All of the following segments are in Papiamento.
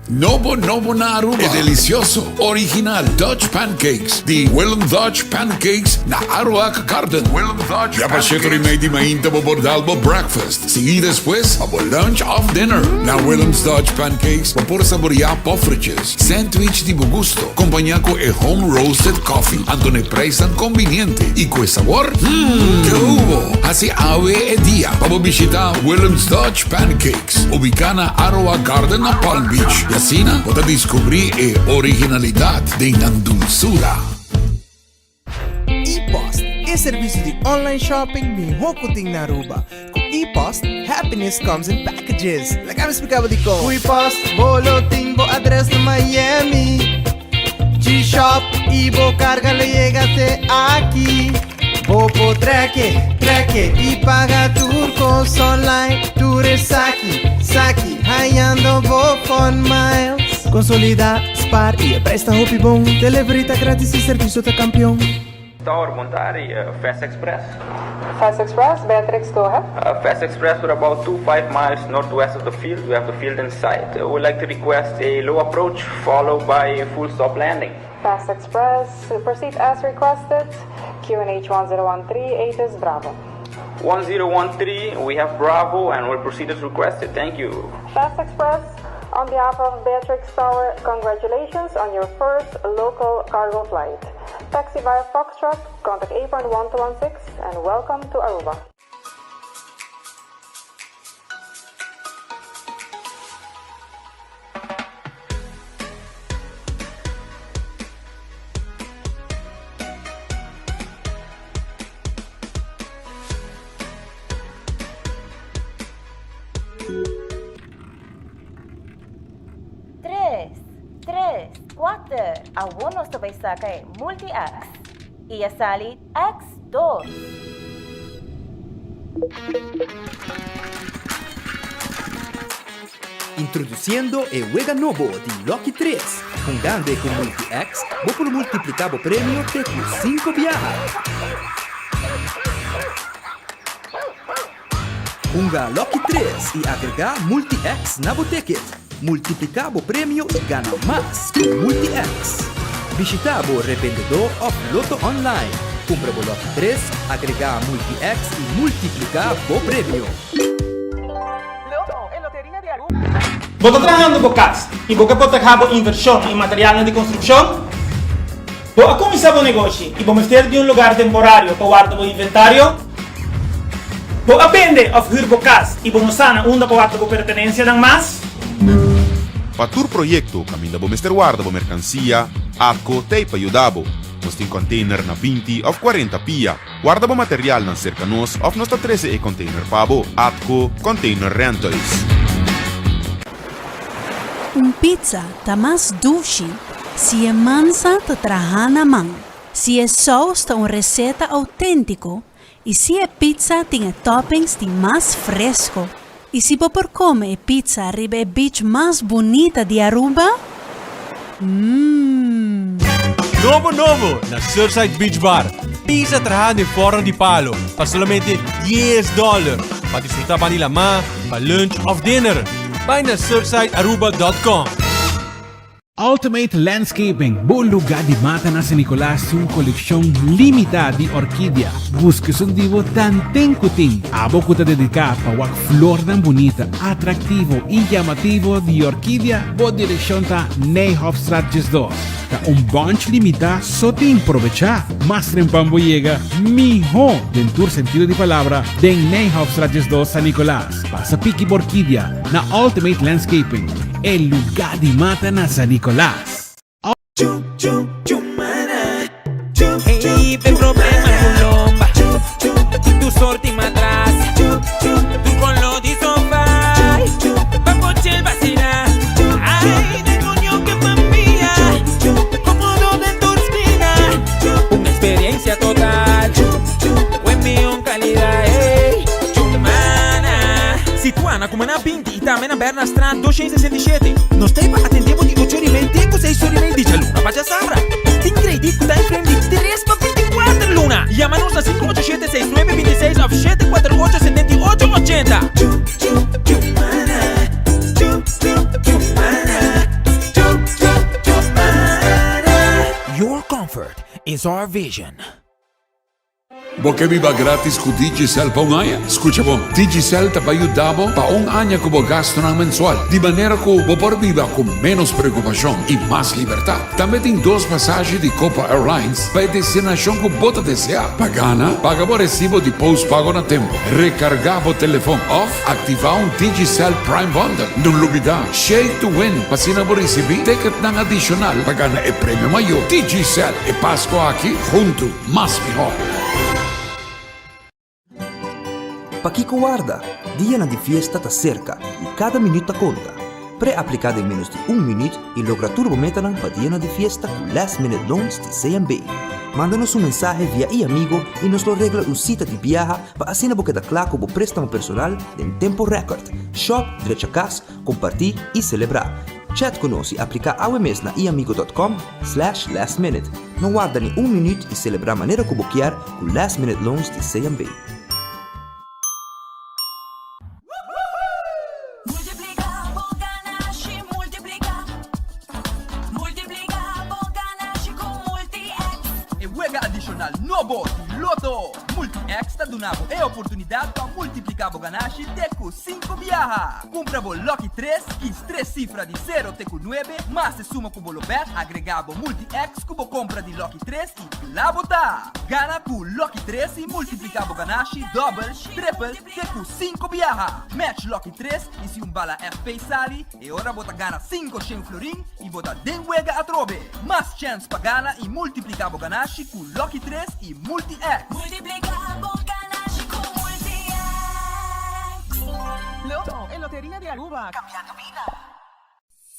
Nobo nobo na Aruba e delicioso, original Dutch Pancakes di Willem Dutch Pancakes na Aruac Garden. Willem Dutch Ya pa shetor y mei di mainta bo por dal bo breakfast, sigui despues pa bo lunch of dinner. Na Willem's Dutch Pancakes bo por saborea poffertjes, sandwich di bo gusto, compaña cu e home roasted coffee, anto n'e prijsnan conviniente y cu e sabor, hmm, ke hubo! Haci awe e dia pa bo bishita Willem's Dutch Pancakes. Ubicá na Aroa Garden na Palm Beach y asina bo ta descubrí e originalidad den nan dulzura. E-Post, e servicio di online shopping miho cu tin na Aruba. Cu E-Post, happiness comes in packages. Laga mi splica bo dicon. Cu E-Post, bo lo tin bo adres na Miami. G-Shop y bo carga lo yega te aki. Bo por trek, trek y paga tur cos online. Tur esaki, saki, hayando bo fun miles. Consolida, spaar y e prijs ta hopi bon. Delivery ta gratis y servicio ta campeon. Tower, bon tardi, Fast Express. Fast Express, Beatrix, go ahead. Fast Express, we're about two five miles northwest of the field. We have the field in sight. We would like to request a low approach followed by a full stop landing. Fast Express, proceed as requested. QNH 1013, ATIS Bravo. 1013, we have Bravo and we'll proceed as requested. Thank you. Fast Express, on behalf of Beatrix Tower, congratulations on your first local cargo flight. Taxi via Foxtrot, contact apron 1216 and welcome to Aruba. Tres, tres, kuater, awor nos ta bai saka e Multi-X. I a sali X dos. Introduciendo e wega nobo di Lucky Tres. Hungando e cu Multi-X, bo por multiplica bo premio te cu cinco biaha. Hunga Lucky Tres y agrega Multi-X na bo ticket. Multiplica bo premio y gana mas cu Multi-X. Bishita bo revendedor of Lotto Online. Cumpra bo Lucky Tres, agrega Multi-X y multiplica bo premio. Bo ta trahando bo kas i bo ke protehá bo invershon i materialnan di konstrukshon? Bo a kuminsá bo negoshi i bo mester di un lugar temporario pa warda bo inventario? Bo a bende òf hür bo kas i bo no sa na unda pa warda bo pertenensianan mas? Pa tur proyekto kaminda bo mester warda bo merkansia, Atco t'ei pa yuda bo. Nos tin kònteiner na 20 òf 40 pia. Warda bo materialnan serka nos òf nos ta trese e kònteiner pa bo. Atco Container Rentals. Un pizza ta mas dushi si e mansa ta traha na man, si e saus ta un receta autentico y si e pizza tin e toppings di mas fresco. Y si bo por come e pizza riba e beach mas bunita di Aruba? Mmm. Nobo nobo na Surfside Beach Bar. Pizza traha den forno di palo pa solamente dies dollar. Pa disfruta ban di lamá, pa lunch of dinner. Bai na surfsidearuba dot com. Ultimate Landscaping, bo lugar di mata na San Nicolas tin un coleccion limita di orquidea. Busca esun di bo tanten cu tin. Abo cu ta dedica pa wak flornan bunita, atractivo y llamativo di orquidea, bo direccion ta Nijhofstraat 12. Ta un bunch limita so tin, probecha! Mas trempan bo yega, miho den tur sentido di palabra den Nijhofstraat 12 San Nicolas. Pasa piki bo orquidea na Ultimate Landscaping, e lugá di mata na San Nicolas. Situa na Cumaná 20 y tambe na Bernastraat 267. Nos ta pa atende bo di ocho ora y mei te cu seis ora y mei di djaluna pa djasabra. Tin credit cu time frame di tres pa 24 luna. Yama nos na 587 6926 of 748 78 80. Your comfort is our vision. Bo ke biba gratis ku Digicel pa un aña? Skucha bon, Digicel ta bai yuda bo pa un aña ku bo gastunan mensual, di manera ku bo por biba ku ménos preokupashon i mas libertat. Tambe tin dos pasashi di Copa Airlines pa e destinashon ku bo ta deseá. Pa gana, paga bo resibo di postpago na tempu, rekargá bo telefon òf aktivá un Digicel Prime Bundle. No lubidá, Shake to Win pa asina bo risibí ticketnan adishonal pa gana e premio mayó. Digicel, e Pasko aki huntu! Mas mihó. Pakiko warda? Dianan di fiesta ta serka i kada minüt ta konta. Pre-apliká den ménos di un minüt i logra tur bo metanan pa dianan di fiesta ku Last Minute Loans di CMB. Manda nos un mensahe via iAmigo i nos lo regla un sita di biaha pa asina bo keda kla ku bo préstamo personal den tempo rèkòrt. Shòp, drecha kas, kompartí i selebrá. Chat ku nos i apliká awe mes na iamigo dot com slash last minute. No warda ni un minuut i selebrá manera ku bo kier ku Last Minute Loans di CMB. Multiplica bo ganashi, multiplica. Multiplica bo ganashi cu Multi-X. E wega adishonal nobo di Lotto! Multi-X ta duna bo e oportunidat pa multipliká bo ganashi te ku sinku biaha. Kumpra bo Lucky tres, kis tres sifra di sero te ku nuebe, mas e suma ku bo lo bèt, agregá bo Multi-X ku bo kompra di Lucky tres i kla bo ta! Gana ku Lucky tres i multipliká bo ganashi dòbel, tripel, te ku sinku biaha. Match Lucky tres i si un bala FP sali, E ora bo ta gana 500 florin i bo ta den wega atrobe. Mas chèns pa gana i multipliká bo ganashi ku Lucky 3 i Multi-X. Multipliká bo ganashi ku Multi-X. Lotto, e loteria di Aruba, cambiando bida.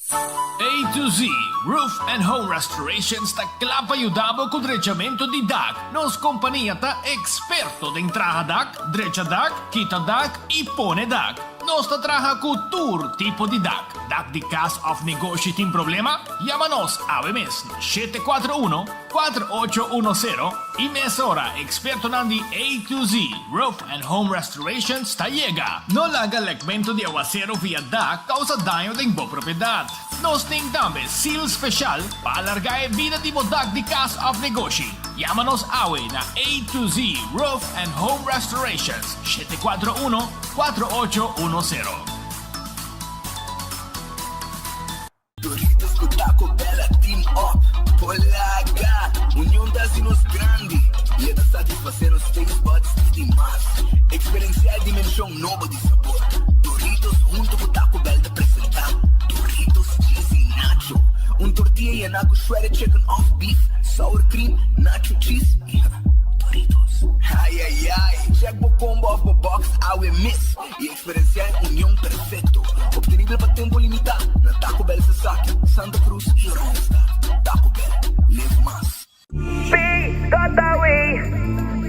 A to Z Roof and Home Restorations ta kla pa yuda bo ku drechamentu di dak. Nos kompania ta eksperto den traha dak, drecha dak, kita dak i pone dak. Nos ta traha ku tur tipo di dak. Dak di kas òf negoshi tin problema? Yama nos awe mes na 741 4810 i mesora ekspertonan di A to Z Roof and Home Restorations ta yega. No laga lekmentu di awaseru via dak kousa daño den bo propiedat. Nos tin tambe seal speshal pa alargá e bida di bo dak di kas òf negoshi. Yama nos awe na A to Z Roof and Home Restorations, 741 4810. Doritos ku Taco Bell a team up Polaga! Union ta hasi nos grandi i e ta satisfasé nos taste buds di mas. Eksperensiá e dimenshon nobo di sabor. Doritos huntu ku Taco Bell ta presentá Doritos Cheesy Nacho, un tortilla yená ku shredded chicken òf beef, sour cream, nacho cheese i Doritos. Ai ai ai! Check bo combo òf bo box awe mes i Eksperensiá e union perfekto, optenibel pa tempu limitá na Taco Bell Sasaki, Santa Cruz i Oranjestad. Taco Bell, live mas. Pay.away,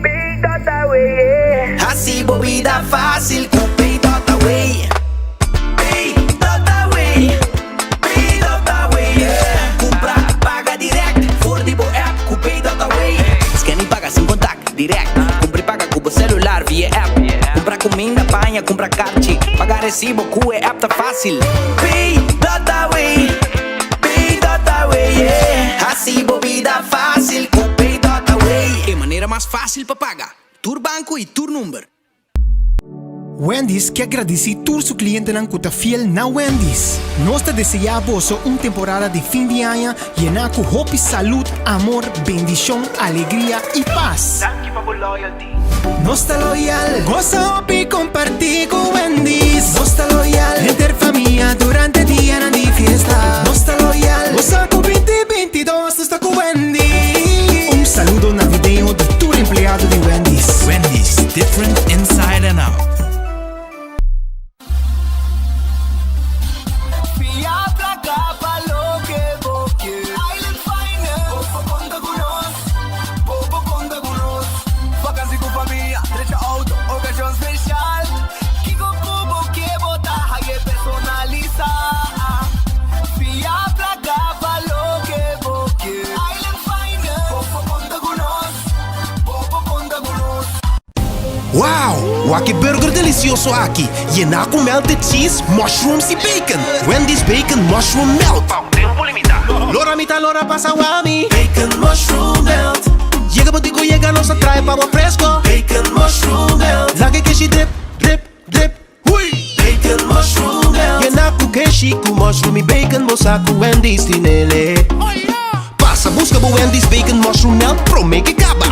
Pay.away, yeah. Hasi bo bida fácil ku Pay.away. Pay.away, Pay.away, yeah. Kumpra, paga dirèkt for di bo app ku Pay.away. Scan i paga sin kontak, dirèkt. Kumpra i paga ku bo selular via app. Kumpra kuminda, paña, kumpra karchi. Paga resibo ku e app ta fásil. Pay.away, Pay.away, yeah. Hasi bo bida fásil ku Pay.away. E manera mas fásil pa paga. Tur banko i tur number. Wendy's ke gradisí tur su klientenan ku ta fiel na Wendy's. Nos ta deseá boso un temporada di fin di aña yená ku hopi salud, amor, bendishon, alegria i pas. Danki pa bo loyalty. Nos ta loyal. Gosa hopi kompartí ku Wendy's. Nos ta loyal. Henter famia durante dianan di fiesta. Nos ta loyal. Gosa ku binti 22 nos ta ku Wendy's. Un saludo navideño di tur empleado di Wendy's. Wendy's, different inside and out. Fia placa pa loke bo kier. Island Finance. Bo por conta cu nos. Bo por conta cu nos. Vakantie cu famia, drecha auto, ocasion special. Kico cu bo kier bo ta haye personalisa. Fia placa pa loke bo kier. Island Finance. Bo por conta cu nos. Bo por conta cu nos. Wow! Wak e burger delicioso aki, yená cu melted cheese, mushrooms y bacon! Wendy's Bacon Mushroom Melt! Pa un tempo limita. Lora mi ta lora pasa wami. Bacon. Laga nos traha pa bo fresco. Bacon mushroom melt. Laga keshi drip, drip, drip. Hui! Bacon mushroom melt. Yena cu keshi cu mushroom y bacon bo sa cu Wendy's tinele. Pasa busca bo Wendy's bacon mushroom melt prome cu caba.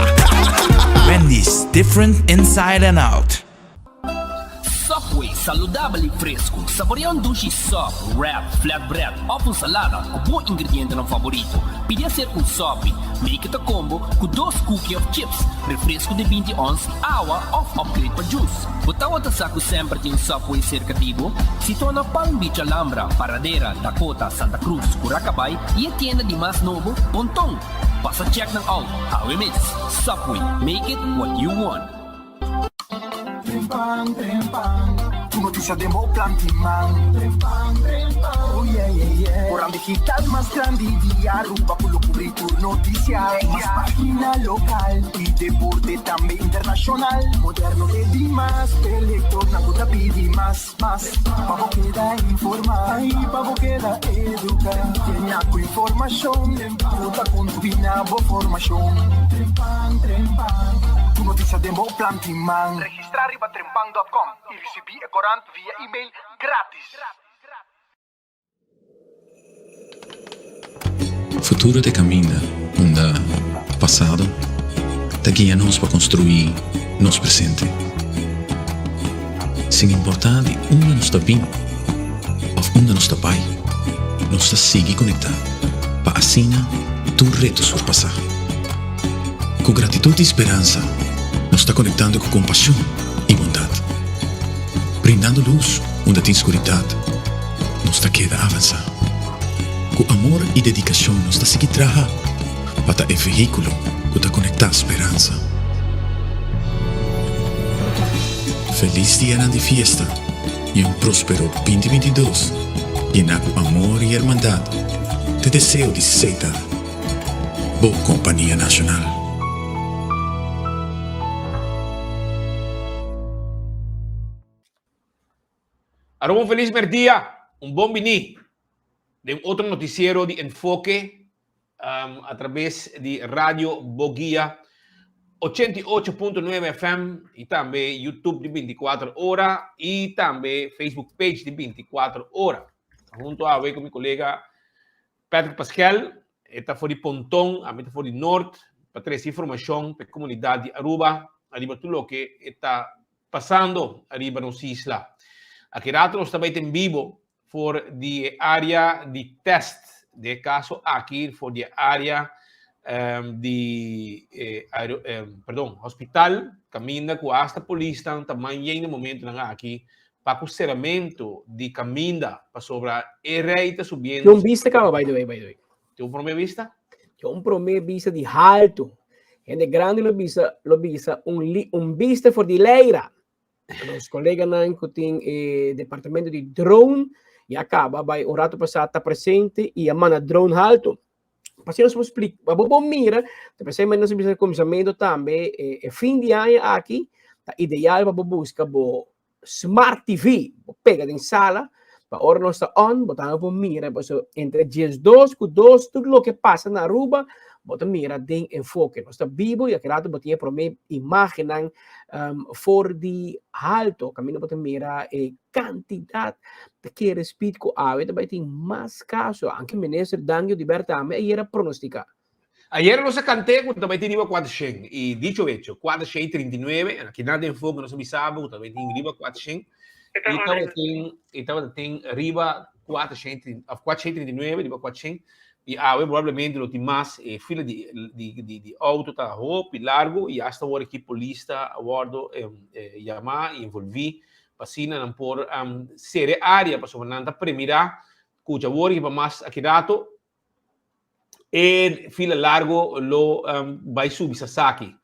Wendy's, different inside and out. Subway, saludabel y fresco. Saborea un dushi sub, wrap, flatbread of un salada cu bo ingredientenan favorito. Pidi hacer un sopi. Make it a combo cu dos cookie of chips, refresco di 20 ons, awa of upgrade pa juice. Bo tawata sa cu semper tin un Subway cerca di bo? Situa na Palm Beach Alhambra, Paradera, Dakota, Santa Cruz, Curacabay y e tienda di mas nobo, Ponton. Pasa check nan out, awe mes. Subway, make it what you want. Trempan, trempan, Tur noticia den bo planti man. Trempan, trempan, oh yeah, yeah, yeah. Corant digital mas grandi di Aruba cu lo cubri tur noticia. Mas pagina local y deporte tambe internacional. Moderno te dimas, p'e lectornan cu ta pidi mas, mas. Pa bo keda informa y pa bo keda educa. Yena cu informacion cu ta contribui na bo formacion. Trempan, trempan, Tur noticia den bo planti man. Registra riba trempan dot com y ricibi e corant via email gratis. Futuro ta e kaminda unda pasado ta guia nos pa konstruí nos presente. Sin importá di unda nos ta bin òf unda nos ta bai, nos ta sigui konektá pa asina tur reto surpasá. Ku gratitut i speransa nos ta konektando ku kompashon i bondat, brindando lus unda tin skuridat. Nos ta keda avansá. Ku amor i dedikashon nos ta sigui traha pa ta e vehíkulo ku ta konektá speransa. Felis dianan di fiesta i un próspero 2022 yená ku amor i hermandat ta e deseo di Setar, bo kompania nashonal. Aruba un felis merdia, un bon bini den otro noticiero di Enfoke a traves di Radio Boguia 88.9 FM y tambe YouTube di 24 ora y tambe Facebook page di 24 ora. Hunto awe cu mi colega Patrick Pascal, e ta for di Ponton, ami ta for di Noord, pa trece informacion pa e comunidad di Aruba ariba tur loke e ta pasando ariba nos isla. Aki rato nos ta bai ten bibo for di e area di test, den e caso aki for di e area di e aero, perdon, hospital, caminda cu hasta polisnan ta man yen den momentonan aki pa cu ceramento di caminda pasobra e rey ta subiendo. Tin un bista caba by the way, by the way. Tin un prome bista? Tin un prome bista di halto. Hende grandi lo bisa, lo bisa un, li, un bista for di Leira. Nos coleganan cu tin e departamento di drone ya caba by un rato pasá ta presente y a manda drone halto. Pasina nos por splika, pa bo por mira, ta pensei nos a bisa na kuminsamentu tambe, e, e fin di aña aki ta ideal pa bo buska bo Smart TV, bo pega den sala, pa ora nos ta on, bo tambe por mira, paso entre 12 ku 2, tur loke pasa na Aruba, bo ta mira den enfoke. Nos ta bibo y aki rato bo tin e prome imagennan um, for di halto, kaminda bo ta mira e cantidad ta kere speed ku awe ta bai tin mas kaso, anke minister Dangio Oduber tambe ayer a pronostica. Ayer nos a kanté ku ta bai tin riba kuatershen i dicho hecho, kuatershen i 39, en akinan den enfoke nos a bisa bo ku ta bai tin riba kuatershen i tabatin i tabatin riba kuatershen of kuatershen i 39 riba kuatershen i awe probablemente lo tin mas e fila di di di di auto ta hopi largu i asta wor aki polis ta wordo yama i envolvi pa asina nan por sera e area pasobra nan ta premira ku djawor riba mas aki rato E fila largo lo bai subi sasaki.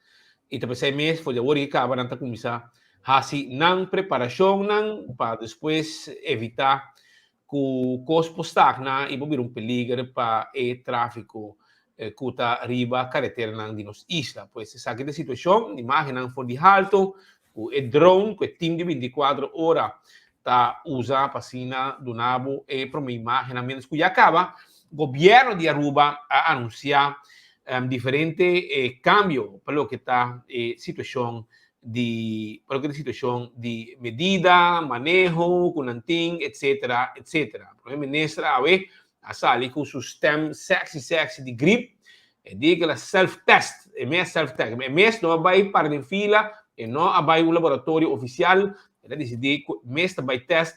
I ta p'esei mes for di awor i kaba nan ta kuminsá hasi nan preparashonnan pa despues evitá ku kos por stagna i por bira un peliger pa e tráfiko ku ta riba kareteranan di nos isla. Pues esaki ta e situashon, imágennan for di halto ku e drone ku e tim di 24 ora ta usa pa asina duna bo e prome imagennan. Mientras ku ya kaba, gobierno di Aruba a anuncia Diferente cambio pa loke ta e situacion di pa loke ta situacion di medida, maneho cu nan tin, etcetera, etcetera. Prome Minister awe a sali cu su stem sexy sexy di grip, e di cu el a self test, e mes self test, e mes no a bay para den fila, e no a bay un laboratorio oficial, el a dicidi cu e mes ta bay test.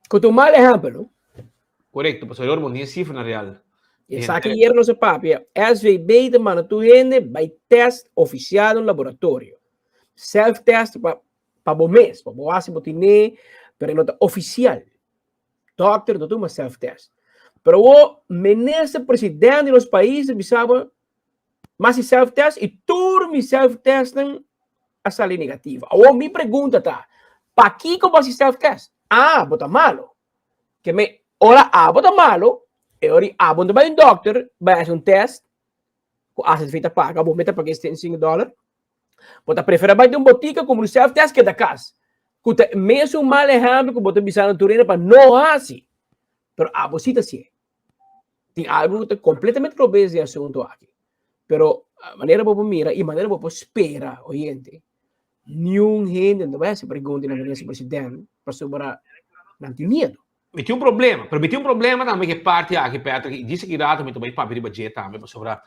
Cu ta un mal ehempel, no? Corecto, pasobra e ora bo no tin e cifranan real. Esaki ayer nos a papia, SVB ta manda tur hende bai test oficial na un laboratorio. Self test pa pa bo mes, pa bo hasi bo tine, pero e no ta oficial. Dokter no tuma self test. Pero awor minister president di nos pais ta bisa bo mas si self test y tur mi self testnan a sali negativo. Awor mi pregunta ta, pakiko bo hasi self test? Ah, bo ta malo. Ke me ora abo ta malo, e ora abo no ta bai un dokter, bai hasi un test, ku AZV ta paga, bo mester paga e 75 dollar. Bo ta prefera bai den un botika kumpra un self test keda kas. Ku ta e mesun mal ehèmpel ku bo ta bisa nan tur hende pa no hasi. Pero abo si ta hasié. Tin algu ku ta kompletamente robes den e asuntu aki. Pero manera bo por mira i manera bo por spera, oyente, niun hende no bai hasi pregunta na minister president pasobra nan tin miedu. Mi tin un problema, pero mi tin un problema tambe ku e parti aki, Patrick, i djis aki rato mi ta bai papia riba dje tambe, pasobra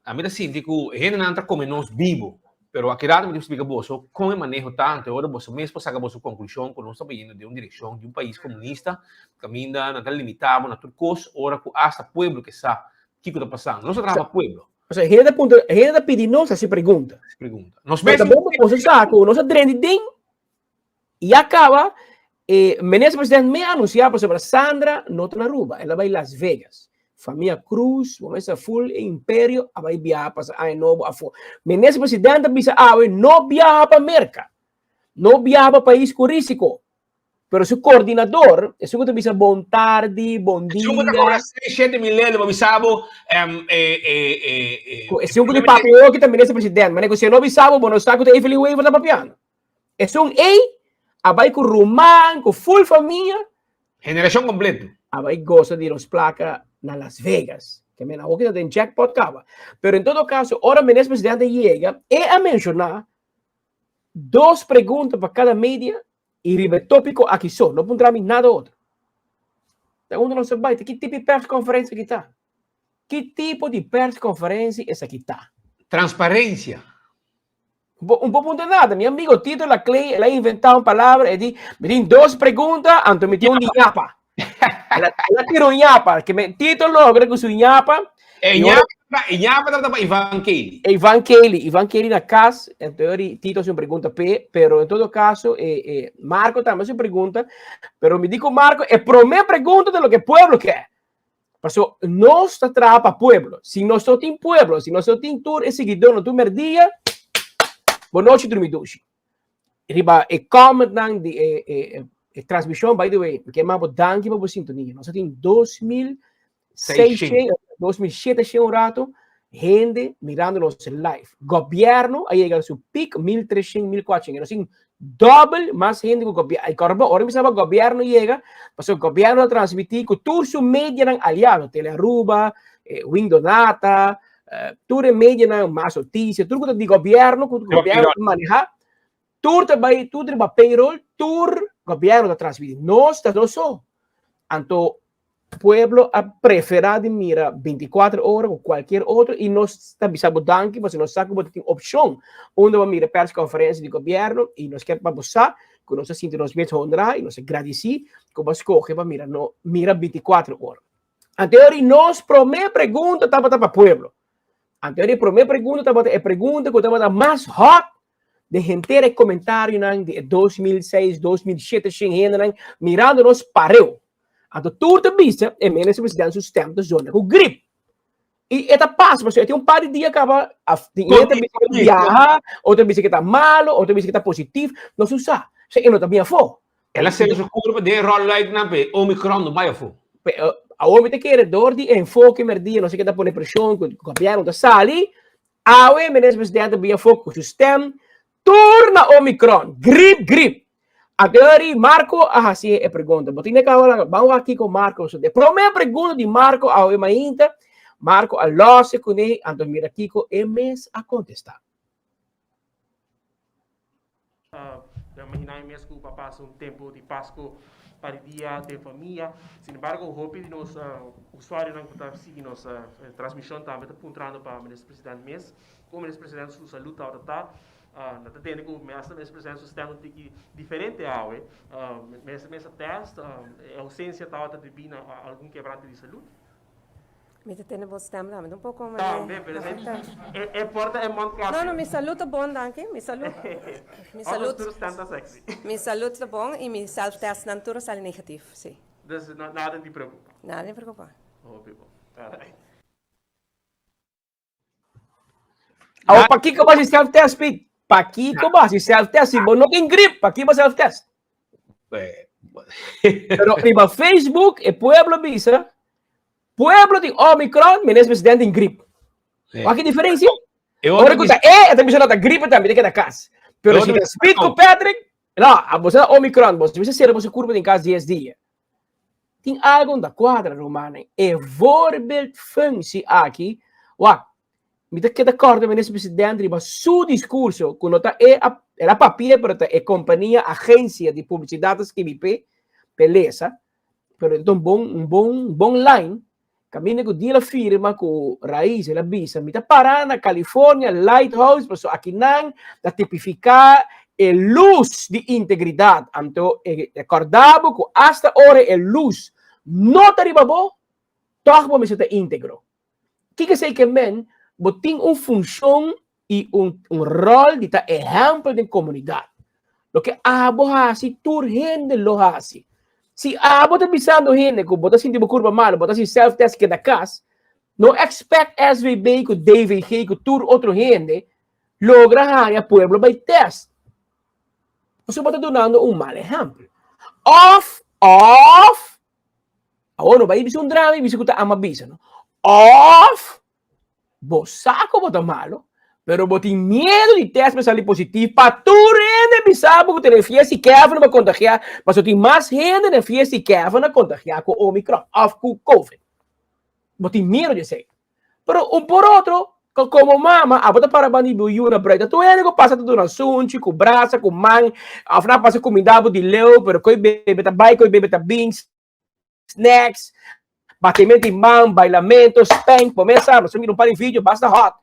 ami ta sinti ku hendenan ta kome nos bibu, pero aki rato mi tin ku splika boso kon e maneho ta, anto e ora boso mes por saka boso konklushon ku nos ta bayendo den un direkshon di un pais komunista kaminda nan ta limita bo na tur kos ora ku asta pueblo ke sa kiko ta pasando. Nos ta traha pa pueblo. Osea, hende ta puntra, hende ta pidi nos hasi pregunta. Hasi pregunta. Nos mes. Pero ta bon pa boso sa ku nos a drenta den i a kaba e minister president me anunsia pasobra Sandra no ta na Aruba, el a bai Las Vegas. Famia Cruz, bo mester full e imperio a bai biaha pasa aña nobo afó. Minister president a bisa awe no biaha pa Merka, no biaha pa pais ku risiko. Pero su coordinador, esun ku ta bisa bon tardi, bon dia. Esun ku ta cobra 6, 7 mil lelo pa bisa bo em, eh, eh, eh, eh. Ku esun ku di papia hoki ta minister president. Mane ku si e no bisa bo, bo no sa ku ta Evelyn Wever ta papiando. Esun ei a bai ku ruman, ku full famia. Generacion completo. A bai goza di nos placa na Las Vegas. Ke men hoki ta den jackpot caba. Pero en todo caso, ora minister president a yega, e a menciona dos pregunta pa cada media I riba e tópiko aki so, no puntra mi nada otro. Ta unda nos a bai? Ta ki tipo di persconferencia aki ta? Ki tipo di persconferencia esaki ta? Transparencia. Un por puntra nada. Mi amigo Tito Laclay, el a inventa un palabra, e di, mi tin dos pregunta, anto mi tin un di yapa. El a tira un yapa, ke me Tito logra ku su yapa. E yapa, e yapa tabata pa Ivan Kelly. Ivan Kelly, Ivan Kelly na kas, entonces Tito hace un pregunta p'e, pero en todo caso, eh, eh, Marco tambe hace un pregunta, pero mi di ku Marco, e promé pregunta ta loke pueblo ke. Paso nos ta traha pa pueblo. Si nos no tin pueblo, si nos no tin tur e siguidónan tur merdia, bo nochi drumi dushi. Riba e commentnan di e, e, e transmishon, by the way, mi ke manda bo danki pa bo sintonia. Nos a tin 2600, 2700 un rato hende mirando nos live. Gobierno a yega su piek 1300, 1400. Nos tin dobbel mas hende ku gobierno. Ay, korba, ora mi saba gobierno yega, pasobra gobierno a transmití ku tur su medianan aliado, Telearuba, eh, Wing Donata, Tur e medianan, Mas Noticia, tur ku ta di gobierno, ku gobierno ta maneha, tur ta bai, tur ta riba payroll, tur gobierno ta transmiti. Nos ta nos so. Anto pueblo a prefera di mira 24 ora ku kualkier otro i nos ta bisa bo danki pasobra nos sa ku bo ta tin opshon unda bo mira persconferencia di gobierno i nos kier pa bo sa ku nos ta sinti nos mes honra i nos ta gradisi ku bo a skohe pa mira no mira 24 ora. Anterior nos promé pregunta tabata pa pueblo. Anterior promé pregunta tabata e pregunta ku tabata mas hot den henter e komentarionan di e 2006, 2007 shen hendenan mirando nos pareu. Anto tur ta bisa e minister president su stem ta zona ku grip. I e ta pasa, pasobra e tin un par di dia kaba, tin hende ta bisa ku biaha, otro ta bisa ku ta malo, otro ta bisa ku ta positif, nos no sa. Osea e no ta bin afó. El a sera su kurpa den e rolluiknan pa e Omicron no bai afó. Awor mi ta kere dor di e enfoke merdia no sé ke ta pone preshon ku gobièrnu ta sali, awe minister presidente ta bin afó ku su stem tur na Omicron, grip grip. Anto Marco a hasi e pregunta. Bo tin e kaba laga, ban wak kiko Marco su. E promé pregunta di Marco awe mainta. Marco a lòs e kuné, anto mira kiko e mes a kontestá. Imagina mi mes ku pa pasa un tempu di Pasku pa di dia den famia. Sin embargo, hopi di nos usuarionan ku ta sigui nos transmishon tambe ta puntrando pa Minister President mes kon Minister President su salud tabata ta. Nan ta tende ku hasta Minister President su stem un tiki diferente awe. Minister mes a test, e ausencia tabata debí na algun kebrante di salud. Mi ta tende bo stem tambe un poco mane. Tambe, pero e e porta e mondkapje. No, no, mi salud ta bon, danki. Mi salud, mi salud. Otro tur stem ta sexy. Mi salud ta bon y mi self test nan tur a sali negatief, si. Dus nada di preocupa. Nada di preocupa. Hopi bon. Alright. Awo pakiko bo hasi self test Piet? Pakiko bo hasi self test si bo no tin grip? Pakiko bo self test? Pero riba Facebook e pueblo bisa, pueblo tin Omicron, minister president tin grip. Wak e diferencia? Ora ku ta e, e ta bisa no ta gripe tambe, ta keda kas. Pero si ta Speed ku Patrick, no, a bo sa Omicron, bo bisa sera bo se kurpa den kas 10 dia. Tin algo no ta cuadra, rumannan. E voorbeeldfunctie aki, wak, mi ta keda corda minister president riba su discurso, cu no ta e, el a papia, pero ta e compania, agencia di publicidad a skibi p'e, p'e lesa, pero e ta un bon, un bon, bon line, caminda cu dia el a firma cu Raiz, el a bisa, mi ta para na California Lighthouse, pasobra akinan ta tipifica e luz di integridad, anto e recorda bo cu hasta ora e luz no ta riba bo, toch bo mester ta integro. Kiko esei ke men? Bo tin un funcion y un un rol di ta ehempel den comunidad. Loke abo haci, tur hende lo haci. Si abo ta bisando hende cu bo ta sinti bo curpa malo, bo ta haci self test keda cas, no expect SVB cu DVG cu tur otro hende logra haña pueblo bay test. Pasobra bo ta dunando un mal ehempel. Of, of, awor no bay bisa un drama y bisa cu ta ama bisa, no. Of, Bo sa ku bo ta malo, pero bo tin miedu di test pa sali positief pa tur hende bisa bo ku ta den fiesta i Kevin bo kontagiá, pasobra tin mas hende den fiesta i Kevin a kontagiá ku Omicron òf ku Covid. Bo tin miedu di esei. Pero un por otro, ku komo mama abo ta para banda di bo yu na breita, tur hende ku pasa ta duna sunchi, ku brasa, ku man, òf nan a pasa kuminda bo di leu, pero koe bebe ta bai, koe bebe ta bin, snacks, batimento di man, bailamento, spank, bo mes sa, nos a mira un par di video basta hot.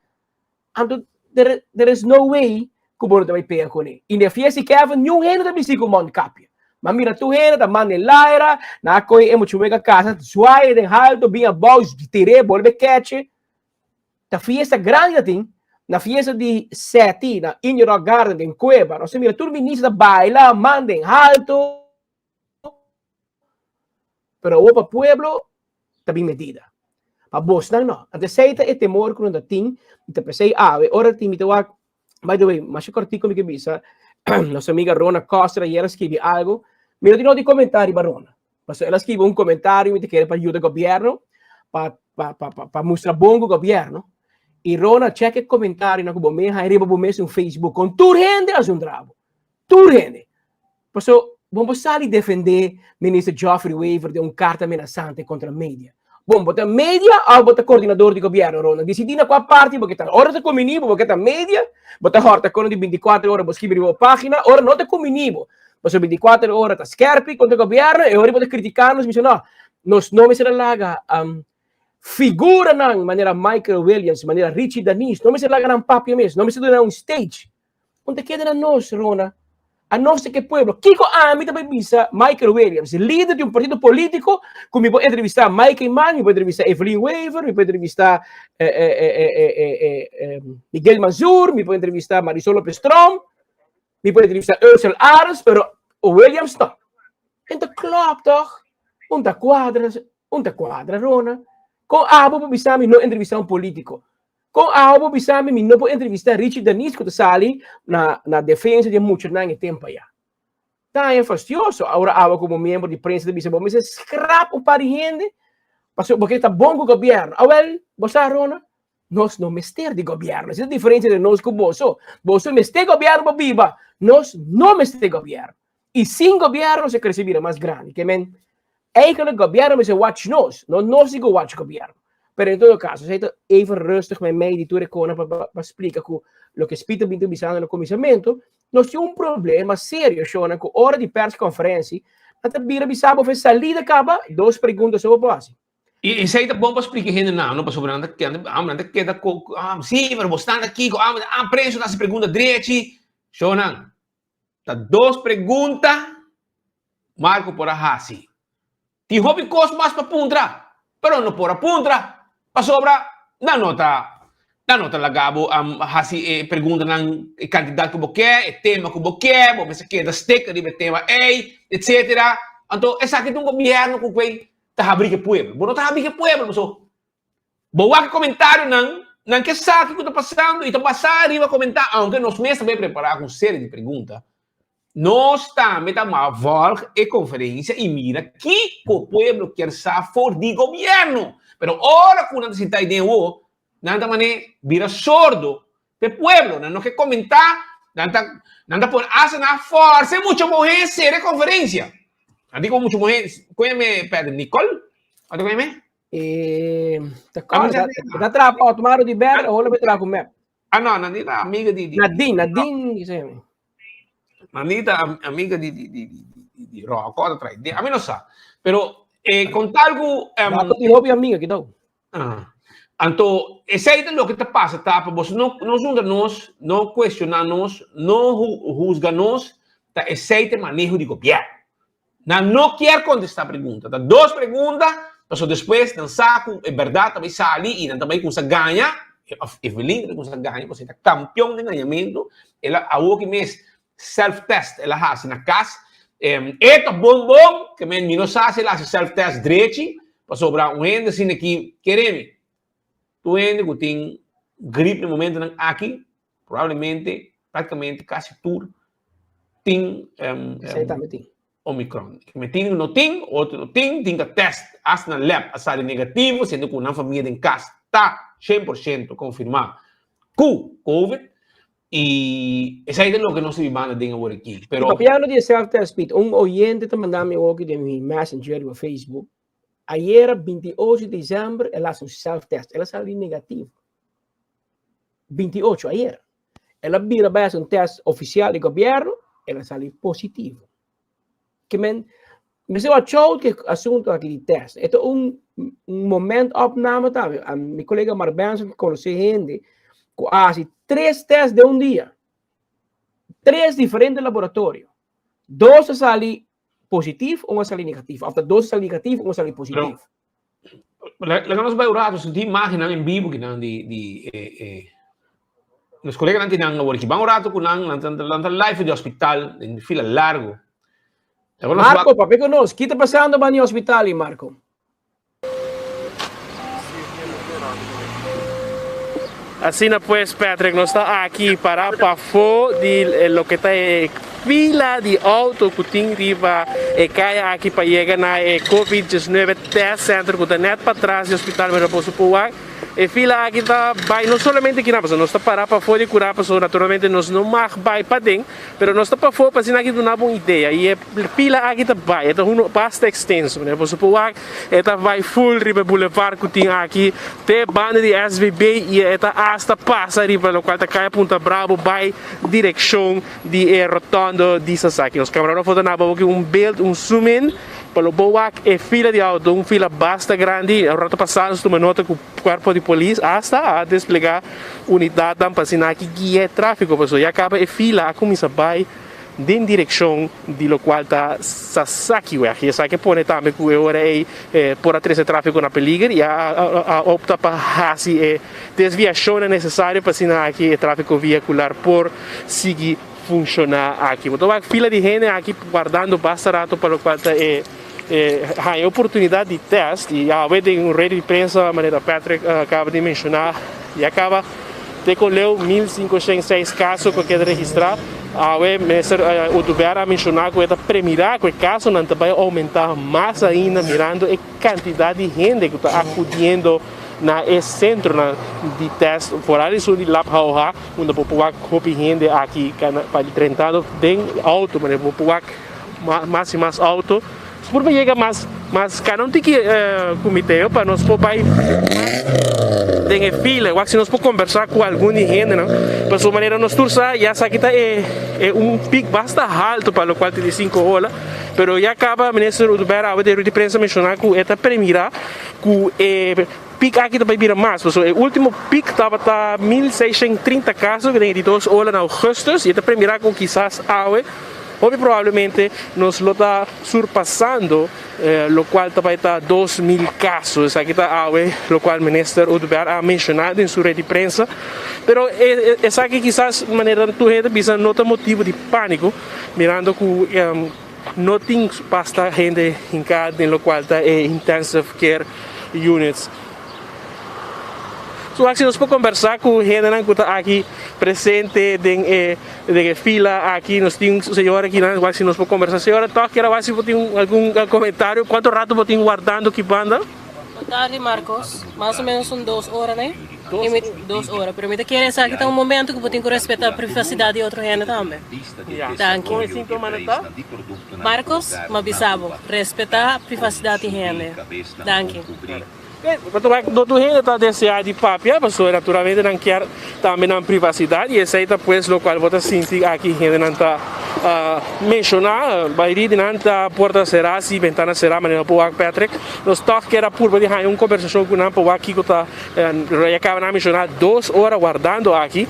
Anto there, there is no way ku bo no ta bai pega kuné. I na e fiesta di Kevin niun hende ta bisti ku mondkapje. Ma mira tur hende ta manda e laira, nan a kohe e mucha wega kasa, zwaai den halto, bin abou, tir'é, bolbe keche. Ta fiesta grandi ta tin, na fiesta di Seti na Indian Rock Garden den Cueva, nos a mira tur minister ta baila, man den halto. Pero awor pa pueblo ta bin medida. Pa bosnan no. Anto esei ta e temor ku nan ta tin i ta p'esei awe ora tin mi ta wak, by the way, masha kòrtiku mi ke bisa, nos amiga Rona Koster ayer a skibi algu, mi no tin nodi komentá riba Rona, pasobra el a skibi un komentario mi ta kere pa yuda gobièrnu pa pa pa pa mustra bon ku gobièrnu i Rona chèk e komentarionan ku bo mes haña riba bo mes un Facebook kon tur hende a zundra bo, tur hende. Paso, bon bo sali defende Minister Geoffrey Wever den un carta menasante contra media. Bon, bo ta media of bo ta coordinador di gobierno, Ronald? Dicidi na cua parti bo ke ta. Ora ta comini bo, bo ke ta media, bo ta horta cono di 24 ora bo scribi riba bo pagina, ora no ta comini bo. Paso 24 ora ta skerpi contra gobierno e ora bo ta critica nos, mi no, nos no mester a laga um, figuranan manera Michael Williams, manera Richie Danis, no mester laga nan papia mes, no mester duna un stage. Un ta keda na nos, Rona. A nos ta ke pueblo. Kiko ami ta bai bisa Michael Williams, lider di un partido politico, ku mi por entrevistá Mike Eman, mi por entrevistá Evelyn Wever, mi por entrevistá eh, eh, eh, eh, Miguel Mazur, mi por entrevistá Marisol Lopez Tromp, mi por entrevistá Ursel Arends, pero Williams no. En ta klop toch? Un ta kuadra, un ta kuadra, Rona. Kon abo por bisa mi no entrevistá un politico? Kon abo por bisa mi mi no por entrevistá Richie Danis ku ta sali na na defensa di e muchanan e tempu ayá? Ta haña fastioso ora abo komo miembro di prensa ta bisa bo mester skrap un par di hende pasobra bo ke ta bon ku gobièrnu. Awèl, bo sa Rona, nos no mester di gobièrnu. Esei ta diferensia entre nos ku boso. Boso mester gobièrnu pa biba, nos no mester gobièrnu. I sin gobièrnu nos a krese bira mas grandi. Ke men, eigenlijk gobièrnu mester watch nos, no nos di ku watch gobièrnu. Pero en todo caso, esei ta even rustig meimei di tur e kona pa pa splika ku loke Speed a bin ta bisando na kuminsamentu, nos tin un problema serio, shownan, ku ora di persconferentie, nan ta bira bisa bo fe salida kaba, dos pregunta so bo por hasi. I esei ta bon pa splika e hendenan, no? Pasobra nan ta keda, nan ta keda ku, ah, sí, pero bo stan aki ku, ah, ah, prensa ta hasi pregunta drechi. Shownan, ta dos pregunta Marco por a hasi. Tin hopi kos mas pa puntra, pero no por a puntra, pasobra nan no ta nan no ta laga bo hasi e preguntanan e kantidat ku bo ke, e tema ku bo ke, bo mester keda stik riba e tema ei, etsetera. Anto esaki ta un gobièrnu ku kue ta habri ku e pueblo. Bo no ta habri ku e pueblo pasobra Bo wak e komentarionan, nan ke sa kiko ta pasando i ta basá riba komentá, aunke nos mes ta bai prepará ku un serie di pregunta. Nos tambe ta volg e konferensia i mira kiko pueblo kier sa for di gobièrnu. Pero ora ku nan ta sintá ei den awo, nan ta man'é bira sordo p'e pueblo. Nan no ke komentá, nan ta nan ta pone asta nan a fòrsa e mucha muhé sera e konferensia. Nan di ku mucha muhé, koe me Pedro, Nicole? Ota koe me? Eh, ta corda, ta trapa Otmaro di Ber, o lo tra con me. Ah no, Nadine amiga di di Nadine, Nadine, sì. Nadine amiga di di di di di Rocco, ta trai. A mi no sa. Pero eh, con tal ku um, Rocco di hopi amiga ki do. Ah. Anto, esei ta loke ta pasa ta pa bos no no zundra nos, no cuestiona nos, no juzga nos, ta esei ta maneho di gobierno. Nan no kier kontestá pregunta. Ta dos pregunta, pasobra despues nan sa ku e bèrdat ta bai sali i nan ta bai kumsa gaña, òf Evelyn ta bai kumsa gaña pasobra e ta kampion den gañamentu. El a awoki mes self test el a hasi na kas. E ta bon bon, ke men mi no sa si el a hasi self test drechi, pasobra un hende asina ki kere mi, tur hende ku tin grip na momentonan aki, Probablemente, prácticamente casi tur tin um, um, tambe tin. Omicron. Me tin no tin, otro no tin, tin ka test hasta na lab a sali negativo, siendo ku nan familia den kas ta 100% konfirmá ku COVID. I esei ta loke nos ta bibando den awor aki. Pero Papiando di self-test, Piet, un oyente ta manda mi oki den mi messenger riba Facebook. Ayera 28 di december el a hasi un self-test, el a sali negativo. 28 ayer. El a bira bai hasi un test ofisial di gobièrnu, el a sali positivo. Ke men, mester watch out ku e asuntu aki di test. E ta un un moment opname tambe. Mi kolega Mark Benson konosé hende ku a hasi tres test den un dia. Tres diferente laboratorio. Dos a sali positief, un a sali negatief. Òf ta dos a sali negatief, un a sali positief. Laga nos bai un rato, sinti imagennan en bibo kinan di di eh eh nos coleganan kinan awor ki ban un rato ku nan, nan ta nan ta live di hospital den fila largo. Laga nos Marco, papia ku nos, ki ta pasando ban di hospital i Marco? Asina pues Patrick, nos ta aki para pafó di loke ta e fila di auto ku tin riba e kaya aki pa yega na e Covid 19 Test Center ku ta net patras di Hospital Mariposa Puwak. E fila aki ta bai no solamente kinan pasobra nos ta para pafó di kura pasobra naturalmente nos no mag bai paden pero nos ta pafó pa asina aki duna bo un idea y e fila aki ta bai e ta uno basta extenso Mariposa Puwak. E ta bai full riba e boulevard ku tin aki te banda di SVB i e ta asta pasa riba lokual ta kaya Punta Bravo bai direkshon di e rotondo di Sasaki. Nos kamarógrafo ta naba aki un beeld, un zoom in pa lo bo wak e fila di auto, un fila basta grandi. Un rato pasá nos tuma nota ku kuerpo di polis asta a desplegá unidatnan pa asina aki guia e tráfiko pasobra ya kaba e fila a kuminsá bai den direkshon di lokual ta Sasakiweg. I esaki a pone tambe ku e ora ei por a trese tráfiko na peliger i a opta pa hasi e desviashonnan nesesario pa asina aki e tráfiko vehikular por sigui funshoná aki. Bo ta wak fila di hende aki wardando basta rato pa lokual ta e haña e oportunidat di tèst i awe den un reda di prensa manera Patrick a kaba di menshoná ya kaba Te ku leu 1506 kaso ku a keda registrá, awe Minister Oduber a menshoná ku e ta premirá ku e kasonan ta bai oumentá mas ainda mirando e kantidat di hende ku ta akudiendo na e sentronan di tèst foral esun di Lab Hauha unda bo por wak hopi hende aki pa drentando den outo manera bo por wak mas i mas outo. purba yega mas mas kana un tiki ku mi Teo pa nos por bai mas den e fila. Wak si nos por kombersá ku algun di hendenan. Pasobra manera nos tur sa ya esaki ta e e un pik basta haltu pa lokual ta di sinku ola. Pero ya kaba Minister Oduber awe den rueda di prensa menshoná ku e ta premirá ku e pik aki ta bai bira mas. Pasobra e último pik tabata 1630 kaso den e di dos ola na ougùstùs i e ta premirá ku kisas awe Hopi probablemente nos lo ta surpasando locual ta bay ta 2000 caso. Esaki ta awe locual Minister Oduber a menciona den su red di prensa. Pero esaki kisas manera tur hende ta bisa no ta motibo di panico mirando cu no tin basta hende hinca den locual ta e intensive care units. So aki nos por conversa cu hendenan cu ta aki presente den e den e fila aki. Nos tin un señora aki nan, wak si nos por conversa. Señora, toch kier a wak si bo tin algun comentario. Cuanto rato bo tin wardando aki banda? Bo tardi Marcos, mas o menos un dos ora ne? Dos ora, pero mi ta kere esaki ta un momento cu bo tin cu respeta privacidad di otro hende tambe. Danki. Con e sintomanan ta? Marcos, m'a bisa bo, respeta privacidad di hende. Danki. No tur hende ta desea di papia, pasobra naturalmente nan kier tambe nan privacidad y esey ta pues locual bo ta sinti aki hendenan ta menciona. Mayoria di nan ta porta cera si bentana cera manera bo wak Patrick. Nos toch kier a purba di haña un conversacion cu nan pa wak kico ta ya caba nan a menciona dos ora wardando aki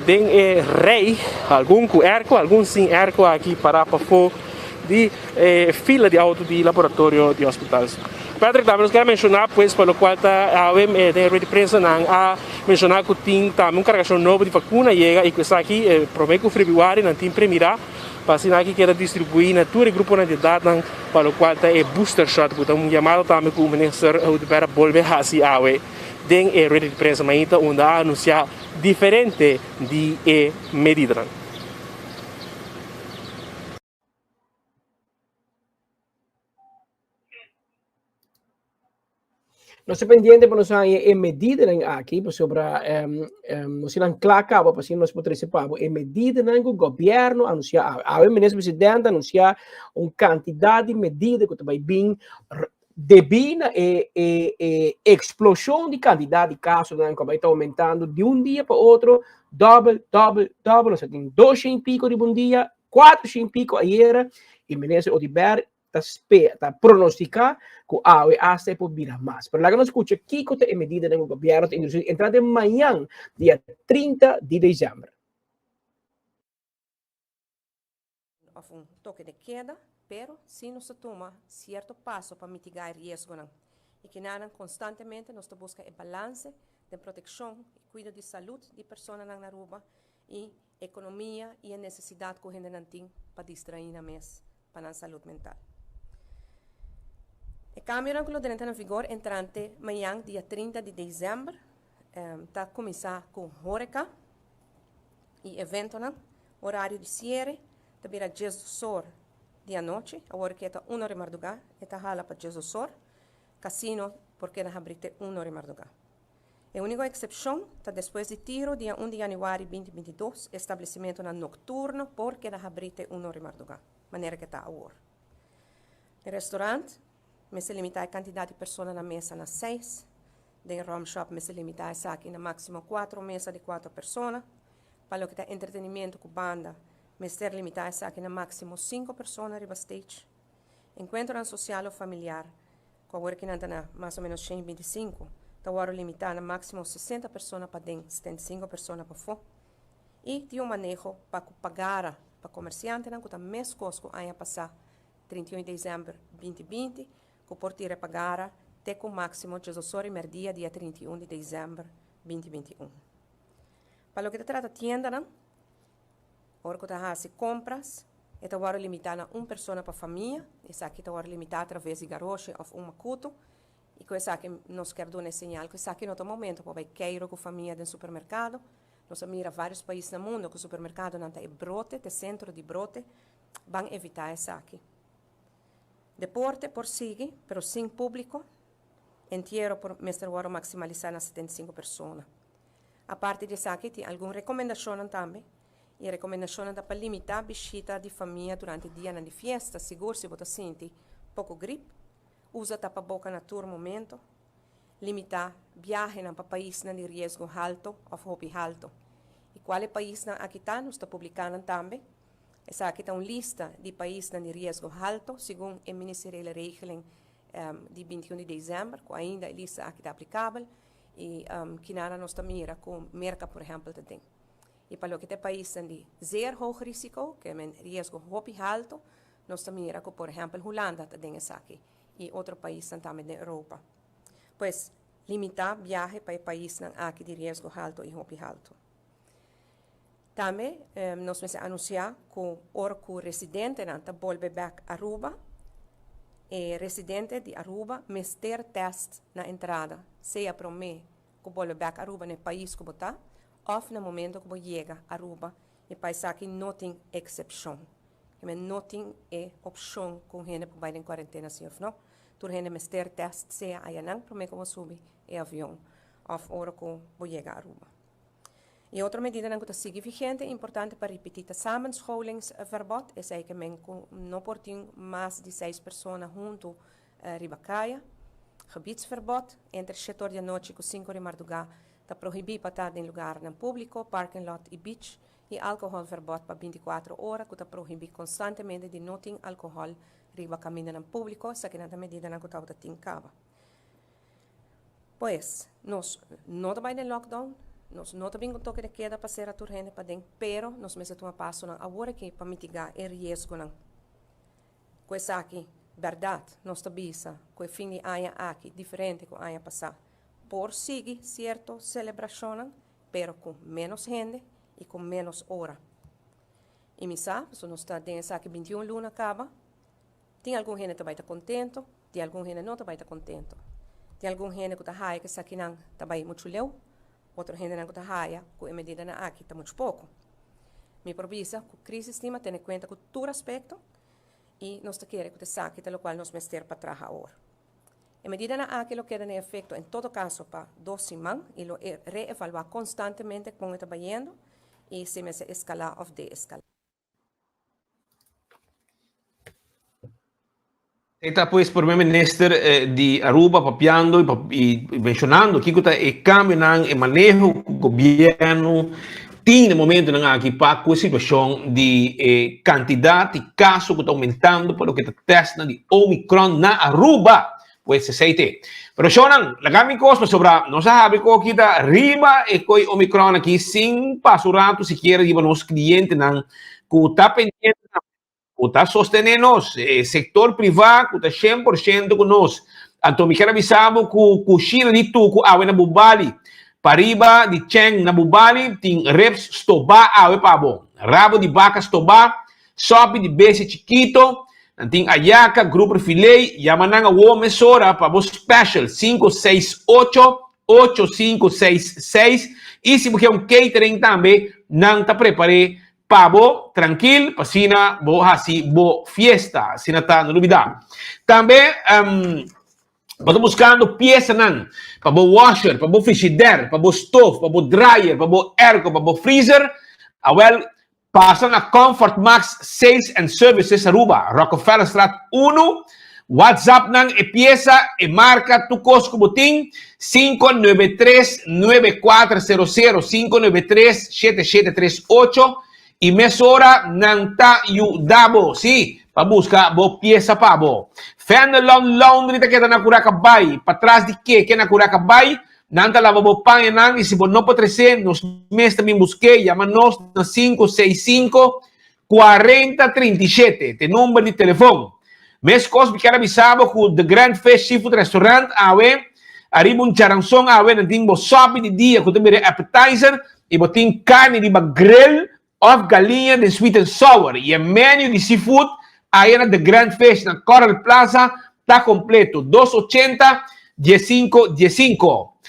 den e rey, algun cu airco algun sin airco aki para pafo di e fila di auto di laboratorio di hospital. Patrick, tambe nos kier a menciona pues pa locual ta awe den e rueda di prensa nan a menciona cu tin tambe un cargacion nobo di vacuna yega y cu esaki prome cu febrüari nan tin premira pa asina aki keda distribui na tur e gruponan di edadnan pa locual ta e booster shot cu ta un yamado tambe cu Minister Oduber a bolbe haci awe den e rueda di prensa mainta unda a anuncia diferente di e medidanan. Nos ta pendiente pa nos haña e medidanan aki pasobra um, um, nos sinan kla kaba pa asina nos por trese pa bo e medidanan ku gobièrnu anunsiá awe. Awe minister presidente anunsiá un kantidat di medida ku ta bai bin debí na e, e, e eksploshon di kantidat di kasonan ku a bai ta oumentando di un dia pa otro, dòbel, dòbel, dòbel. Nos a tin 200 i piko riba un dia, 400 i piko ayera i minister Oduber ta spera, ta pronostica cu awe hasta e por bira mas. Pero laga nos scucha kico ta e medidanan cu gobierno ta introduci entrante mañan dia 30 di december. Of un toke de keda, pero si nos ta tuma cierto paso pa mitiga e riesgonan. Y kinanan constantemente nos ta busca e balance den proteccion y cuido di salud di personanan na Aruba y economia y e necesidad cu hendenan tin pa distraí nan mes pa nan salud mental. E cambionan cu lo drenta na vigor entrante mañan dia 30 di december ta cuminsa cu horeca y eventonan. Horario di ciere ta bira diesdos or di anochi, awor cu e ta uno ora di marduga e ta hala pa diesdos or. Casino por keda habri te uno ora di marduga. E úniko eksepshon ta despues di tiro dia un di yanüari 2022 establesimentonan nokturno por keda habrí te un ora di mardugá, manera ke ta awor. Den restorant mester limitá e kantidat di persona na mesa na seis, den ròmshòp mester limitá esaki na máksimo kuatro mesa di kuatro persona. Pa loke ta entretenimiento ku banda mester limitá esaki na máksimo sinku persona riba stage. Enkuentronan sosial òf familiar ku awor ki nan ta na mas o ménos 125, ta wòrdu limitá na máksimo 60 persona paden, 75 persona pafó. I tin un maneho pa ku pagara pa komersiantenan ku ta meskos ku aña pasá, 31 di desèmber 2020, ku por tira e pagara te ku máksimo diesdos or i mèrdia dia 31 di desèmber 2021. Pa loke ta trata tiendanan, Ora ku ta hasi kompras, e ta wòrdu limitá na un persona pa famia. Esaki ta wòrdu limitá atraves di garoshi òf un makutu. I ku esaki nos kier duna e señal ku esaki no ta momento pa bai keiru ku famia den supermerkado. Nos a mira vários pais na mundu ku supermerkadonan ta e brote, ta e sentro di brote. Ban evitá esaki. Deporte por sigui, pero sin públiko. Entiero por mester wòrdu maksimalisá na 75 persona. Aparte di esaki tin algun rekomendashonnan tambe i e rekomendashonnan ta pa limitá bishita di famia durante dianan di fiesta, sigur si bo ta sinti poko grip, usa tapaboka na tur momento, limitá biahenan pa paisnan di riesgo halto òf hopi halto. I kual e paisnan aki ta, nos ta publiká nan tambe. Esaki ta un lista di paisnan di riesgo halto segun e Ministeriële Regeling di 21 di desèmber, ku ainda e lista aki ta aplikabel i kinana nos ta mira ku Merka por ehèmpel ta den. I pa loke ta e paisnan di zeer hoog risico, ke men riesgo hopi halto, nos ta mira ku por ehèmpel Hulanda ta den esaki i otro paisnan tambe den Europa. Pues, limitá biahe pa e paisnan aki di riesgo halto i hopi halto. Tambe nos mester anunsiá ku ora ku residentenan ta bolbe bèk Aruba, e residente di Aruba mester tèst na entrada, sea promé ku bolbe bèk Aruba na e pais ku bo ta òf na momento ku bo yega Aruba. E pais aki no tin eksepshon. No tin e opshon ku un hende por bai den kuarentena si òf no. Tur hende mester tèst sea ayanan promé ku bo subi e avion òf ora ku bo yega Aruba. E otro medidanan ku ta sigui vigente, importante pa ripití ta samenscholingsverbod, esei ke men ku no por tin mas di seis persona huntu riba kaya. Gebiedsverbod, entre shete or di anochi ku sinku or di mardugá ta prohibí pa ta den lugarnan públiko, parking lot i beach, i alkoholverbod pa 24 ora ku ta prohibí konstantemente di no tin alkohòl riba kamindanan públiko, esakinan ta medidanan ku tabata tin kaba. Pues, nos no ta bai den lockdown, nos no ta bin ku toke de keda pa sera tur hende paden, pero nos mester tuma pasonan awor aki pa mitigá e riesgonan. Ku esaki, bèrdat, nos ta bisa ku e fin di aña aki diferente ku aña pasá. Por sigui sierto selebrashonnan, pero ku ménos hende i ku ménos ora. I mi sa, pasobra nos ta den esaki 21 luna kaba, Tin algun hende ta bai ta kontento, tin algun hende no ta bai ta kontento. Tin algun hende ku ta haya ku esakinan ta bai muchu leu, otro hendenan ku ta haya ku e medidanan aki ta muchu poko. Mi por bisa ku Crisis Team a tene kuenta ku tur aspekto i nos ta kere ku ta esaki ta lokual nos mester pa traha awor. E medidanan aki lo keda na efekto en todo kaso pa dos siman i lo reevaluá konstantemente kon e ta bayendo i si mester eskalá òf deeskalá. E ta pues Prome Minister di Aruba papiando y mencionando kico ta e cambionan, e maneho cu gobierno tin na momentonan aki pa cu e situacion di e cantidad di caso cu ta aumentando pa loke ta testnan di Omicron na Aruba. Pues esey te. Pero shownan, laga mi cos pasobra nos a habri cu aki ta riba e coy Omicron aki sin pasa un rato sikiera riba nos clientenan cu ta pendiente cu ta sostene nos, e sector priva cu ta 100% cu nos. Anto mi kier a bisa bo cu cushina di tucu awe na Bubali, pariba di Cheng na Bubali tin ribs stoba awe pa bo. Rabo di baca stoba, sopi di bestia chikito, nan tin ayaka, grouper filet, yama nan awo mesora pa bo special 568 8566 y si bo kier un catering tambe nan ta prepare Pa bo trankil, pa asina bo hasi bo fiesta. Asina ta, no lubida. Tambe bo ta buskando piesanan pa bo washer, pa bo frishider, pa bo stof, pa bo dryer, pa bo airco, pa bo freezer. Awel, pasa na Comfort Max Sales and Services Aruba, Rockefellerstraat 1. WhatsApp nan e piesa, e marka, tur kos ku bo tin, 593 9400, 593 7738 i mesora nan ta yuda bo, sí, pa buska bo piesa pa bo. Fenelon Laundry ta keda na Curaca Bay, patras di keke na Curaca Bay, nan ta laba bo pañanan i si bo no por tres'é, nos mes ta bin busk'é, yama nos na 565 40 37 ta e number di telefon. Meskos mi kier a bisa bo ku The Grand Fish Seafood Restaurant awe ariba un charanson awe nan tin bo sopi di dia ku ta bira appetizer i bo tin karni riba grill òf galiña den sweet and sour i e menu di seafood aya na The Grand Fish na Coral Plaza ta kompleto dos ochenta diesinko diesinko.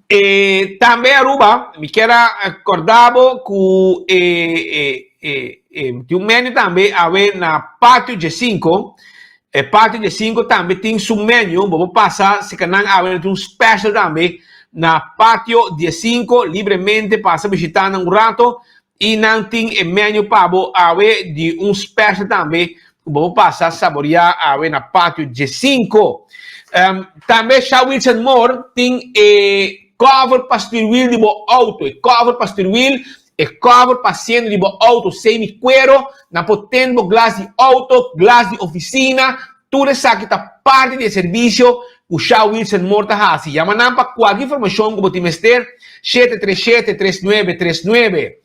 E tambe Aruba, mi kier a korda bo ku e e e e tin un menu tambe awe na Patio G5. E Patio G5 tambe tin su menu, bo por pasa si ka nan awe tin un special tambe na Patio G5, libremente pasa bishita nan un rato i nan tin e menu pa bo awe di un special tambe. ku bo por pasa saboriá awe na Patio Djesinko. Tambe Sha Wilson Moore tin e cover pa stuurwiel di bo auto, e cover pa stuurwiel, e cover pa asiento di bo auto semi cuero, nan por tend bo glas di auto, glas di oficina, tur esaki ta parti di e servicio cu Sha Wilson Moore ta haci. Yama nan pa cualkier informacion cu bo tin mester, 737 3939.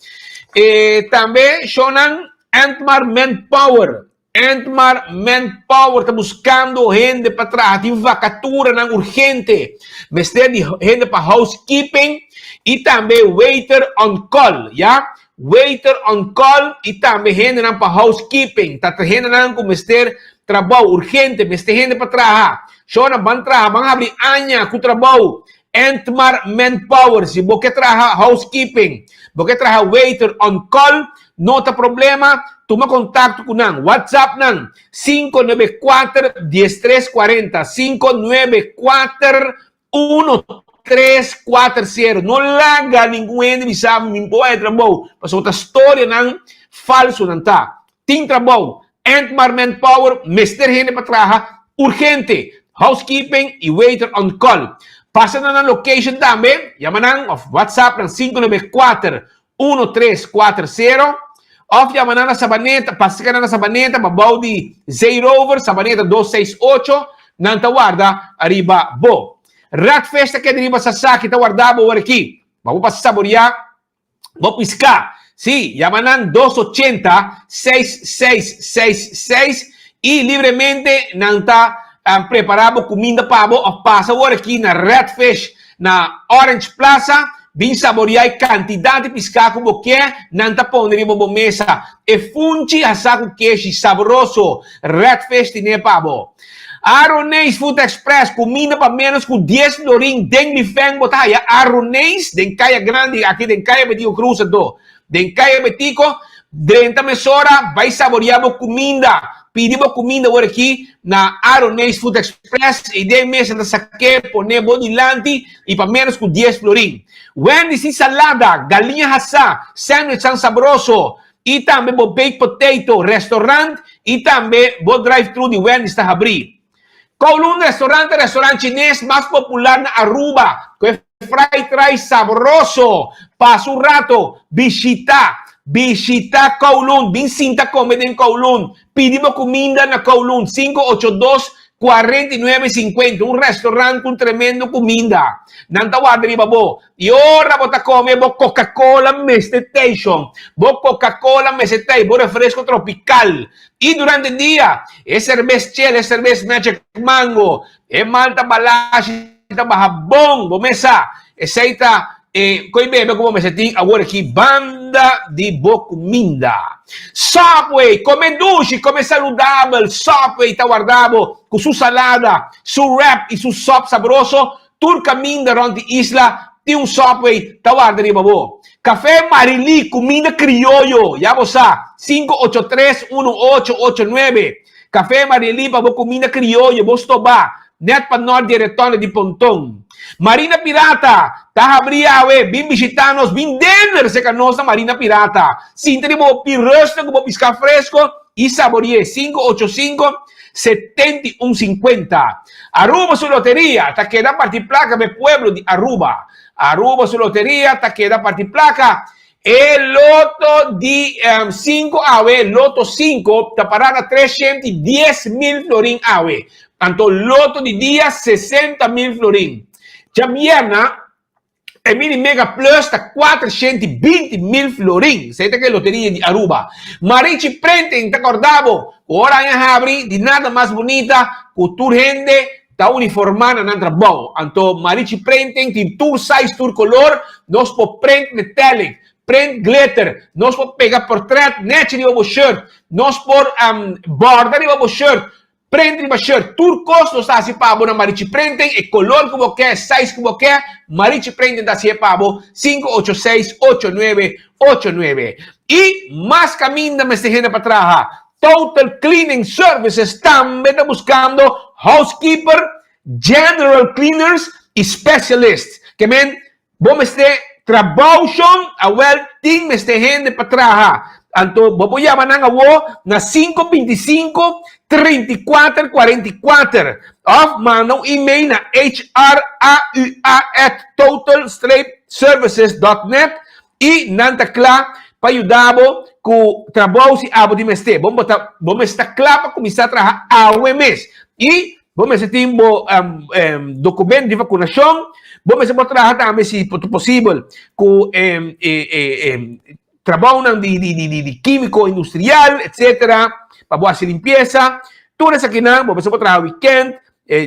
E tambe shownan Antmar Manpower Antmar Manpower ta buskando hende pa traha, tin vakaturanan urgente. Mester di hende pa housekeeping i tambe waiter on call, ya. Waiter on call i tambe hendenan pa housekeeping. Ta hendenan ku mester trabou urgente, mester hende pa traha. Shona, ban traha, ban habri aña ku trabou. Antmar Manpower, si bo ke traha housekeeping, bo ke traha waiter on call, no ta problema, tuma kontakto ku nan. WhatsApp nan, 594 1340, 594 1340. No laga ningun hende bisa mi por bai trabou, pasobra ta storianan falso nan ta. Tin trabou, Antmar Manpower mester hende pa traha urgente, housekeeping y waiter on call. Pasa na nan location tambe, yama nan of WhatsApp nan 594 1340 of yama nan na Sabaneta, pasa cerca nan na Sabaneta pa bou di Zeerover, Sabaneta 268, nan ta warda ariba bo. Redfish ta keda riba Sasaki ta warda bo ora aki. Ba bo pasa saboria Bo piská. Sí, yama nan dos ochenta, seis seis seis seis i libremente nan ta prepará bo kuminda pa bo òf pasa wor aki na Red Fish na Orange Plaza bin saboriá e kantidat di piská ku bo ke, nan ta pone riba bo mesa. E funchi hasá ku keshi sabroso Red Fish tine pa bo. Aroneis Food Express, kuminda pa ménos ku dies florin den mi fèn bo ta haya Aroneis den Kaya Grandi aki den Kaya Betico Cruz anto den Kaya Betico drenta mesora bai saboria bo kuminda pidi bo kuminda wor aki na Aroneis Food Express i den mesa ta sak'é pone bo dilanti i pa ménos ku dies florin Wendy's tin salada, galiña hasá, sandwichnan sabroso I tambe bo baked potato restaurant i tambe bo drive thru di Wendy's ta habrí. Kowloon Restaurant ta restaurant chines mas popular na Aruba ku e fried rice sabroso. Pasa un rato, bishita, bishita Kowloon, bin sinta kome den Kowloon, pidi bo kuminda na Kowloon, 582 49 50, un restaurant ku un tremendo kuminda. Nan ta warda riba bo. I ora bo ta come bo Coca-Cola mester tei shon. Bo Coca-Cola mester tei, bo refresco tropical. I durante dia, e cerbes chel, e cerbes Magic Mango, e malta balashi ta baha bon, bo mes sa. Esei ta e koi bebe ku bo mester tin awor aki banda di bo kuminda. Subway, come dushi, come saludabel, Subway ta warda bo ku su salada, su wrap i su sop sabroso. Tur kaminda rònt di isla tin un Subway ta warda riba bo. Café Marilí, kuminda krioyo, ya bo sa, 583 1889. Café Marilí pa bo kuminda krioyo, bo stobá, nèt pa nòrt di e retònde di Ponton. Marina Pirata ta habrí awe, bin bishitá nos, bin dender serka nos na Marina Pirata. Sinta riba bo pirusnan ku bo piská fresko i sabori'é, 585 71 50. Aruba su loteria ta keda parti placa p'e pueblo di Aruba. Aruba su loteria ta keda parti placa. E loto di 5 awe, loto 5, ta para na 310 mil florin awe. Anto loto di dia 60 mil florin. Djabierna e mini mega plus ta 420 mil florin. Esei ta ke loteria di Aruba. Marichi Printing ta korda bo ku ora aña habri di nada mas bunita ku tur hende ta uniformá na nan trabou. Anto Marichi Printing tin tur size, tur kolor. Nos por print metallic, print glitter, nos por pega portret nechi riba bo shirt, nos por borda riba bo shirt. Print riba shirt, tur kos nos ta hasi pa bo na Marichi Printing, e kolor ku bo ke, size ku bo ke, Marichi Printing ta hasié pa bo, 586 8989. I mas kaminda mester hende pa traha, Total Cleaning Services tambe ta buskando housekeeper, general cleaners i specialists. Ke men, bo mester trabou shon, awel tin mester hende pa traha. Anto bo por yama nan awo na 525 34 44 of manda un email na hraua at total-services.net i nan ta kla pa yuda bo ku trabou si abo tin mester. Bo ta bo mester ta kla pa kuminsá traha awe mes i bo mester tin bo dokumento di vakunashon, bo mester por traha tambe si ta posibel ku e trabounan di di di di kímiko industrial etcetera pa bo hasi limpiesa. Tur esakinan bo mester por traha wikènt,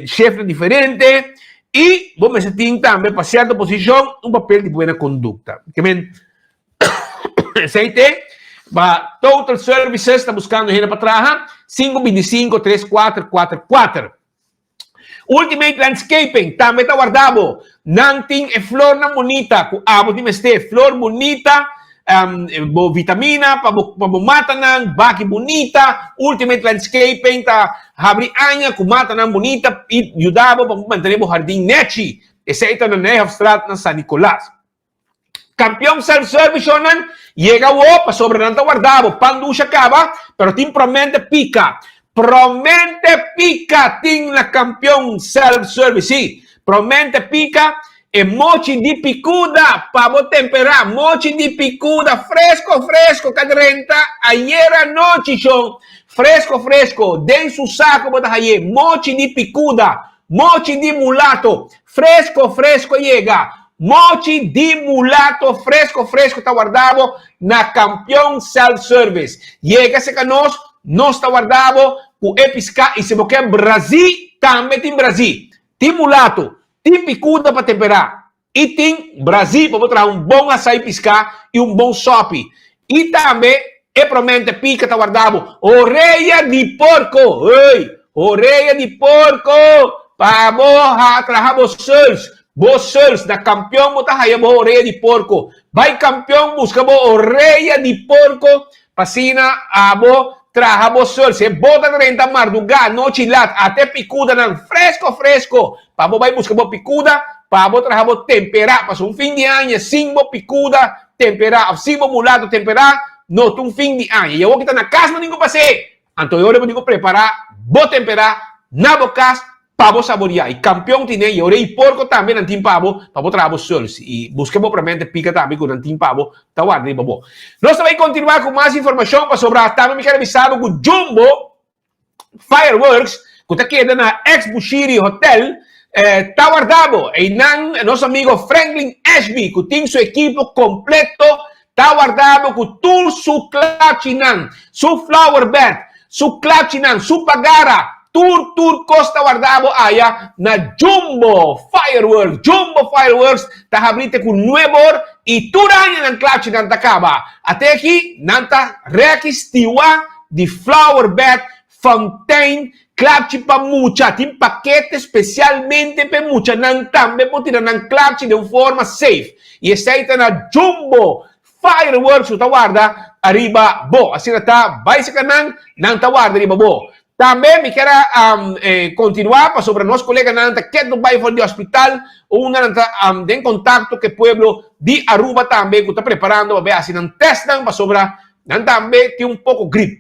shiftnan diferente i bo mester tin tambe pa sierto posishon un papel di buena kondukta. Ke men esei te pa Total Services ta buskando hende pa traha, sinku bintisinko tres kuater kuater kuater. Ultimate Landscaping tambe ta warda bo. Nan tin e flornan bunita ku abo tin mester. Flor bunita, bo vitamina pa bo pa bo matanan, baki bunita. Ultimate Landscaping ta habri aña ku matanan bunita i yuda bo pa bo mantene bo hardin nechi. Esei ta na Nijhofstraat na San Nicolas. Campeon Self Service shownan yega awo pasobra nan ta warda bo pan dusha caba pero tin promente pica promente pica tin na Campeon Self Service si promente pica e mochi di picuda pa bo tempera mochi di picuda fresco fresco ka drenta ayer anochi shon fresco fresco den su saco bo ta haye mochi di picuda Mochi di mulato fresco fresco yega Mochi di mulato fresco fresco ta warda bo na Campeon Self Service. Yega serka nos, nos ta warda bo ku e piská i si bo ke brazí tambe tin brazí. Tin mulato, tin pikuda pa temperá. I tin Brazil pa bo traha un bon asai piská i un bon sòpi. I tambe e promente pika ta warda bo oreya di porko, hey, oreya di porko pa bo ha traha bo sùls, bo sùls. Na kampion bo ta haya bo oreya di porko. Bai kampion buska bo oreya di porko pa asina abo traha bo sùls. E bo ta drenta mardugá, nochi lat, ate pikudanan fresko fresko Pa bo bai buska bo pikuda, pa bo traha bo temperá. Pasobra un fin di aña sin bo pikuda temperá òf sin bo mulato temperá, no ta un fin di aña. I awor ki ta na kas bo tin ku pas'é. Anto e ora bo tin ku prepará bo temperá na bo kas pa bo saboriá. I kampion tine, i ora ei porko tambe nan tin pa bo, pa bo traha bo sùls. I buska bo pramente pika tambe ku nan tin pa bo ta warda riba bo. Nos ta bai kontinuá ku mas informashon pasobra tambe mi kere bisa bo ku Jumbo Fireworks ku ta keda na ex Bushiri Hotel ta warda bo. Einan nos amigo Franklin Ashby ku tin su ekipo kompleto ta warda bo ku tur su klachinan, su flower bed, su klachinan, su pagara, tur tur kos ta warda bo aya na Jumbo Fireworks. Jumbo Fireworks ta habri te ku nuebe or i tur aña nan klachinan ta kaba. Ate aki nan ta reki stiwa di flower bed, fontein, klapchi pa mucha. Tin pakete spesialmente pa e muchanan tambe por tira nan klapchi den un forma safe. I esei ta na Jumbo Fireworks ku ta warda ariba bo. Asina ta bai seka nan, nan ta warda riba bo. Tambe mi kier a kontinuá pasobra nos koleganan ta ketu bai for di hospital unda nan ta den kontakto ku e pueblo di Aruba tambe ku ta preparando pa bai hasi nan tèstnan pasobra Nan tambe tin un poko grip.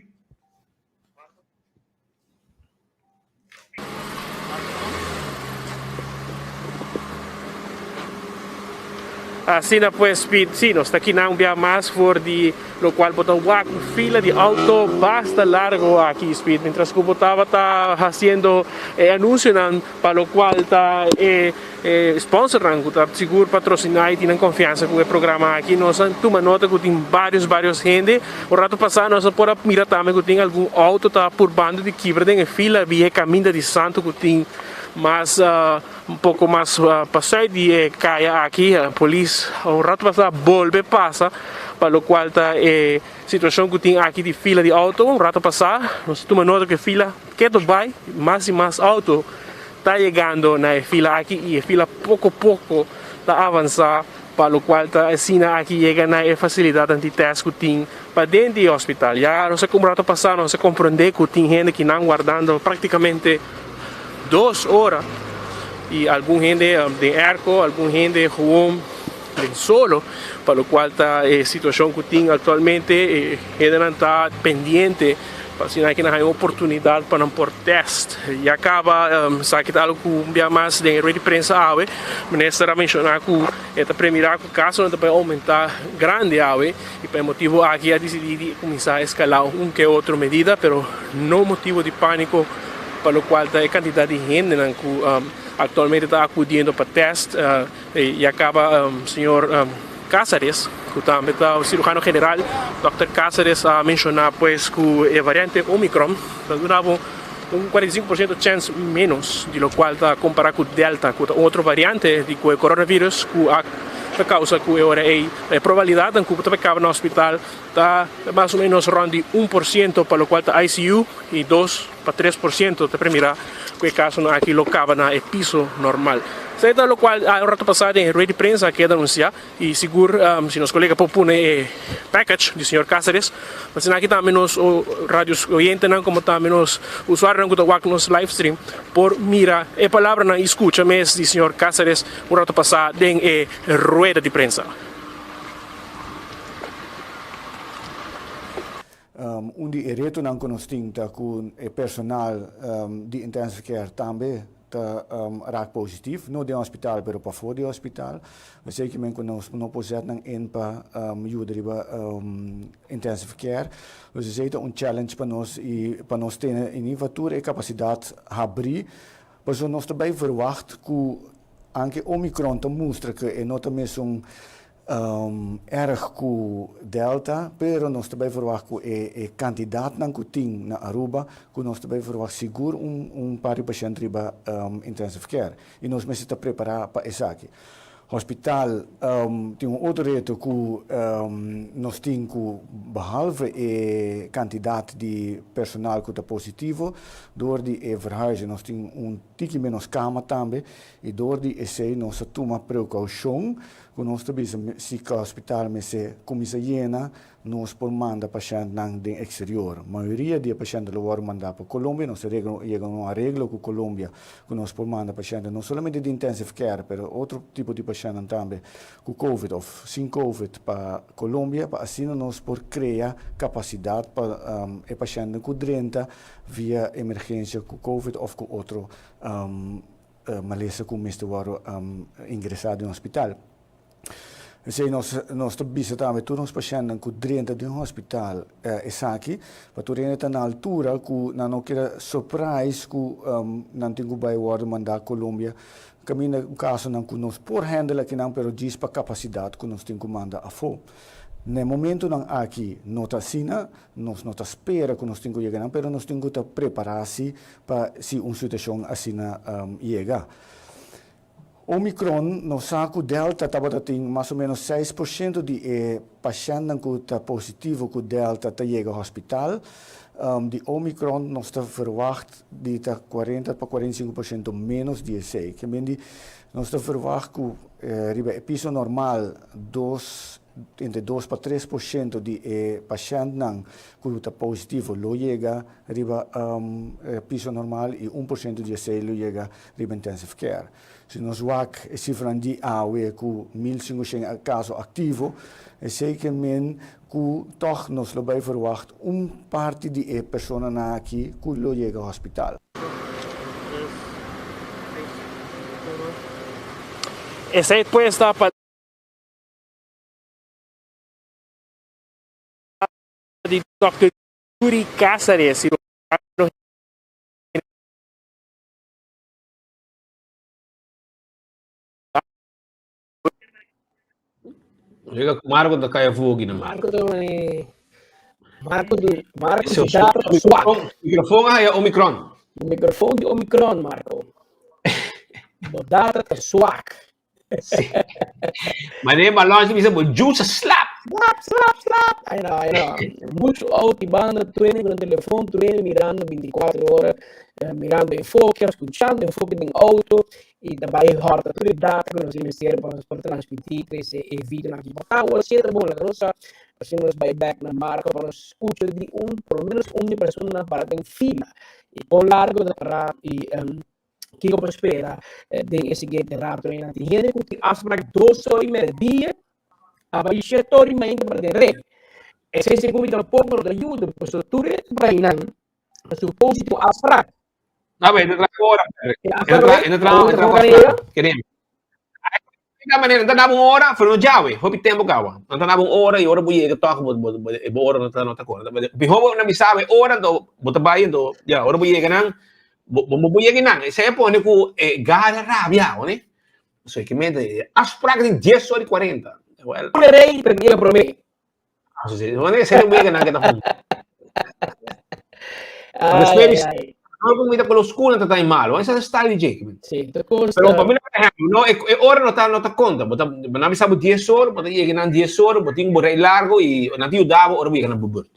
Asina pues Piet, si nos ta kinan un bia mas for di locual bo ta wak un fila di auto basta largo aki Speed, mientras cu bo tabata haciendo e anuncionan pa locual ta e E sponsornan ku ta sigur patrosiná i tin nan konfiansa ku e programa aki. Nos a tuma nota ku tin vários vários hende. Un ratu pasá nos a por a mira tambe ku tin algun outo ta purbando di kibra den e fila via e kaminda di Santo ku tin mas un poko mas pasùit di e kaya aki. Polis un ratu pasá a bolbe pasa pa lokual ta e situashon ku tin aki di fila di outo. Un ratu pasá nos a tuma nota ku e fila ketu bai mas i mas outo. Ta yegando na e fila aki y e fila poco poco ta avansa pa locual ta asina aki yega na e facilidadnan di test cu tin paden di e hospital. Ya nos a un rato pasa nos a comprende cu tin hende ki nan wardando practicamente dos ora y algun hende den airco, algun hende gewoon. den solo pa locual ta e situacion cu tin actualmente e hendenan ta pendiente pa asina aki nan haya un oportunidad pa nan por test. Ya caba esaki ta algo cu un bia mas den e rueda di prensa awe minister a menciona cu e ta premira cu casonan ta bay aumenta grandi awe y pa e motibo aki a dicidi di cuminsa escala un ke otro medida pero no motibo di panico pa locual ta e cantidad di hendenan cu actualmente ta acudiendo pa test. Ya caba señor Cáceres, cu tambe ta un cirujano general, Dòkter Cáceres a menciona pues cu e variante Omicron ta duna bo un 45% chens menos di locual ta compara cu Delta, cu ta un otro variante di cu e coronavirus cu a ta causa cu e ora ey e probabilidadnan cu bo ta bay caba na hospital ta mas o menos rond di 1% pa locual ta ICU y 2 pa 3% ta premira cu e casonan aki lo caba na e piso normal. Esey ta locual un rato pasa den e rueda di prensa a keda anuncia y sigur si nos colega por pone e package di señor Cáceres pa asina aki tambe nos radio oyentenan como tambe nos usuarionan cu ta wak nos live stream por mira e palabranan y scucha mes di señor Cáceres un rato pasa den e rueda di prensa. Un di e retonan ku nos tin ta ku e personal di intensive care tambe ta raak positief, no den hospital pero pafó di hospital. Esei ke men ku nos no por zet nan in pa yuda riba intensive care. Dus esei ta un challenge pa nos i pa nos tene in ieder geval tur e kapasidat habrí, pasobra nos ta bai verwacht ku anke Omicron ta mustra ku e no ta mesun Erg ku Delta, pero nos ta bay verwacht ku e e kantidatnan ku tin na Aruba, ku nos ta bay verwacht sigur un un par di pashènt riba intensive care i nos mester ta prepará pa esaki. Hospital tin un otro reto ku nos tin ku behalve e kantidat di personal ku ta positivo, dor di e verhuizen nos tin un tiki menos kama tambe i dor di esei nos a tuma preukoushon Ku nos ta bisa si ku hospital mester kuminsá yena, nos por manda pashèntnan den eksterior. Mayoria di e pashèntnan lo wòrdu mandá pa Colombia. Nos ta yega un areglo ku Colombia ku nos por manda pashèntnan no solamente di intensive care, pero otro tipo di pashèntnan tambe ku covid òf sin covid pa Colombia pa asina nos por krea kapasidat pa e pashèntnan ku drenta via emergensia ku covid òf ku otro malesa ku mester wòrdu ingresá den hospital. Esei nos nos ta bisa tambe tur nos pashèntnan ku drenta den hospital esaki pa tur hende ta na altura ku nan no keda surprise ku nan tin ku bai wòrdu mandá Colombia kaminda kasonan ku nos por handle akinan pero djis pa kapasidat ku nos tin ku manda afó. Na e momentunan aki no ta asina. Nos no ta spera ku nos tin ku yega nan, pero nos tin ku ta prepará si pa si un situashon asina yega. Omicron, nos sa ku Delta tabata tin mas o ménos 6% di e pashèntnan ku ta positivo ku Delta ta yega hospital. Di Omicron nos ta verwagt di ta 40 pa 45% ménos di esei. Ke men di nos ta verwagt ku riba e piso normal dos Entre 2 pa 3% di e pashèntnan ku ta positivo lo yega riba e piso normal i 1% di esei lo yega riba intensive care. Si nos wak e sifranan di awe ku 1500 kaso aktivo, esei ke men ku tòg nos lo bai verwagt un parti di e personanan aki ku lo yega hospital. Esei pues ta pa. Di Dòkter Yuri Cáceres, cirujano general. Llega ku Marco ta kaya vogi na Marco. Marco di Marco di data ta swak. Microfoon haya Omicron. Microfoon di Omicron Marco. Bo data ta swak. Mané balon si bisa bo juice slap. Slap, slap, slap. I know, I know. Mucho out y banda, truene con el teléfono, truene mirando 24 horas, eh, mirando enfoque, escuchando enfoque den auto y daarbij horta tur e data que nos investigar para nos por transmitir ese e video aquí. Pa tá, siempre bom, la cosa, así nos bay back na marca para nos escucha di un, por lo menos un di persona para den fila. Y con largo de para y um, Kiko por spera den e siguiente rato einan? Tin hende ku tin afsprak dos or i merdia, a bai shete or i mainta para den rei. Esei segun mi tampoko no ta yuda, pasobra tur e ta bai nan ta supos si tin un afsprak. No, pero e ta traha ora. E ta traha, e ta traha afsprak. Kerem. Di manera, nan ta daba un ora, pero no djawe, hopi tempo kawa. Nan ta daba un ora i ora bo yega tòg bo bo bo bo ora no ta no ta kore. Mihó bo nan bisa bo e ora anto bo ta bai anto ya ora bo yega nan bo bo bo yega nan. Esei a pone ku e gara rabia awe ne. So e kimente afsprak di dies ora i kuarenta. Well. Pone rei pero yega promé. Así, wanneer esei no yega nan ke ta huntu. Ay, ay, ay. No con mita con los school ta tan malo. Esa es style di Jake. Sí, te costa. Pero pa mí, por ejemplo, no, e, e hora no ta, no ta conta. Bota, na bisa bo 10 horas, bota llega nan 10 horas, bota tin borrei largo y na ti ayudaba ora llega na buburt.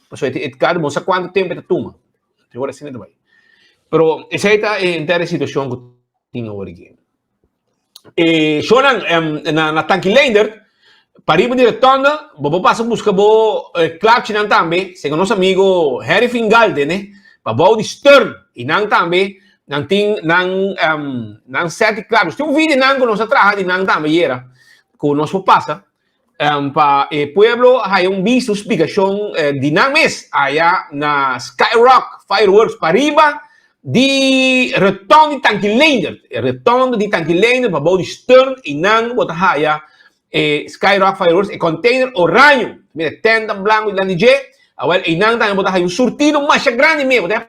Paso et, et cada, bo sa cuánto tempo ta tuma. Te ora asina ta bai. Pero esa ta e entera situación ku tin awor aquí. E shownan na, na Tanki Leendert, pariba di rotonda, bo por pasa buska bo eh, klapchinan tambe, segun nos amigo Harry Fingalde, ne? Pa bou di Stern, i nan tambe, nan tin nan, um, nan set di klapchi. Tin un video nan ku nos a traha di nan tambe yera, ku nos por pasa. Um, pa e pueblo haya un bista, un splikashon eh, di nan mes aya na Skyrock Fireworks pariba di rotonde di Tanki Leendert. E rotonde di Tanki Leendert pa bou di Stern i nan bo ta haya e Skyrock Fireworks, e container oraño. Mira tenda blanco di lan di dje. Awel, einan tambe bo ta haya un surtido masha grandi me. Bo ta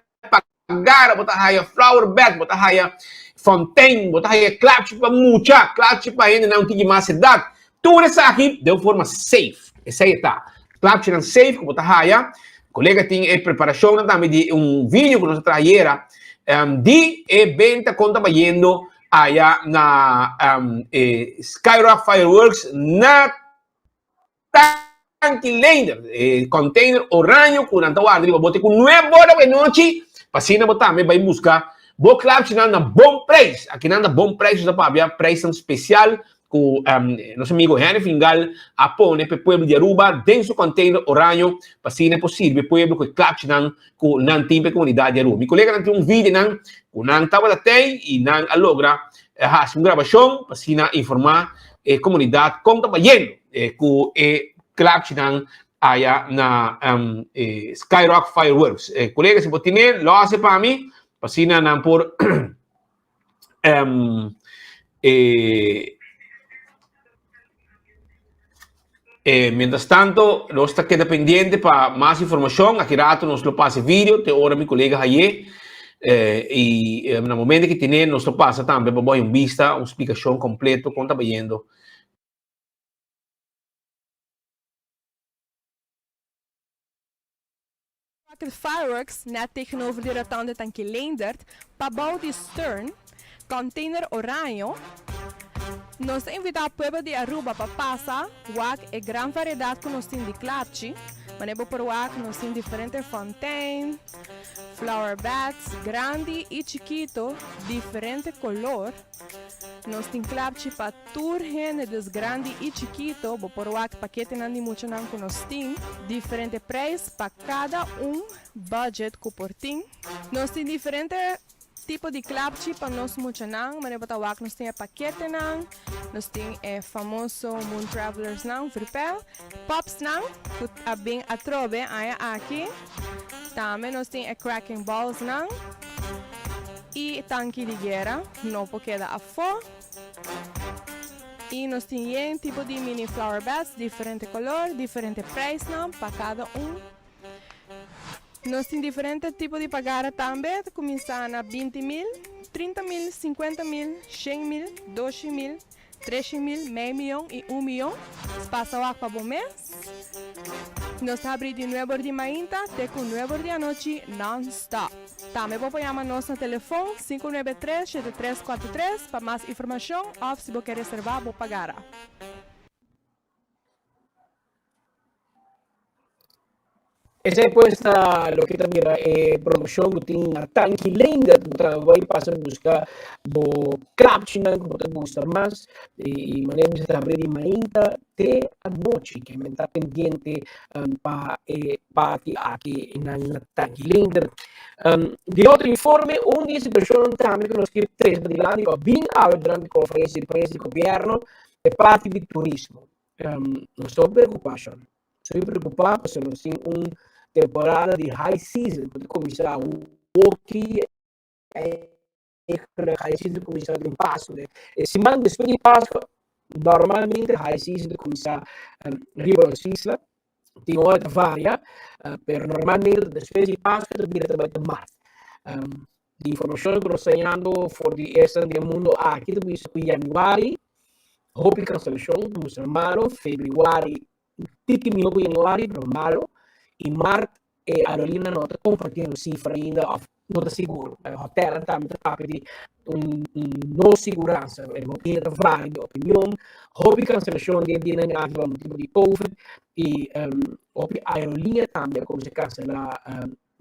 Gara, bo ta haya flower bed, bo ta haya fontein, bo ta haya klapchi pa mucha, klapchi pa hendenan un tiki mas edat. Tur esaki den un forma safe. Esei e ta. Klapchinan safe ku bo ta haya. Kolega tin e preparashonnan tambe di un video ku nos a traha ayera di e benta kon ta bayendo aya na e Skyrock Fireworks na Tanki Leender, e container oraño ku nan ta warda riba bote ku nueb ora awe nochi, pa asina bo tambe bai buska bo klapchinan na bon prijs. Akinan ta bon prijs, nos ta papia prijsnan spesial ku nos amigo Henry Fingal a pone pa e pueblo di Aruba den su container oraño pa asina e por sirbi e pueblo ku e klapchinan ku nan tin pa e komunidat di Aruba. Mi koleganan tin un videonan ku nan tabata tei i nan a logra hasi un grabashon pa asina informá e komunidat kon ta bayendo ku e klapchinan aya na Skyrock Fireworks. Kolega si bo tine lo hasi pa mi pa asina nan por e Mientras tanto, nos ta keda pendiente pa mas informacion. Aki rato nos lo pasa e video, te ora mi colega haye. Eh, y eh, na momento que tiene, nos lo pasa tambe pa bo un vista, un explicacion completo con ta bayendo. Rocket Fireworks, net tegenover di rotonde Tanki Leendert, pabou di Stern, container oraño. Nos ta invita pueblo di Aruba pa pasa wak e gran variedad cu nos tin di klapchi. Manera bo por wak nos tin diferente fontein, flower beds, grandi y chikito, diferente color. Nos tin klapchi pa tur hende, dus grandi y chikito. Bo por wak paketenan di muchanan cu nos tin. Diferente prijs pa cada un budget cu por tin. Nos tin diferente tipo di klapchi pa nos muchanan. Manera bo ta wak nos tin e paketenan, nos tin e famoso Moon Travelersnan, verpel, popsnan cu a bin atrobe aña aki. Tambe nos tin e cracking ballsnan. Y tanki di guera no por keda afó. Y nos tin yen tipo di mini flower beds, diferente color, diferente prijsnan pa cada un. Nos tin diferente tipo di pagara tambe, ta cuminsa na 20 mil, 30 mil, 50 mil, 100 mil, 200 mil. Trece mil, mei miyon y un miyon. Pasa wak pa bo mes. Nos ta habri di nuebe or di mainta te cu nuebe or di anochi non-stop. Tambe bo por yama nos na telefon 593 7343 pa mas informacion of si bo ke reserva bo pagara. Esei pues ta loke ta mira e promocion cu tin na Tanki Leendert. Bo ta bay pasa busca bo klapchinan cu bo ta gusta mas y manera mi ta habri di mainta te anochi. Ke men ta pendiente pa e parti aki na Tanki Leendert. Di otro informe, un di e situacionnan tambe cu nos kier trece padilanti cu a bin awe durante conferencia di prensa di gobierno e parti di turismo. Nos ta preocupa shon. Estoy preocupá pasobra nos tin un temporada di high season ku ta kuminsá awoki eigenlijk high season ta kuminsá den Pasku. E siman despues di Pasku normalmente high season ta kuminsá riba nos isla. Tin ora ta varia, pero normalmente despues di Pasku ta bira ta bai ta mart. Di informashon ku nos ta hañando for di esnan den mundu aki ta bisa ku yanüari hopi kanselashon ta mustra malo, febrüari Tiki mihó ku januari pero malo i mart e aerolínea no ta kompartiendo sifra ainda òf no ta sigur. Hotèlnan tambe ta papia di un no siguransa, e hopi hende ta varia di opinion, hopi kanselashon den dianan aki pa motibu di covid i hopi aerolínea tambe a kuminsá kanselá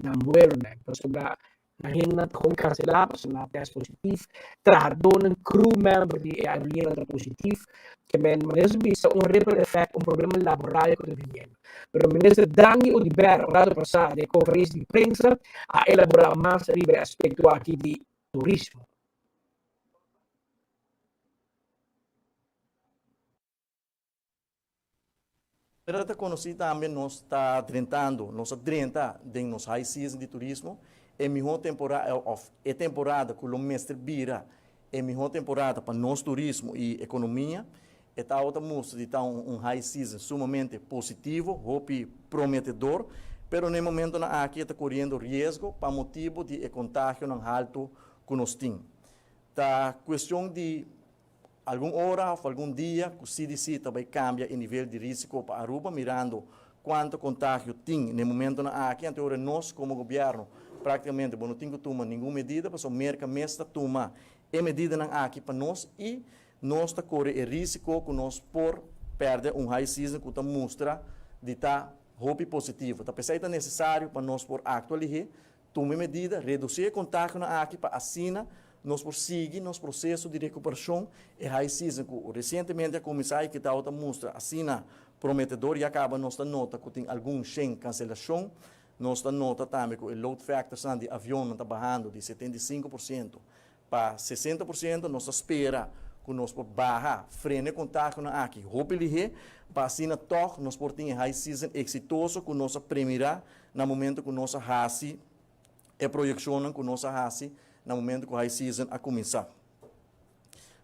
nan buelonan pasobra Nan hendenan ta gewoon kanselá pasobra nan a tèst positif. Trahadónan, crew member di e aerolíneanan ta positif. Ke men manera su bisa un ripple effect, un problema laboral ku ta biniendo. Pero Minister Dangui Oduber rato pasá den konferensia di prensa a elaborá mas riba e aspekto aki di turismo. Pero ta konosí tambe nos ta drentando, nos a drenta den nos high season di turismo, e mihó temporada òf e temporada ku lo mester bira e mihó temporada pa nos turismo i ekonomia. E tabata mustra di ta un high season sumamente positivo, hopi prometedor, pero na e momentonan aki e ta koriendo riesgo pa motibu di e kontagionan haltu ku nos tin. Ta kuestion di Algun ora of algun dia cu CDC ta bay cambia e nivel di risico pa Aruba mirando cuanto contagio tin n'e momentonan aki, anto ora nos como gobierno practicamente bo no tin cu tuma ningun medida pasobra Merca mes ta tuma e medidanan aki pa nos y nos ta core e risico cu nos por perde un high season cu ta mustra di ta hopi positivo. Ta pesey ta necesario pa nos por actua lihe Tuma e medida, redusí e kontagionan aki pa asina nos por sigui nos proseso di rekuperashon. E high season ku resientemente a kuminsá i ku tawata mustra asina prometedor ya kaba nos ta nota ku tin algun shen kanselashon. Nos ta nota tambe ku e load factorsnan di avionnan ta bahando di 75% pa 60%. Nos ta spera ku nos por baha, frena e kontagionan aki hopi lihé pa asina tòg nos por tin e high season eksitoso ku nos a premirá na momento ku nos a hasi e proyekshonnan ku nos a hasi na momento ku high season a kuminsá.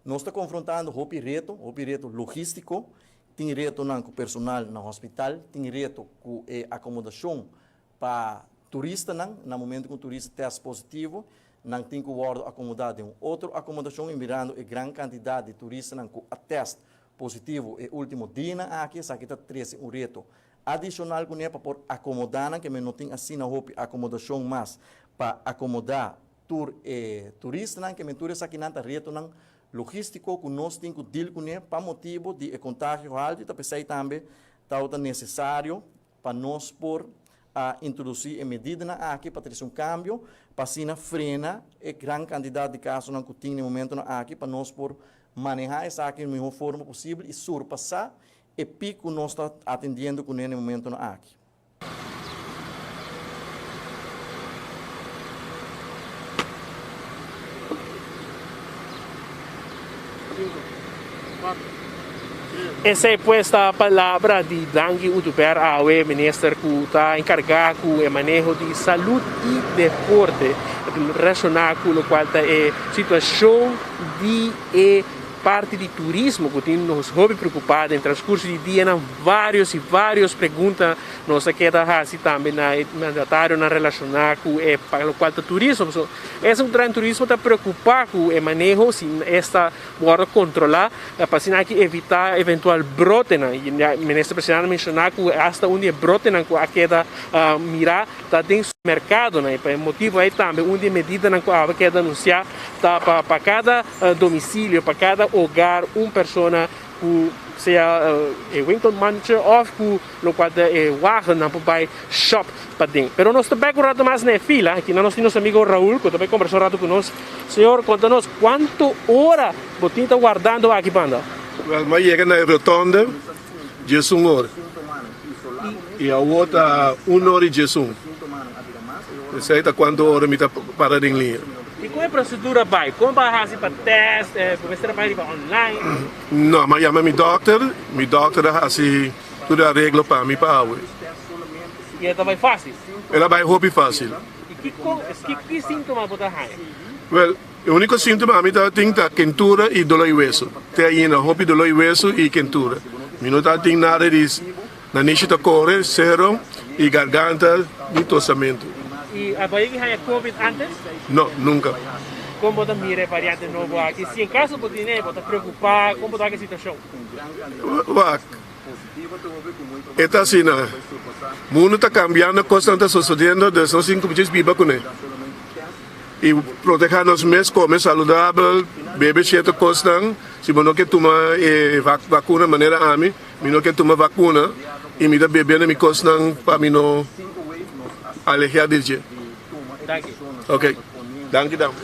Nos ta konfrontando hopi reto, hopi reto logístiko, tin retonan ku personal na hospital, tin reto ku e akomodashon pa turistanan, na momento ku un turista tèst positivo, nan tin ku wòrdu akomodá den un otro akomodashon i mirando e gran kantidat di turistanan ku a tèst positivo e último dianan aki, esaki ta trese un reto Adishonal kuné pa por akomodá nan ke men no tin asina hopi akomodashon mas pa akomodá tur e turistanan ke men tur esakinan ta retonan logístiko ku nos tin ku dil kuné pa motibu di e kontagio haltu i ta p'esei tambe tabata nesesario pa nos por a introdusí e medidanan aki pa trese un kambio pa asina frena e gran kantidat di kasonan ku tin na e momentonan aki pa nos por manehá esaki na mihó forma posibel i surpasá E pik ku nos ta atendiendo kuné na e momentonan aki. Esei pues ta palabra di Dangui Oduber awe, minister ku ta enkargá ku e maneho di salud i deporte relashoná ku lokual ta e situashon di e Parti di turismo cu tin nos hopi preocupa den transcurso di dianan varios y varios pregunta nos a keda haci tambe na e mandatarionan relaciona cu e pa locual ta turismo pasobra esun cu traha den turismo ta preocupa cu e maneho si esta wordo controla pa asina aki evita eventual brotenan y minister presidente a menciona cu hasta un di e brotenan cu a keda mira ta den mercadonan y pa e motibo ey tambe un di e medidanan cu awe keda anuncia ta pa pa cada domicilio, pa cada hogar un persona cu sea e winkelmandje of ku lokual ta e wagennan por bai shop paden. Pero nos ta bek un rato mas na e fila. Aki nan nos tin nos amigo Raul ku ta bai kombersá un rato ku nos. Señor, konta nos kuantu ora bo tin ta wardando aki banda? Wèl, mi a yega na e rotonde diesun ora i awor ta un ora i diesun. Esei ta kuantu ora mi ta para den liña. I kon e prosedura bai? Kon bo a hasi pa tèst? Bo mester a bai riba online? No, mi a yama mi dòkter. Mi dòkter a hasi tur e areglo pa mi pa awe. I e ta bai fásil? El a bai hopi fásil. I kiko, ki síntoma bo ta haña? Wèl, e úniko síntoma ami ta tin ta kentura i doló i wesu. Te ainda hopi doló i wesu i kentura. Mi no ta tin nada di nanishi ta kore, sero i garganta ni tosamentu. I abo a yega haña covid ántes? No, nunka. Kon bo ta mira e variante nobo aki? Si en kaso bo tine, bo ta preokupá? Kon bo ta wak e situashon? Wak, E ta asina. Mundu ta kambiando, kosnan ta sosodiendo, dus nos tin ku djis biba kuné. I protehá nos mes, kome saludabel, bebe sierto kosnan. Si bo no ke tuma e vakuna manera ami, mi no ke tuma vakuna i mi ta bebiendo mi kosnan pa mi no alergia di dje. Ok, danki tambe.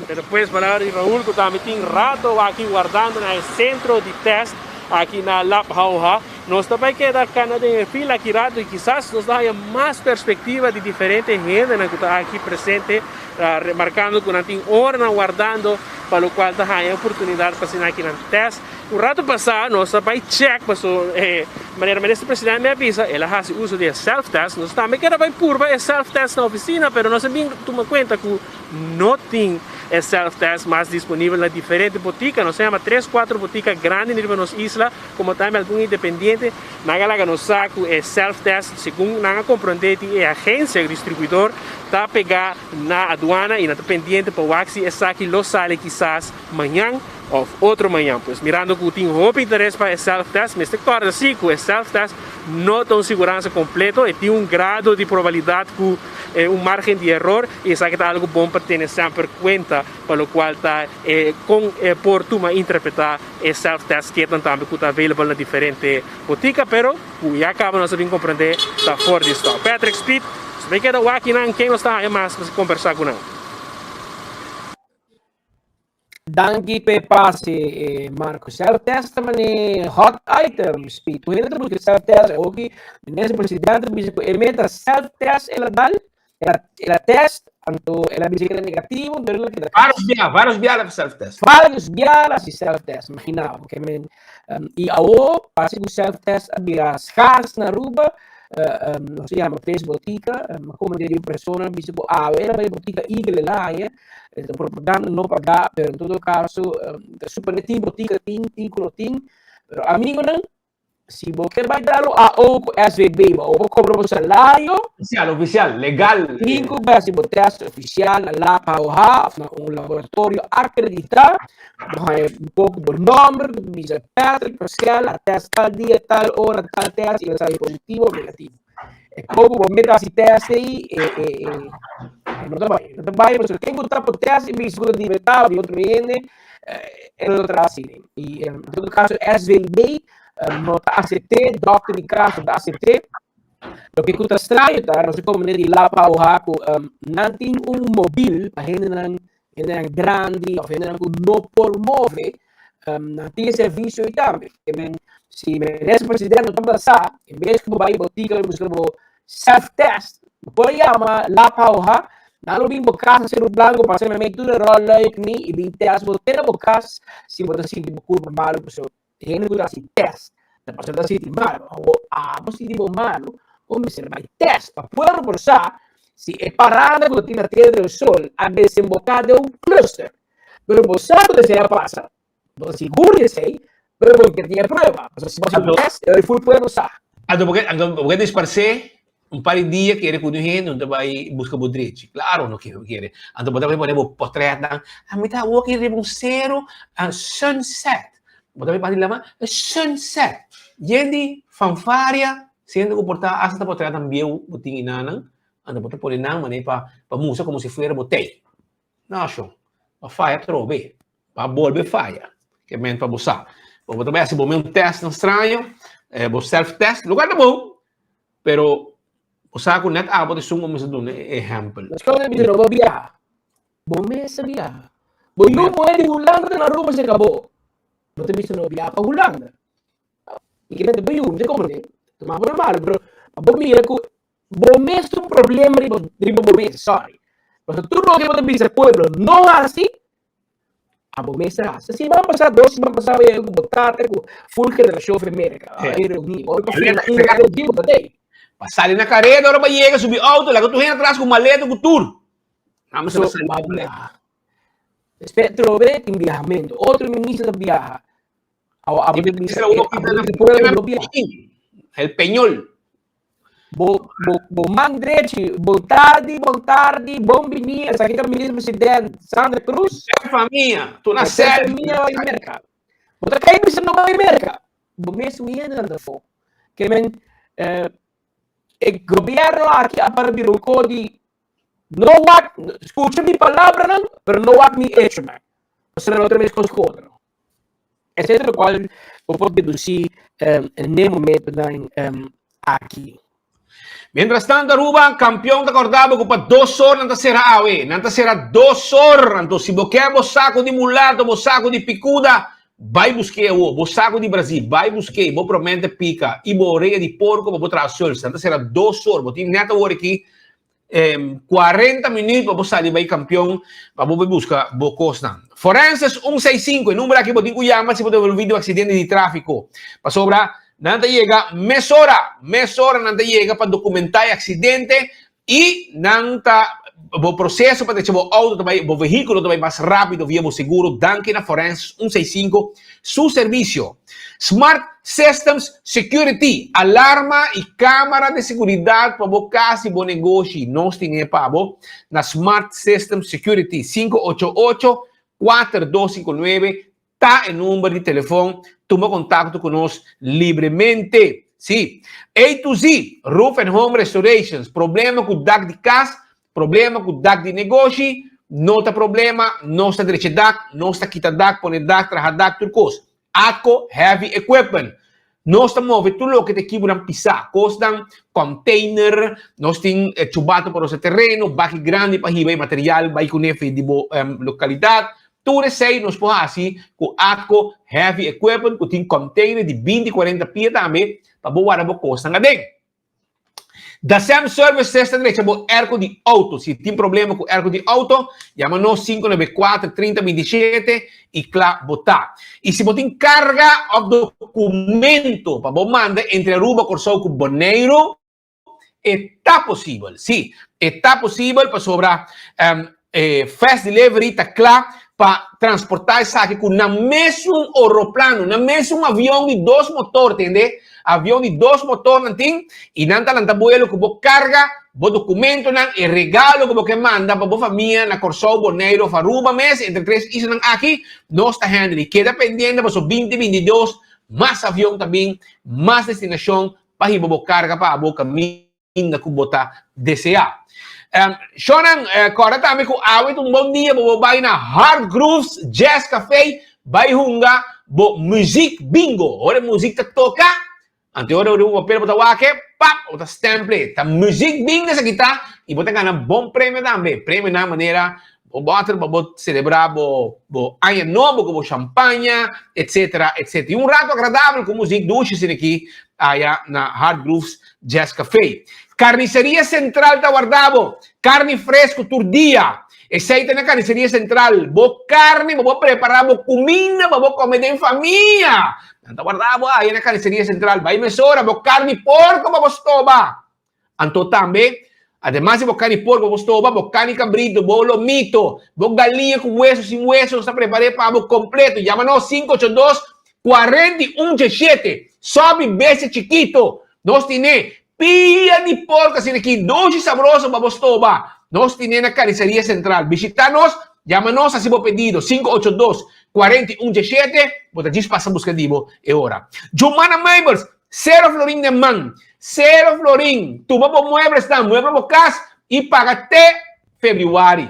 Pero pues palabra di Raul ku tambe tin rato aki wardando na e sentro di test aki na Lab Hauha. Nos ta bai keda kana den e fila aki rato i kisas nos ta haya mas perspektiva di diferente hendenan ku ta aki presente, remarkando ku nan tin oranan wardando pa lokual ta haya oportunidat pa asina aki nan test. Un rato pasá nos a bai check paso e manera minister president mi a bisa el a hasi uso di e self test. Nos tambe keda bai purba e self test na oficina pero nos a bin tuma cuenta cu no tin e self test mas disponibel na diferente botica. Nos a yama tres cuatro botica grandi riba nos isla como tambe algun independiente. Nan a laga nos sa cu e self test segun nan a comprende di e agencia distribuidor ta pega na aduana y nan ta pendiente pa wak si esaki lo sali kisas mañan. Of otro mañan. Pues mirando cu tin hopi interes pa e self test, mester corda si cu e self test no ta un siguransa completo, e tin un grado di probabilidad cu un margen di error y esaki ta algo bon pa tene semper cuenta pa locual ta e con e por tuma interpreta e self test kitnan tambe cu ta available na diferente botica pero cu ya caba nos a bin comprende ta for di stock. Patrick Speed, nos bay keda wak kinan ken nos ta haya mas pa combersa cu nan. Danki p'e pase Marco. Self test ta mane hot item spi. Tur hende ta buska self test awoki. Minister presidente ta bisa ku e meta self test el a dal, el a test, anto el a bisa ku era negativo, anto el a keda kas. Varios bia, varios bia el a self test. Varios bia el a hasi self test, imagina bo. Ke men, i awo parse ku self test a bira skars na Aruba. Nos a yama tres botika, a komende di un persona bisa ku awe el a bai botika Eagle el a haña. Ta propaganda no pagá, pero en todo caso, ta supone tin botica tin, tin ku no tin. Pero amigonan, si bo ker bai dalo AO ku SVB, bo bo kobra bo salario. Ofisial, ofisial, legal. Tin ku bai hasi bo test ofisial na La PAOH of na un laboratorio akreditá. Bo haña un poko bo nòmber ku ta bisa Patrick Pascal a test tal dia, tal ora, tal test i a sali positivo of negativo. E poco bo meta hasi test ei, e, e, e, e no ta bai. No ta bai, pasobra ken ku ta por test i bisa ku ta di berdad of di otro hende, e no ta traha asina. I en todo caso SVB no ta acept'é, dokter di cas no ta acept'é. Loke ku ta straño ta, nos a komprende di La Pauha ku nan tin un mobil pa hendenan, hendenan grandi of hendenan ku no por move, nan tin e servisio ei tambe. Ke men, si minister presidente no tabata sa, en bes ku bo bai botika i buska bo self test, bo por yama La Pauha, nan lo bin bo kas na Seru Blanco, pasa meimei tur e ròlluik ni i bin test bo te na bo kas si bo ta sinti bo kurpa malu pasobra hende ku ta hasi test ta pasobra ta sinti malu. Awor abo sinti bo malu, bo mester bai test pa pueblo por sa si e parada ku ta tin na Tierra del Sol a desemboká den un cluster. Pero bo sa ku esei a pasa, bo ta sigur di esei, pero bo kier tin e prueba. Pasobra si bo hasi un test, e full pueblo sa. Anto bo ke, anto bo ke disparsé un par di dia kere ku un hende no ta bai buska bo drechi. Klaro no ke kere. Anto bo ta bai pone bo potretnan, a mi ta awor aki riba un sero, a sunset. Bo ta bai parti lama, e sunset. Yen di fanfaria, siendo ku por ta asta potretnan bieu bo tin inanan, anto bo ta pone nan manera pa pa mustra komo si fuera bo tei. No, shon. Bo a faya atrobe. Bo a bolbe faya. Ke men pa bo sa. Bo ta bai hasi bo mes un test nan straño, eh, bo self test, lokual ta bon, pero bo sa ku net abo ta esun ku mester duna e ehèmpel. Nos kòrda bisa no bo biaha. Bo mes a biaha. Bo yu muhé di Hulanda ta na Aruba se kabo. Bo ta bisa no biaha pa Hulanda. Mi ke mete bo yu, mi ta komprendé. Tuma bo normal, pero pa bo mira ku bo mes ta un problema riba riba bo mes, sorry. Pasobra tur loke bo ta bisa pueblo no hasi, abo mes a hasi. Siman pasá, dos siman pasá bo yega ku bo tata ku full generashon for Merka. A reuní. Ora ku firma un reuní bo ta tei. Pa sali na kareda ora bo yega subi outo laga tur hende atras ku maleta ku tur. Amo So, ba biaha. Despues atrobe tin biahamentu. Otro minister ta biaha. Awo abo ta bisa, abo ta bisa pueblo no biaha. El Peñol. Bo, bo, bo man drechi, bon tardi, bon tardi, bon bini, esaki ta minister president Sandra Cruz. Ser famia, tu na ser famia bai Merca. Bo ta kai bisa no bai Merca. Bo mes un hende nan ta fo. Ke men, eh, e gobierno aki a para bira un ko di no wak, skucha mi palabranan, pero no wak mi echonan. Pasobra no ta meskos ku otro. Esei ta lokual bo por dedusí n'e momentunan aki. Mientras tanto Aruba campeon ta corda bo cu pa dos or nan ta cera awe. Nan ta cera dos or. Anto si bo kier bo saco di mulato, bo saco di picuda, bay busque awo. Bo saco di Brasil, bay busque. Bo promente pica y bo orea di porco pa bo traha suls. Nan ta cera dos or. Bo tin net awor aki 40 minuut pa bo sali bai kampion pa bo bai buska bo kosnan. Forenses 165, e number aki bo tin ku yama si bo ta envolvi den un aksidente di tráfiko. Pasobra nan ta yega mesora, mesora nan ta yega pa dokumentá e aksidente i nan ta bo proseso pa drecha bo outo ta bai, bo vehíkulo ta bai mas rápido via bo seguro danki na Forenses 165 su servisio. Smart Systems Security, alarma y camara di seguridad pa bo cas y bo negoshi. Nos tin e pa bo na Smart Systems Security. 588 4259 ta e number di telefon. Tuma contacto cu nos libremente. Sí. A to Z, Roof and Home Restorations. Problema cu dak di cas, Problema ku dak di negoshi no ta problema, nos ta drecha dak, nos ta kita dak, pone dak, traha dak, tur kos. Atco Heavy Equipment, nos ta move tur loke ta ekiponan pisá, kosnan, container, nos tin chubato pa rosa tereno, baki grandi pa hiba e material bai kuné fe di bo lokalidat. Tur esei nos por hasi ku Atco Heavy Equipment ku tin container di binti kuarenta pia tambe pa bo warda bo kosnan aden. Dasem Services ta drecha bo airco di auto. Si tin problema cu airco di auto, yama nos 594 30 27 y cla bo ta. Y si bo tin carga of documento pa bo manda entre Aruba, Corsou cu Boneiru, e ta posibel. Si, e ta posibel pasobra E fast delivery ta kla pa transportá esaki ku nan mesun oroplano, nan mesun avion di dos motor, tende? Avion di dos motor nan tin i nan ta lanta buelo ku bo karga bo dokumentonan, e regalo ku bo ke manda pa bo famia na Kòrsou, Boneiru òf Aruba mes, entre tres islanan aki, nos ta handle. I keda pendiente pasobra binti 22 mas avion ta bin, mas destinashon pa hiba bo karga pa bo kaminda. inda ku bo ta deseá. Shonnan, kòrda tambe ku awe ta un bon dia pa bo bai na Hard Grooves Jazz Café bai hunga bo muzik bingo. Ora e muzik ta toka, anto ora riba papel bo ta wak e, pap, bo ta stemple. Ta muzik bingo esaki ta i bo ta gana bon premio tambe. Premionan manera bo bòter pa bo selebrá bo bo aña nobo ku bo shampaña, etsetera, etsetera. I un rato agradabel ku muzik dushi asina aki aya na Hard Grooves Jazz Café. Carniceria Central ta warda bo. Carni fresco tur dia. Esey ta na Carniceria Central. Bo carni bo por prepara bo cuminda pa bo come den famia. Nan ta warda bo aya na Carniceria Central. Bay mesora bo carni porco pa bo stoba. Anto tambe, ademas di bo carni porco pa bo stoba, bo carni cabrito, bo lomito, bo galiña cu hueso sin hueso, nos ta prepare pa bo completo. Yama nos 582 41 7. Sobi bestia chikito. Nos tine pia di porco asina aki, dushi sabroso pa bo stoba. Nos tine na Carniceria Central. Bishita nos, yama nos, hasi bo pedido, 582 41 7. Bo ta djis pasa buska di bo e ora. Jumana Meubels, Cero florin den man. Cero florin. Tuma bo mueblesnan, muebla bo cas y paga te Februari.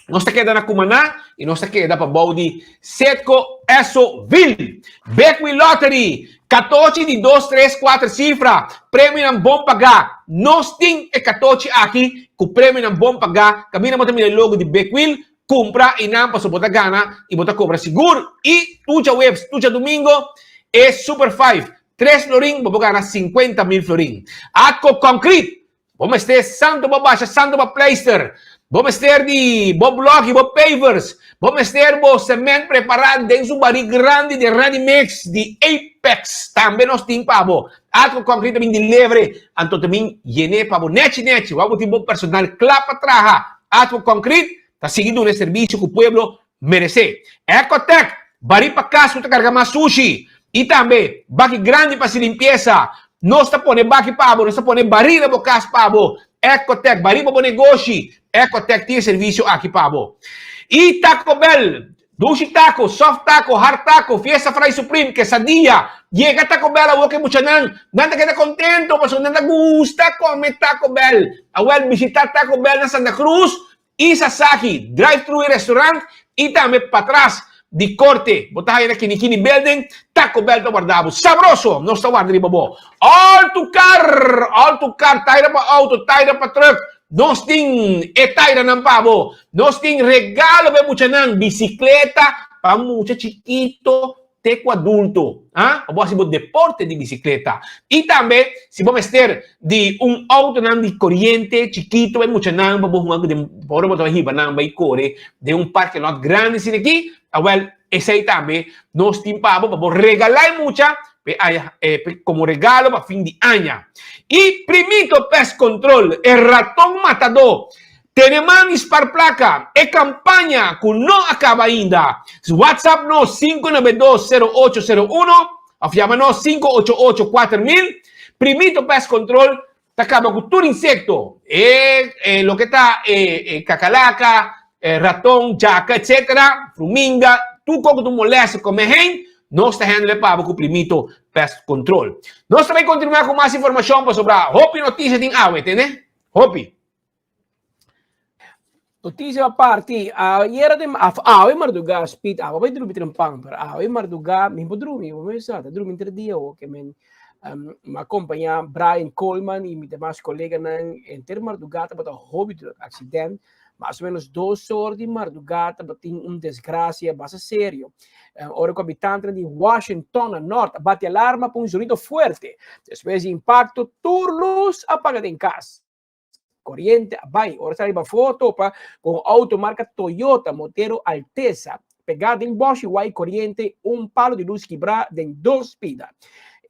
Nos ta keda na Cumaná y nos ta keda pa bou di Setco Esso Ville. Big Wheel Lottery, katochi di dos, tres, kuater sifra, premionan bon pagá. Nos tin e katochi aki ku premionan bon pagá. Kaminda bo ta mira e logo di Big Wheel, kumpra i nan pasobra bo ta gana i bo ta kobra sigur. I tur djaweps, tur djadumingo e Super Five, tres florin bo por gana 50,000 florin. Atco Concrete, Bo mester santo bo basha santo bo pleister. Bo mester di bo blok i bo pavers. Bo mester bo cement prepará den su barí grandi di ready mix di Apex. Tambe nos tin pa bo. Atco Concrete ta bin di levre, anto ta bin yené pa bo nechi nechi. Wou bo tin bo personal kla pa traha. Atco Concrete ta sigui duna e servisio ku pueblo meresé. Ecotec, barí pa kas ku ta karga mas sushi. I tambe baki grandi pa hasi limpiesa. Nos ta pone baki pa bo, nos ta pone barí na bo kas pa bo. Ecotec, barí pa bo negoshi. Ecotec tin e servisio aki pa bo. I Taco Bell, dushi taco, soft taco, hard taco, fiesta fry supreme, quesadilla. Yega Taco Bell awor ku e muchanan, nan ta keda kontento pasobra nan ta gusta kome Taco Bell. Awel bishita Taco Bell na Santa Cruz I Sasaki, drive thru e restaurant i tambe patras di korte. Bo ta haya na Kinikini Building, Taco Bell ta warda bo. Sabroso! Nos ta warda riba bo. All to car! All to car, taira pa auto, taira pa truck. Nos tin e tairanan pa bo. Nos tin regalo pa e muchanan, bisikleta pa mucha chikito te ku adulto, ha? Pa bo hasi bo deporte di bisikleta. I tambe si bo mester di un outonan di koriente chikito pa e muchanan pa bo hunga ku den pa ora bo ta hiba nan bai kore den un parke lot grandi asina aki, awel esei tambe nos tin pa bo pa bo regalá e mucha pa e aña komo regalo pa fin di aña. I Primito Pest Control, e raton matadó Tene man i spar plaka, e kampaña ku no a kaba ainda. WhatsApp nos 592 0801 òf yama nos 588 4000. Primito Pest Control ta kaba ku tur insekto, e e loke ta e e kakalaka, e raton, djaka etsetera, fruminga, tur kos ku ta molèst kome hen, nos ta handle pa bo ku Primito Pest Control. Nos ta bai kontinuá ku mas informashon pasobra hopi notisia tin awe, tende? Hopi. Noticia parti, ayera den af awe mardugá speed awe bai drumi trempan pero awe mardugá mi por drumi bo mes sa ta drumi entre dia o ke men um, mi acompañá Brian Coleman y mi demas coleganan enter mardugá tabata hopi druk accident mas o menos dos or di mardugá tabatin un desgracia basta serio um, ora ku habitantenan di Washington na nort a bati alarma pa un zonido fuerte despues di impacto tur luz a paga den kas. Coriente a bai. Ora sa riba foto pa con auto marca Toyota Motero Alteza pegá den boshi wai coriente un palo di luz kibrá den dos pida.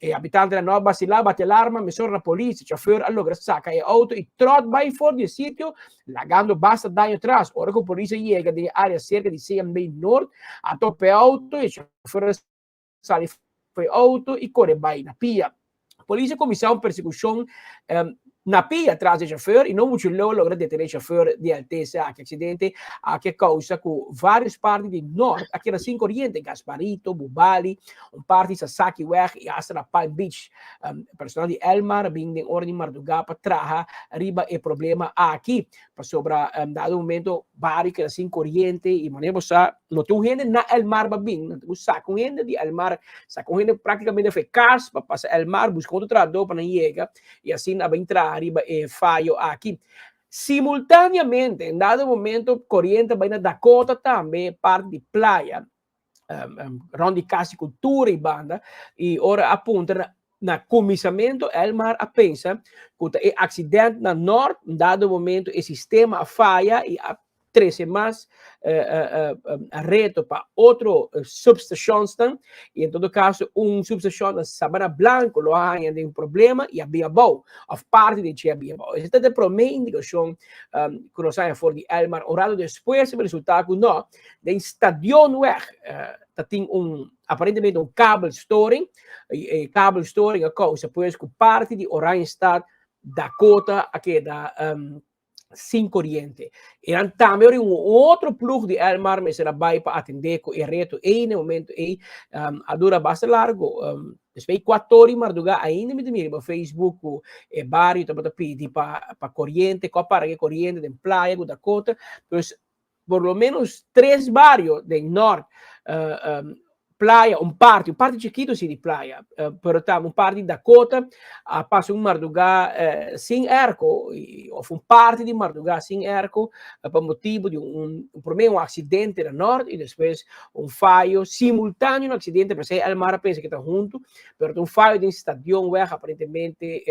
E habitantenan no a basilá bati alarma mesora na polis. E chofer a logra saca e auto y trot bai for di e sitio lagando basta daño tras. Ora cu polis a yega den e area cerca di CMB Noord a topa e auto y e chofer a sali for e auto y core bai na pia. Polis a cuminsa un persecucion na pia tras di e chofer y no mucho leu a logra detene e chofer di Alteza. Aki accidente aki a causa cu varios parti di Noord a keda sin coriente, Gasparito, Bubali, un parti di Sasakiweg y hasta na Palm Beach. Personal di Elmar a bin den ora di marduga pa traha riba e problema aki. Pasobra dado momento bario keda sin coriente y manera bo sa no tin un hende na El Mar pa bin, nan tin cu saca un hende di El Mar, saca un hende practicamente for e cas pa pasa El Mar busca otro trahador pa nan yega y asina a bin traha riba e fayo aki. Simultaneamente en dado momento coriente a bay na Dakota tambe parti di playa rond di Cas di Cultura y banda y ora a puntra na cuminsamentu Elmar a pensa cu ta e accident na Noord, un dado momento e sistema a faya y a trece mas reto pa otro substationsnan y en todo caso un substacion na Sabana Blanco lo a haña den problema y a bin abou of parti di dje a bin abou. Esei ta e prome indicacion cu nos haña for di Elmar. Un rato despues a resulta cu no, den Stadionweg ta tin un aparentemente un kabelstoring E kabelstoring a kousa pues ku parti di Oranjestad, Dakota a keda sin koriente. Eran tambe ora un otro ploeg di Elmar mester a bai pa atendé ku e reto ei na e momento ei a dura basta largo. Despues di kuator di mardugá ainda mi ta mira riba Facebook ku e bario tabata pidi pa pa koriente, ku a para ku e koriente den playa ku Dakota. Pues. por lo menos tres bario den Nort, Playa, un parti, un parti chiquito sí di Playa, pero tambe un parti di Dakota a pasa un mardugá sin airco, of un parti di mardugá sin airco pa motibu di un, promé un aksidente na Nort i despues un fayo simultáneo un aksidente, p'esei Elmar a pensa ku ta huntu, pero ta un fayo den Stadionweg aparentemente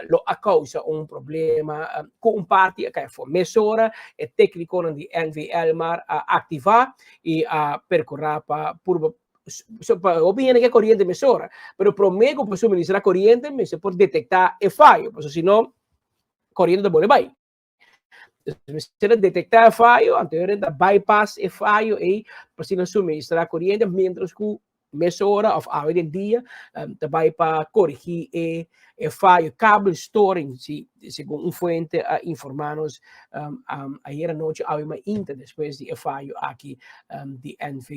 lo a kousa un problema ku un parti a kai afó. Mesora e téknikonan di NV Elmar a aktivá i a perkurá pa purba pa hopi hende ke koriente mesora, pero promé ku por suministrá koriente mester por detektá e fayo, pasobra si no koriente ta bole bai. Mester a detektá e fayo, anto e ta bypass e fayo ei pa asina suministrá koriente miéntras ku mesora òf awe den dia ta bai pa korigí e e fayo, kabelstoring, si segun un fuente a informá nos ayer anochi awe mainta despues di e fayo aki di NV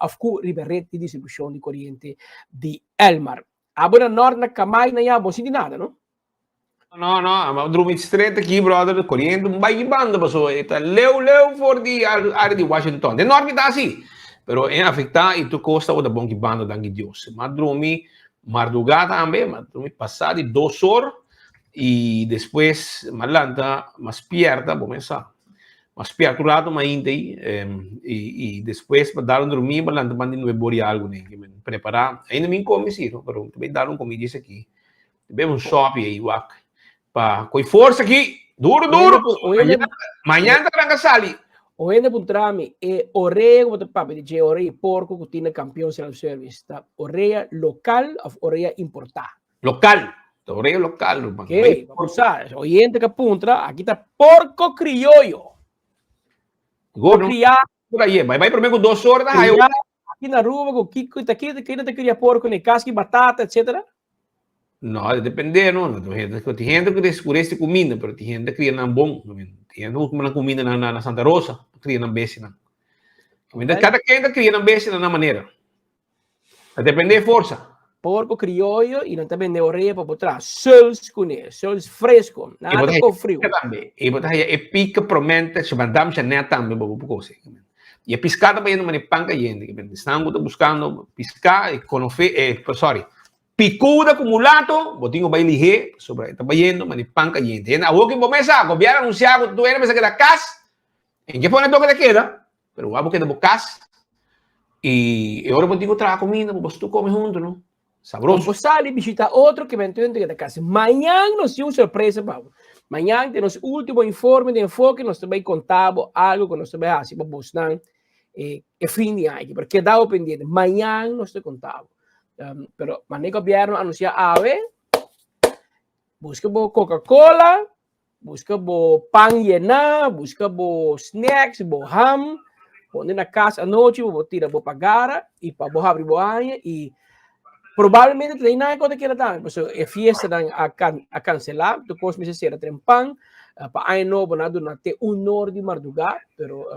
òf ku riba e ret di distribushon di koriente di Elmar. Abo na nort na Kamay na ya bo sinti nada no? No, no, a drumi straight aki, brother, koriente un bai banda paso e ta leu leu for di área di Washington. Den nort mi ta asi, pero e afektá i tur kos tabata bon ki banda, danki Dios. M'a drumi mardugá tambe, m'a drumi pasá di dos or i despues m'a lanta, m'a spierta, bo mes sa, m'a spierta un rato mainta ei i despues m'a dal un drumi, m'a lanta banda di nuebe or i algu, prepará, ainda mi komi si, pero mi ta bai dal un komida esaki. Bebe un sopi ei wak. Pa koi forsa aki. Duro, duro. Mañana ta ranka sali. Un hende puntra mi, e orea ku bo ta papia di dje, orea di porko ku tin na Kampion Self Service, ta orea lokal òf orea importá? Lokal. Ta orea lokal, ruman. Oke, pa bo sa, oyente ku a puntra, aki ta porko krioyo. Gordo. Kriá. Bai bai promé ku dos ora ta hayo. Aki na Aruba ku kiko ta ki ki ta kria porko ne kaski batata etcetera? No, ta depende no. Tin hende ku deskuresi kuminda, pero tin hende ta kria nan bon. Tin hende ku kumpra nan kuminda na na Santa Rosa, pa kria nan bestianan. Kada ken ta kria nan bestia na nan manera. Ta depende e forsa. Porko krioyo i nan ta bende orea pa bo traha suls kuné, suls fresko, nada ko friu. I bo ta haya e pika promente, madam Jeanette tambe bo por kose. I e piská ta bayendo manera pan kayente. Esnan ku ta buskando piská e konofe, e sorry, pikuda ku mulato, bo tin ku bai lihé pasobra e ta bayendo manera pan kayente. Hende awor ki bo mes sa, gobièrnu a anunsiá ku tur hende mester keda kas, en ke pone toke ta keda, pero wak bo keda bo kas i e ora bo tin ku traha kuminda, bo boso tur kome huntu no. Sabroso. Bo sali bishita otro ke men tenta keda kasi. Mañan nos tin un sorpresa pa bo. Mañan den nos ultimo informe di Enfoke nos ta bai konta bo algo ku nos ta bai hasi pa bosnan e e fin di aña aki. Pero keda bo pendiente. Mañan nos ta konta bo. Pero mane gobierno anunsia awe, buska bo Coca-Cola, Buska bo pan yená, buska bo snacks, bo ham, pone na kas anochi, bo tira bo pagara i pa bo habri bo aña i probablemente ta nai kos ta keda tambe, pasobra e fiestanan a kan a kanselá, tur kos mester sera trempan, pa aña nobo nan a duna te un or di mardugá, pero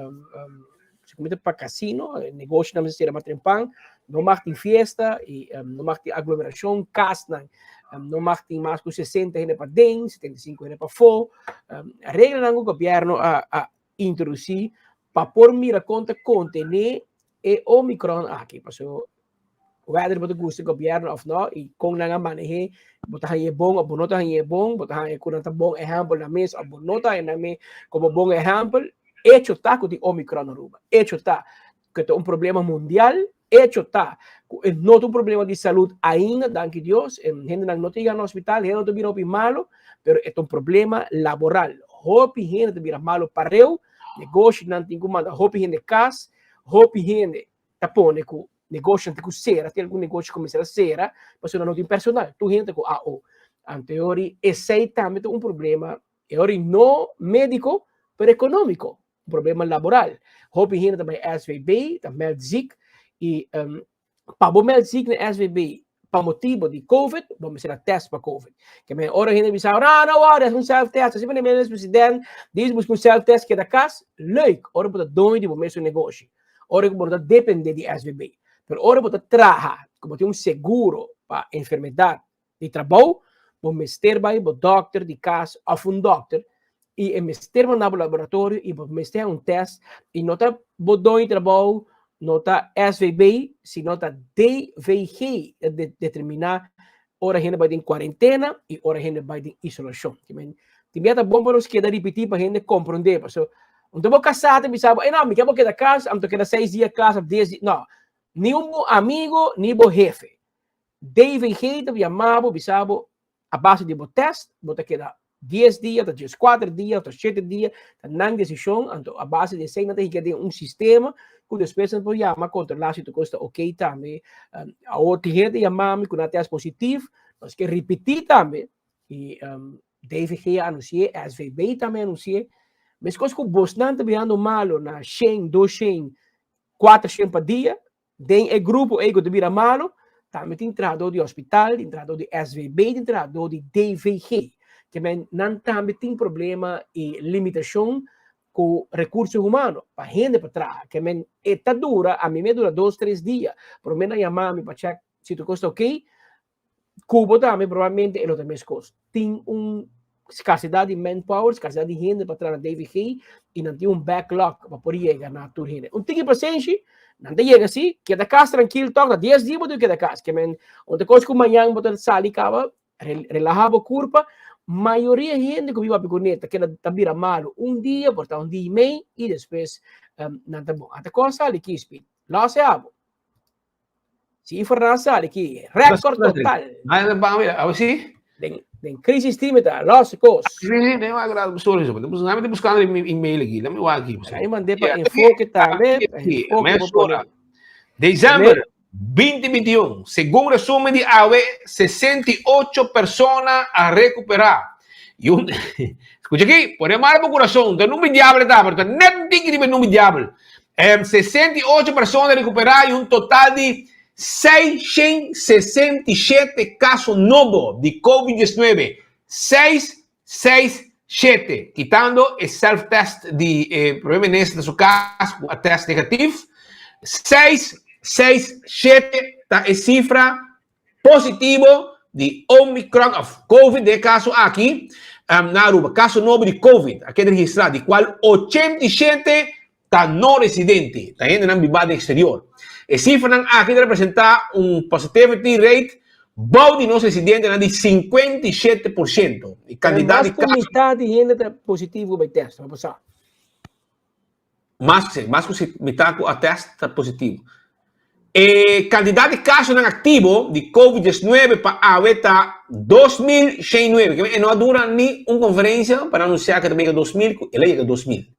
si ku pa kasino, negoshonan mester sera mas trempan, no mag tin fiesta i no mag tin aglomerashon, kasnan no mag tin mas ku sesenta hende paden, 75 hende pafó. Reglanan ku gobièrnu a a introdusí pa por mira kon ta kontené e omikron aki, pasobra whether bo ta gusta e gobièrnu òf no i kon nan a maneh'é, bo ta hañ'é bon òf bo no ta hañ'é bon, bo ta haña ku nan ta bon ehèmpel nan mes òf bo no ta haña nan mes komo bon ehèmpel, echo ta ku tin omikron na Aruba, echo ta ku e ta un problema mundial, echo ta ku e no ta un problema di salud ainda, danki Dios, hendenan no ta yega na hospital, hende no ta bira hopi malo, pero e ta un problema laboral, hopi hende ta bira malo pareu, negoshinan tin ku manda hopi hende kas, hopi hende ta pone ku negoshonan tin ku sera, tin algun negosho ku mester a sera pasobra nan no tin personal, tur hende ta ku AO. Anto e ora esei tambe ta un problema, e ora no médiko pero ekonómiko, un problema laboral. Hopi hende ta bai SVB, ta meld ziek i pa bo meld ziek na SVB pa motibo di Covid, bo mester a test pa Covid. Ke men ora hende bisa, no, no worry, hasi un self test, asina meneer president dice busca un self test keda kas, leuk, ora bo ta doño di bo mesun negoshi. Ora ku bo no ta depende di SVB. Pero ora bo ta traha, ku bo tin un seguro pa enfermedat di trabou, bo mester bai bo dòkter di kas òf un dòkter. i e mester manda bo laboratorio i bo mester haña un tèst i no ta bo doño di trabou, no ta SVB, sino ta DVG ta determiná ora hende bai den kuarentena i ora hende bai den isolashon. Tin bia ta bon pa nos keda ripití pa hende komprondé pasobra un ta bo kasá ta bisa bo, ey no, mi ke bo keda kas, ami ta keda seis dia kas òf dies dia, no, ni un bo amigo ni bo hefe. DVG ta yama bo bisa bo A base di bo test bo ta keda dies dia, ta dieskuater dia, ta shete dia, ta nan desishon, anto a base di esei nan ta higa den un sistema ku despues nan por yama kontrolá si tur kos ta okey tambe. Awor tin hende ta yama mi ku nan test positif, nos ke ripití tambe i DVG a anunsi'é, SVB tambe a anunsi'é, meskos ku bosnan ta birando malo na shen, doshen, kuatershen pa dia, Den e grupo ei ku ta bira malu, tambe tin trahadó di hospital, tin trahadó di SVB, tin trahadó di DVG. Ke men nan tambe tin problema i limitashon ku rekurso humano pa hende pa traha. Ke men e ta dura, ami mi a dura dos tres dia promé nan yama mi pa chèk si tur kos ta okey. Cubo tambe probablemente e lo ta mescos. Tin un scarcedad di manpower, scarcedad di hende pa traha na DVG y nan tin un backlog pa por yega na tur hende. Un tiki pasenshi, nan ta yega si, keda cas trankil tok, na dies dia bo tin keda cas. Ke men, un ta cos cu mañan bo ta sali caba, relaha bo curpa. Mayoria hende cu mi papia cune ta keda ta bira malo un dia, por ta un dia y mei y despues nan ta bon. Ata cos sali kispi, los e abo. Si Fernando sali ki récord total. A ver si. Den, den crisis team ta los kos. Sí, sí, nee, maar agrado sorry, so. Dus nami te buscando mi e-mail aqui. Let me wak aqui. Aí mandei para enfoque también. Enfoque por December 2021, según resumen de AWE, 68 personas a recuperar. Y un, escucha aquí, pone mal por corazón, de número diablo está, pero net digri de número diablo. 68 persona rekuperá i un total di 667 kaso nobo di Covid 19, seis, seis, shete, kitando e self test di e prome minister na su kas ku a test negatif, seis, seis, shete ta e sifra positivo di Omicron of Covid den e kaso aki na Aruba. Kaso nobo di Covid a keda registrá di kual 87 ta no residente, ta hendenan bibá den exterior. E sifranan aki ta representá un positivity rate bou di nos residentenan di 57%. E kantidat di kaso. Mas ku mitat di hende ta positivo bai tèst, bo sa. Mas, mas ku mitat ku a tèst ta positivo. E kantidat di kasonan aktivo di Covid 19 pa awe ta 2109. E no a dura ni un konferensia pa nan anunsiá ku ta yega 2000, ku el a yega 2000.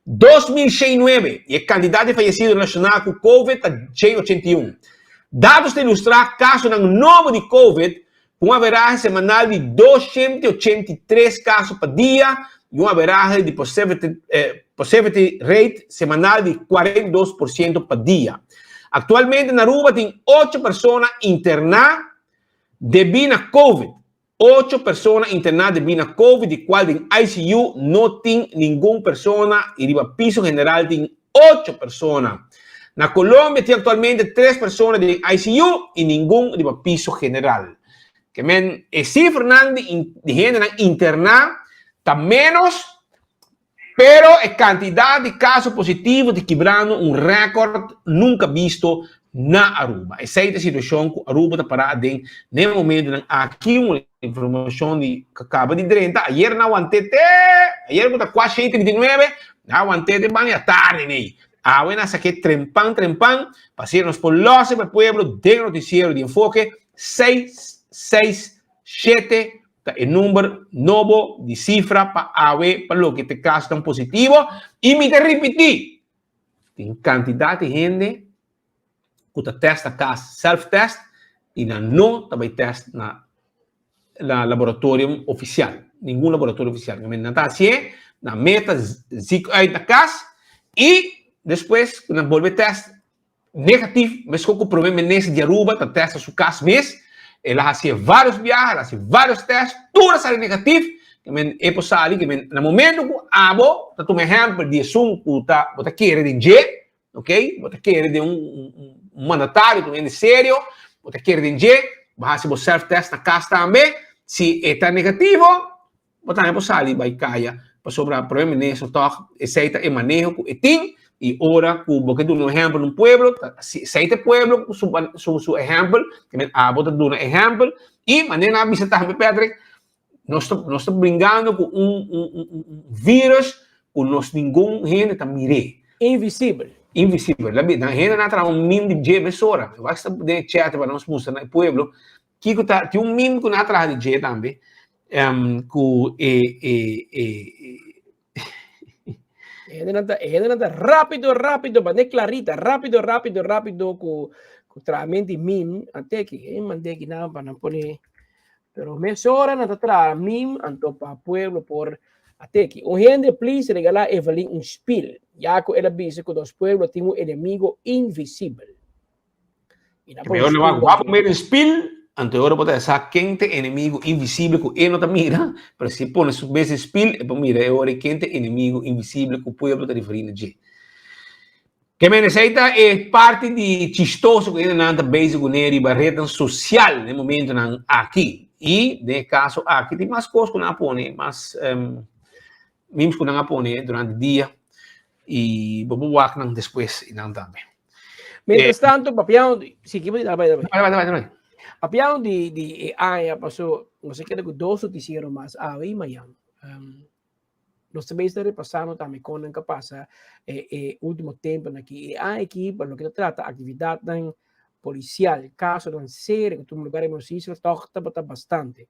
2109 i e kantidat di fayesido relashoná ku Covid ta 181. Datos ta ilustrá kasonan nobo di Covid ku un averahe semanal di 283 kaso pa dia i un averahe di positivity rate semanal di 42% pa dia. Aktualmente na Aruba tin ocho persona interná debí na Covid. Ocho persona interná debí na Covid di kual den ICU no tin ningun persona i riba piso general tin ocho persona. Na Colombia tin aktualmente tres persona den ICU i ningun riba piso general. Ke men e sifranan di di hendenan interná ta ménos, pero e kantidat di kaso positivo ta kibrando un rèkòrt nunka bisto na Aruba. Esei ta e situashon ku Aruba ta pará aden na e momentunan aki. Un informashon di ku kaba di drenta ayer nan want'é te ayer ku ta kuashi shei 39 nan want'é te banda di atardi nei. Awe nan sak'é trempan trempan pa asina nos por lòs riba e pueblo den notisiero di Enfoke seis seis shete ta e number nobo di sifra pa awe pa loke ta e kasonan positivo i mi ta ripití tin kantidat di hende ku ta test na kas self test i nan no ta bai test na na laboratorium ofisial ningun laboratorio ofisial nan ta hasié nan meta zik uit na kas i despues ku nan bolbe test negatif meskos ku prome minister di Aruba ta test na su kas mes el a hasié varios biaha el a hasi varios test tur a sali negatif e por sali na momento ku abo ta tuma ehèmpel di esun ku ta bo ta kere den dje Ok, bo ta kere den un mandatario, un hende serio, bo ta kere den dje, bo hasi bo self test na kas tambe, si e ta negativo, bo tambe por sali bai kaya. Pasobra Prome Minister tòg esei ta e maneho ku e tin i ora ku bo ke duna un ehèmpel na un pueblo, ta esei ta e pueblo ku su su su ehèmpel, ke men abo ta duna ehèmpel i manera nan a bisa tambe Patrick, nos ta nos ta bringando ku un un un un virus ku nos ningun hende ta mir'é. Invisibel. Invisibel. Labi nan hende nan a traha un meme di dje mesora. Mi wak sta den e chat pa nos mustra na e pueblo Kiko ta, tin un meme ku nan a traha di dje tambe, um, ku e, e, e, E hendenan ta, e hendenan ta rápido, rápido, bane clarita, rápido, rápido, rápido ku ku trahamento di meme, ante ki, e mandé ki nan pa nan pone, pero mesora nan ta traha meme anto pa pueblo por ateki. Un hende please regalá Evelyn un spiel, ya ku el a bisa ku nos pueblo tin un enemigo invisibel. Mehor lo wak wak mira spil, anto ora bo ta sa ken te enemigo invisible ku e no ta mira, pero si pone su mes spil, e por mira e ora ken te enemigo invisible ku pueblo ta referí na dje. Ke men esei ta e parti di chistoso ku hendenan ta bezig kuné riba retnan sosial den momentonan aki. I den e kaso aki tin mas kos ku nan a pone, mas memes ku nan a pone durante dia i bo por wak nan despues i nan tambe. Mientras tanto, papiando, sí, ¿qué bai, bai, bai. Bai, bai, bai. Papiando di, di e aña pasó, nos a keda ku dos noticiero mas awe i mañan. Um, nos tambe está repasando tambe kon nan ka pasa e, e último tempo aki. E aña aki, pa loke ta trata aktividatnan policial, kasonan serio ku tuma lugar den nos isla, tòg tabata bastante.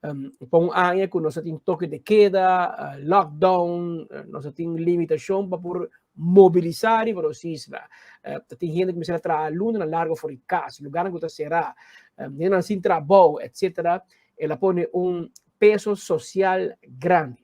Um, pa un aña ku nos a tin toke de keda, uh, lockdown, uh, nos a tin limitashon pa por mobilisá riba nos isla. Uh, ta tin hende ku mester a traha lunanan largo for di kas, lugarnan ku ta será, um, hendenan sin trabou, etcétera. El a pone un peso social grandi.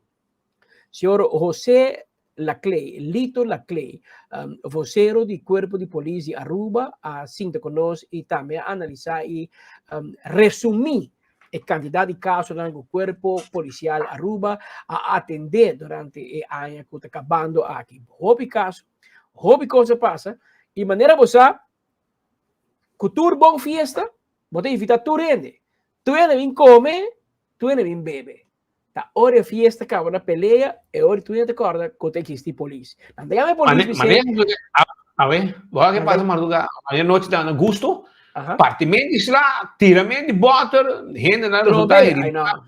Señor José Laclay, Lito Laclay, um, vocero di Cuerpo di Polis di Aruba, a sinta con nos y tambe a analisa y um, resumi e cantidad di casonan cu Cuerpo Policial Aruba a atende durante e aña cu ta cabando aki. Hopi caso, hopi cosa pasa y manera bo sa, cu tur bon fiesta, bo ta invita tur hende. Tur hende bin come, tur hende bin bebe. Ta ora e fiesta kaba na pelea, e ora tur hende ta kòrda ku ta eksistí polis. Nan ta yama e polis bis'é. A ber, bo a ke pasa marduga, anochi ta na gusto, partimen di sla, tiramen di bòter, hende na resultá heridá.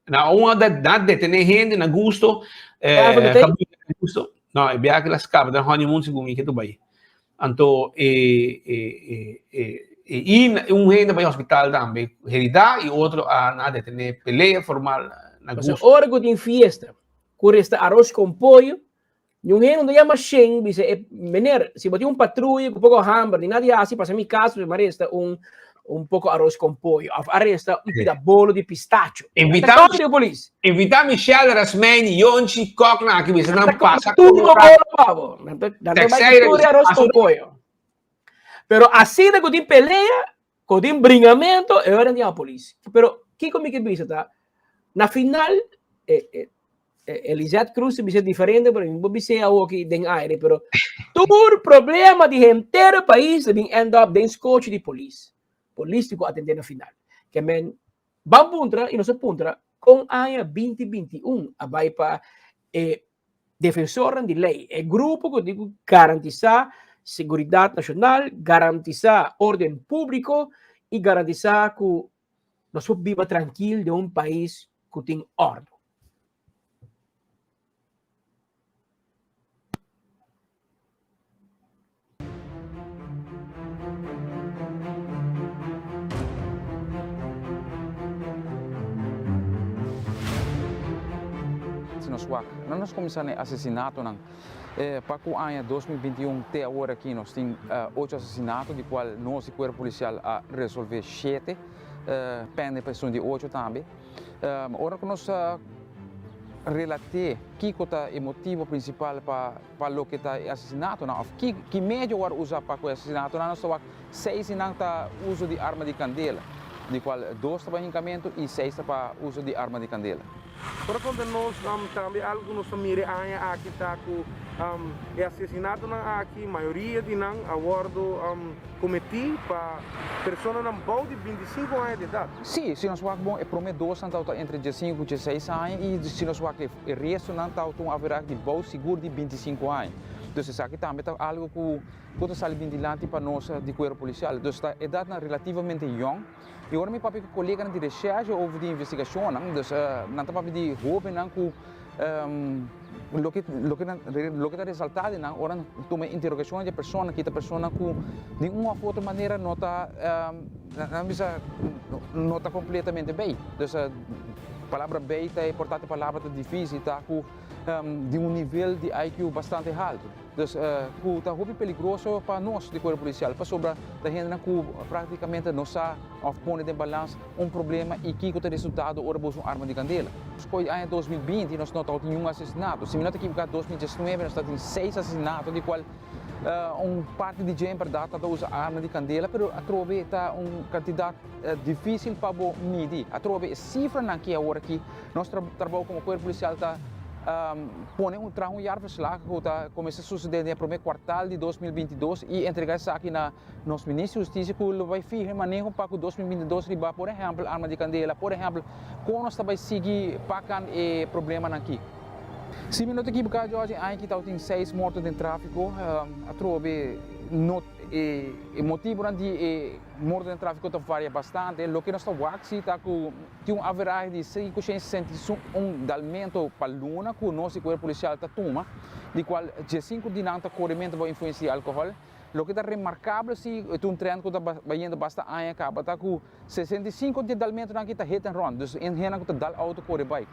Na un a na detené hende na gusto, na gusto. No, e biaha kila skapa den honeymoon segun mi ke tu bai. Anto e e e e i un hende bai hospital tambe heridá i otro a na detené pelea formal na gusto. Ora ku tin fiesta ku resta aros kon pollo, niun hende no ta yama shen bisa e meneer si bo tin un patruya ku poko hamber ni nada di hasi pasa mi kas mi resta un un poko aros kon pollo of a resta un pida bolo di pistacho. Invita invita Michelle, Rasmijn, Yonchi, Kok nan aki bisa nan pasa Tur bolo pa bo. Nan ta nan ta bai tur aros kon pollo. Pero asina ku tin pelea, ku tin bringamento, e ora nan tin yama polis. Pero kiko mi ke bisa ta, na final e e Elizeth Cruz ta bisa diferente, pero mi por bis'é awoki den aire, pero tur problema di henter pais ta bin end up den skochi di polis. Polis tin ku atendé na final. Ke men ban puntra i nos a puntra kon aña 2021 a bai pa e defensornan di lei, e grupo ku tin ku garantisá seguridat nashonal, garantisá orden públiko i garantisá ku nos por biba trankil den un pais ku tin òrdu. Si nos wak, no nos kuminsá na e asesinatonan. Pa ku aña 2021 te awor aki nos tin ocho asesinato di kual nos di Kuerpo Polisial a resolvé shete, pende pa esun di ocho tambe. Ora ku nos a relat'é kiko ta e motibu prinsipal pa pa loke ta e asesinatonan òf ki ki medio wòrdu usá pa ku e asesinatonan, nos ta wak seis di nan ta uso di arma di kandela. di cual dos ta pa hincamento y seis ta pa uso di arma di candela. Por a konta nos tambe algu ku nos ta mira e aña aki ta ku e asesinatonan aki mayoria di nan a wòrdu kometí pa personanan bou di 25 aña di edat. Sí, si nos wak bon e promé dosnan tabata entre diesinku ku dieseis aña i si nos wak e restonan tabata un average di bou sigur di 25 aña. Dus esaki tambe ta algu ku ku ta sali bin dilanti pa nos di kuerpo polisial. Dus ta edatnan relativamente yòn. I ora mi papia ku koleganan di reshershi over di investigashonnan, dus nan ta papia di hóbennan ku loke loke nan loke ta resaltá di nan ora nan tuma interogashon di e persona ki ta persona ku di un òf otro manera no ta nan bisa no ta kompletamente bei. Dus palabra bei ta e por ta palabra ta difísil ta ku di un nivel di IQ bastante haltu. Dus ku ta hopi peligroso pa nos di kuerpo polisial pasobra ta hendenan ku praktikamente no sa òf pone den balans un problema i kiko ta resultado ora bo usa un arma di kandela. Despues di aña 2020 nos no tabatin niun asesinato. Si mi no ta ekiboká 2019 nos tabatin seis asesinato di kual un parti di dje en bèrdat tabata usa arma di kandela pero atrobe ta un kantidat difísil pa bo midi. Atrobe e sifranan ki awor aki Nos trabou komo kuerpo polisial ta pone un traha un jaarverslag ku ta kuminsá susede den e promé kuartal di 2022 i entregá esaki na nos Minister di Hustisia ku lo bai fiha e maneho pa ku 2022 riba por ehèmpel arma di kandela, por ehèmpel kon nos ta bai sigui pakan e problemanan aki. Si mi no ta ekiboká George e aña aki tabatin seis morto den tráfiko atrobe no e motibonan di e morto den tráfiko ta varia bastante loke nos ta wak si ta ku Tin un averahe di 561 dalmento pa luna ku nos di Kuerpo Polisial ta tuma, di kual 15 di nan ta korementu bou influensia di alkohòl. Loke ta remarkabel si e ta un trend ku ta bayendo basta aña kaba ta ku 65 di e dalmentunan aki ta hit and run, dus hendenan ku ta dal outo kore bai.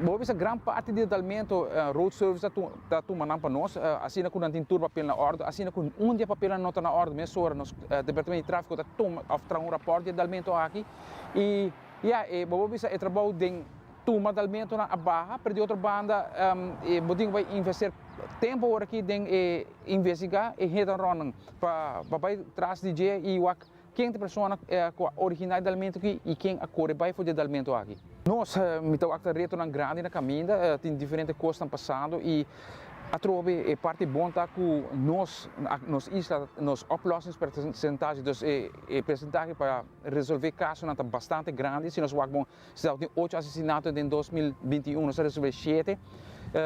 Bo bisa gran parti di e dalmento road service ta tuma nan pa nos, asina ku nan tin tur papel na òrdu, asina ku un di e papelnan no ta na òrdu mesora nos departamento di tráfiko ta tuma òf traha un rapòrt di e dalmento aki. I ya, e bo por bisa e trabou den tuma dalmentonan a baha, pero di otro banda bo tin ku bai invester tempu awor aki den e investigá e hit and runnan pa bai tras di dje i wak ken ta e persona ku a originá e dalmento aki i ken a kore bai for di e dalmento aki. Nos, mi ta wak ta retonan grandi na kaminda, tin diferente kosnan pasando i Atrobe e parti bon ta ku nos nos isla nos oplossingspercentage dus e e persentahe pa resolve kasonan ta bastante grandi si nos wak bon si tabatin ocho asesinato den 2021 nos a resolve shete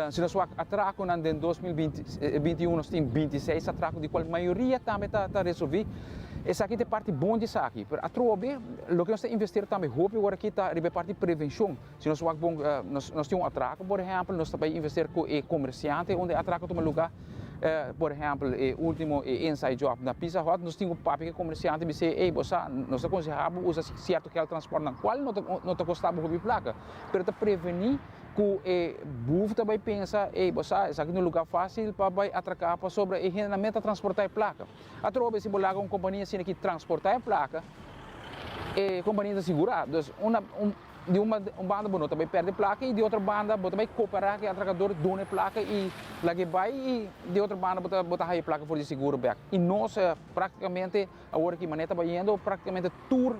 si nos wak atrakonan den 2021 nos tin 26 atrako di kual mayoria tambe ta ta resolvi esaki ta e parti bon di esaki pero atrobe loke nos ta investera tambe hopi ora aki ta riba e parti prevenshon. Si nos wak bon, nos nos tin un atrako por ehèmpel, nos ta bai investeer ku e komersiante unda e atrako tuma lugá. Por ehèmpel e último e inside job na Pizza Hut, nos tin ku papia ku e komersiante bis'é, ey bo sa, nos ta konsehá bo usa sierto geldtranspòrtnan, kual no ta no ta kosta bo hopi plaka, pero ta prevení ku e buf ta bai pensa, ey bo sa, esaki ta un lugá fásil pa bai atraká pasobra e hendenan mes ta transportá e plaka. Atrobe si bo laga un kompania asina ki transportá e plaka, e kompania ta sigurá. Dus una un. Di un banda bo no ta bai perde plaka i di otro banda bo ta bai koperá ku e atrakador duna e plaka i lag'é bai i di otro banda bo ta bo ta haya e plaka for di seguro bèk. I nos praktikamente awor aki manera ta bayendo praktikamente tur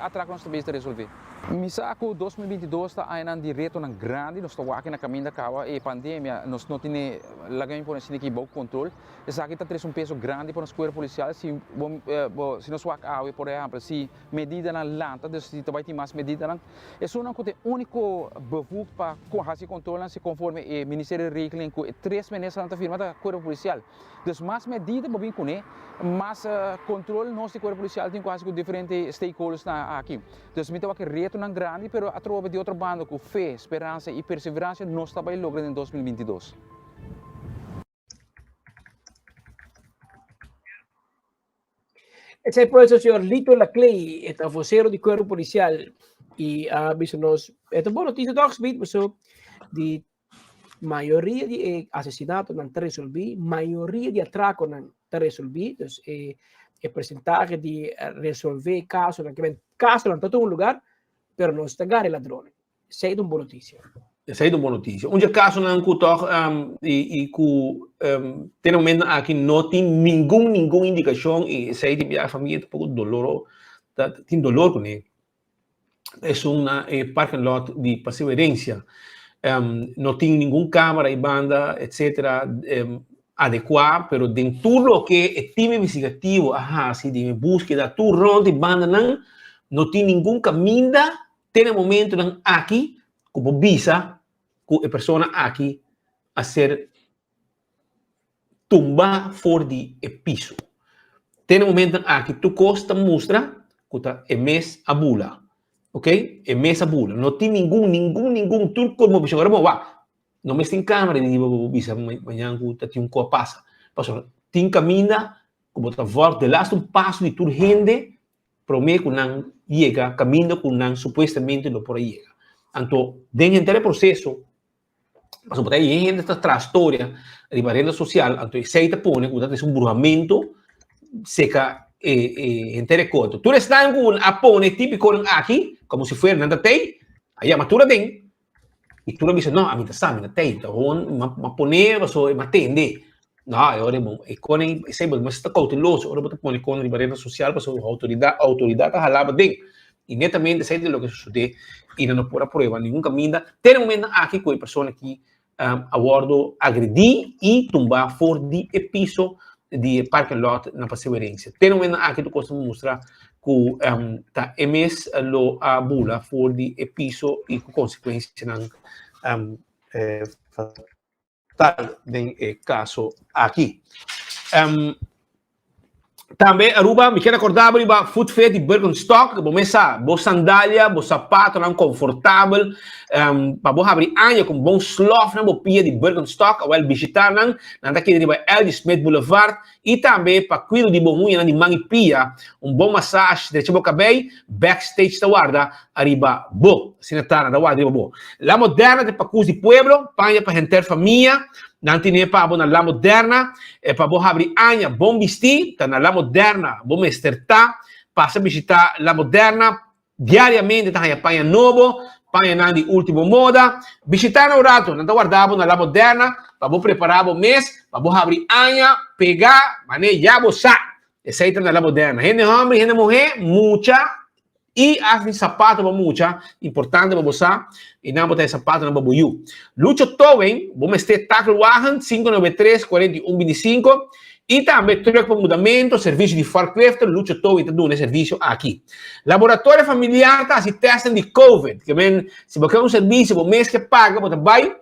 atrako nos ta bezig ta resolvé. Mi sa ku 2022 ta añanan di retonan grandi, nos ta wak na kaminda kaba e pandemia nos no tene laga mi pone asina aki bou kontrol. Esaki ta trese un peso grandi pa nos kuerpo polisial si bo si nos wak awe por ehèmpel si Medidanan lanta, dus si ta bai tin mas medidanan. Esunnan ku ta e úniko bevoegd pa hasi kontrolnan si konforme e Ministerio di Regeling ku e tres ministernan ta firma ta Kuerpo Polisial. Dus mas medida bo bin kuné, mas kontrol nos di Kuerpo Polisial tin ku hasi ku diferente stakeholdersnan aki. Dus mi ta wak e retonan grandi pero atrobe di otro banda ku fe, speransa i perseveransia nos ta bai logra den 2022. Esei por eso señor Lito Laclay, e ta vocero di Cuerpo Policial y a bisa nos, e ta bon noticia toch, Smith, paso di mayoria di e asesinatonan ta resolví, mayoria di atraconan ta resolví, dus e, e porcentahe di resolvé casonan, ke men casonan ta tuma lugar, pero no ta gara e ladronnan. Esei ta un bon notisia. Esei ta un bon notisia. Un dje kasonan ku tòg i i ku te na momentonan aki no tin ningun ningun indikashon i esei di bia famia ta poko doloro. ta tin dolor kuné. Esun na e parking lot di Paseo Herencia. No tin ningun camera y banda etcetera adecua, pero den tur loke e team investigativo a haci den e buskeda tur rond e bandanan, no tin ningun caminda te na e momentonan aki cu por bisa cu e persona aki a ser tumba for di e piso. Te na momentonan aki tur kos ta mustra ku ta e mes a bula. Ok, e mes a bula. No tin ningun, ningun, ningun tur konmovishon. Ora bo wak, no mes tin kamera di bo bo bisa mañan ku ta tin un kos a pasa. Pasobra tin kaminda ku bo ta vòlg de laatste un paso di tur hende promé ku nan yega kaminda ku nan supuestamente lo por a yega. Anto den henter e proseso Pasobra por ahí hende ta traha storia riba reda social, anto esei ta pone ku ta trese un bruhamento seka e e henter e korto. Tur esnan ku a pone típikonan aki, komo si fuera nan ta tei, a yama tur aden, i tur a bisa, no, ami ta sa, mi ta tei, ta hon, m'a pone pasobra m'a tende. No, e ora e bon, e konen, esei bo mester ta kouteloso ora bo ta pone konen riba reda sosial pasobra outoridat, outoridat ta hala bo aden. I netamente esei ta loke sosodé i nan no por a prueba ningun kaminda te na momentonan aki ku e persona aki a wòrdu agredí i tumbá for di e piso di e parking lot na Paseo Herencia. Te na momentonan aki tur kos ta mustra ku ta e mes lo a bula for di e piso i ku konsekuensianan fatal den e kaso aki. Um, tambe Aruba, mi kier acorda bo riba Foot Fit di Birkenstock, bo mes sa, bo sandalia, bo zapatonan confortabel, um, pa bo habri aña con bon slof na bo pia di Birkenstock, awel bishita nan, nan ta keda riba LG Smith Boulevard, i tambe pa cuido di bo huñanan di man i pia, un bon massage, drecha bo cabey, Backstage ta warda ariba bo. Asina ta, nan ta warda riba bo. La Moderna ta e pakus di pueblo, paña pa henter famia. Nan tine pa bo na La Moderna. E pa bo habri aña bon bistí, ta na La Moderna bo mester ta. Pasa bishitá La Moderna. Diariamente ta haña paña nobo, pañanan di último moda. Bishitá nan un rato, nan ta warda bo na La Moderna pa bo prepará bo mes, pa bo habri aña pegá, manera ya bo sa. Esei ta na la moderna. Hende homber y hende muher, mucha y hasta sapato pa mucha, importante pa bo sa, y nan bo ta e sapatonan pa bo yu. Lucho Towing, bo mester takelwagen, 593 41 25, y tambe truck pa mudamento, servicio di forklift, Lucho Towing ta duna e servicio aki. Laboratorio familiar ta haci testen di covid, ke men si bo ke un servicio bo mes ke paga bo ta bay,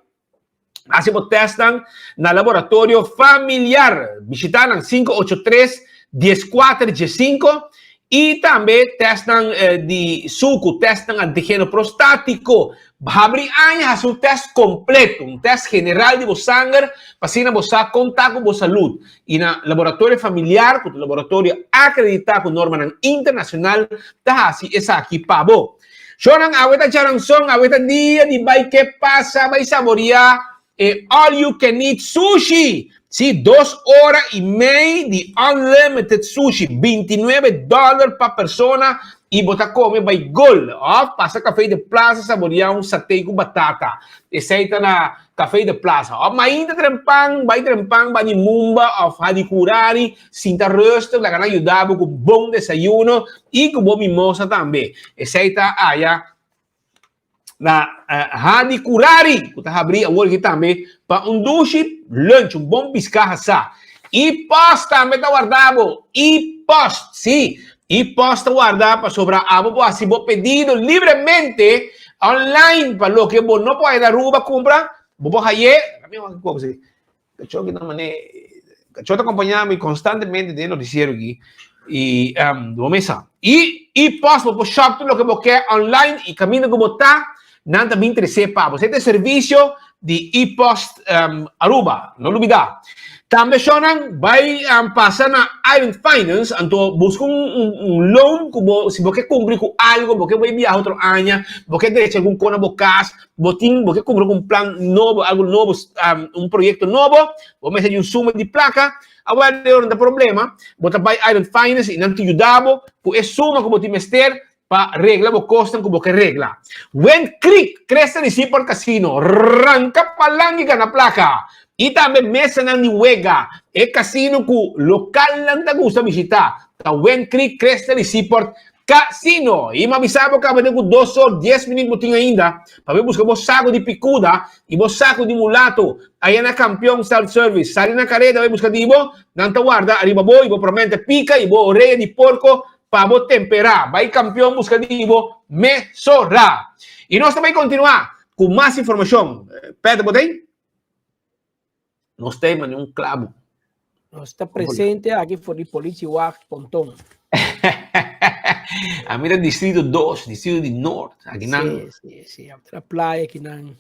Hasi bo testnan na Laboratorio Familiar. Bishita nan 583 14 15 i tambe testnan di suku, testnan antigeno prostatiko. Habri aña hasi un test kompleto, un test general di bo sanger pa asina bo sa kon ta ku bo salud. I na Laboratorio Familiar, ku ta laboratorio akreditá ku normanan internashonal, ta hasi esaki pa bo. Shornan, awe ta djaranson, awe ta dia di bai ke pasa, bai saboreá e all you can eat sushi! Sí, dos ora i mei di unlimited sushi, bintinuebe dòler pa persona i bo ta kome bai gol. Òf pasa Café de Plaza saboreá un satei ku batata. Esei ta na Café de Plaza. Òf mainta trempan, bai trempan bani Mumba òf Hadicurari, sinta rustig, laga nan yuda bo ku bon desayuno i ku bo mimosa tambe. Esei ta aya na Hadicurari, ku ta habrí awor aki tambe pa un dushi lunch, un bon piská hasá. I pòst tambe ta warda bo. I pòst, sí, i pòst ta warda pasobra abo por hasi bo pedido libremente online pa loke bo no por haya na Aruba kumpra, bo por hay'é. Kachó ki ta mane, kachó ta kompañá mi konstantemente den e notisiero aki i bo mes sa. I i pòst bo por shòp tur loke bo ke online i kaminda ku bo ta, nan ta bin tresé pa bo. Esei ta e servisio di e-post Aruba, no lubidá. Tambe shònan bai pasa na Island Finance, anto buska un un loan ku bo si bo ke kumpli ku algu, bo ke bai biaha otro aña, bo ke drecha algun kos na bo kas, Bo tin, bo ke kumpra ku un plan nobo, algu nobo, un proyekto nobo, bo mester di un suma di plaka, awor e ora no ta problema, bo ta bai Island Finance i nan ta yuda bo ku e suma ku bo tin mester pa regla bo kosnan ku bo ke regla. Wind Creek, Cresta di Seaport Casino, ranka palan i gana plaka. I tambe mesanan di wega, e kasino ku lokalnan ta gusta bishita, ta Wind Creek, Cresta di Seaport. Casino. I m'a bisa bo kaba den ku dos or dies minüt bo tin ainda pa bai buska bo saku di pikuda i bo saku di mulato aya na Kampion Self Service. Sali na kareda bai buska di bo, nan ta warda ariba bo i bo promènte pika i bo orea di porko pa bo temperá. Bai Kampion buska di bo mesora. I nos ta bai kontinuá ku mas informashon. Peter bo ta ei? Nos ta manda un klabu. Nos ta presente aki for di Politiewacht Ponton. A mira distrito 2, distrito di Noord. Aki nan. Sí, sí, sí. Op la playa aki nan.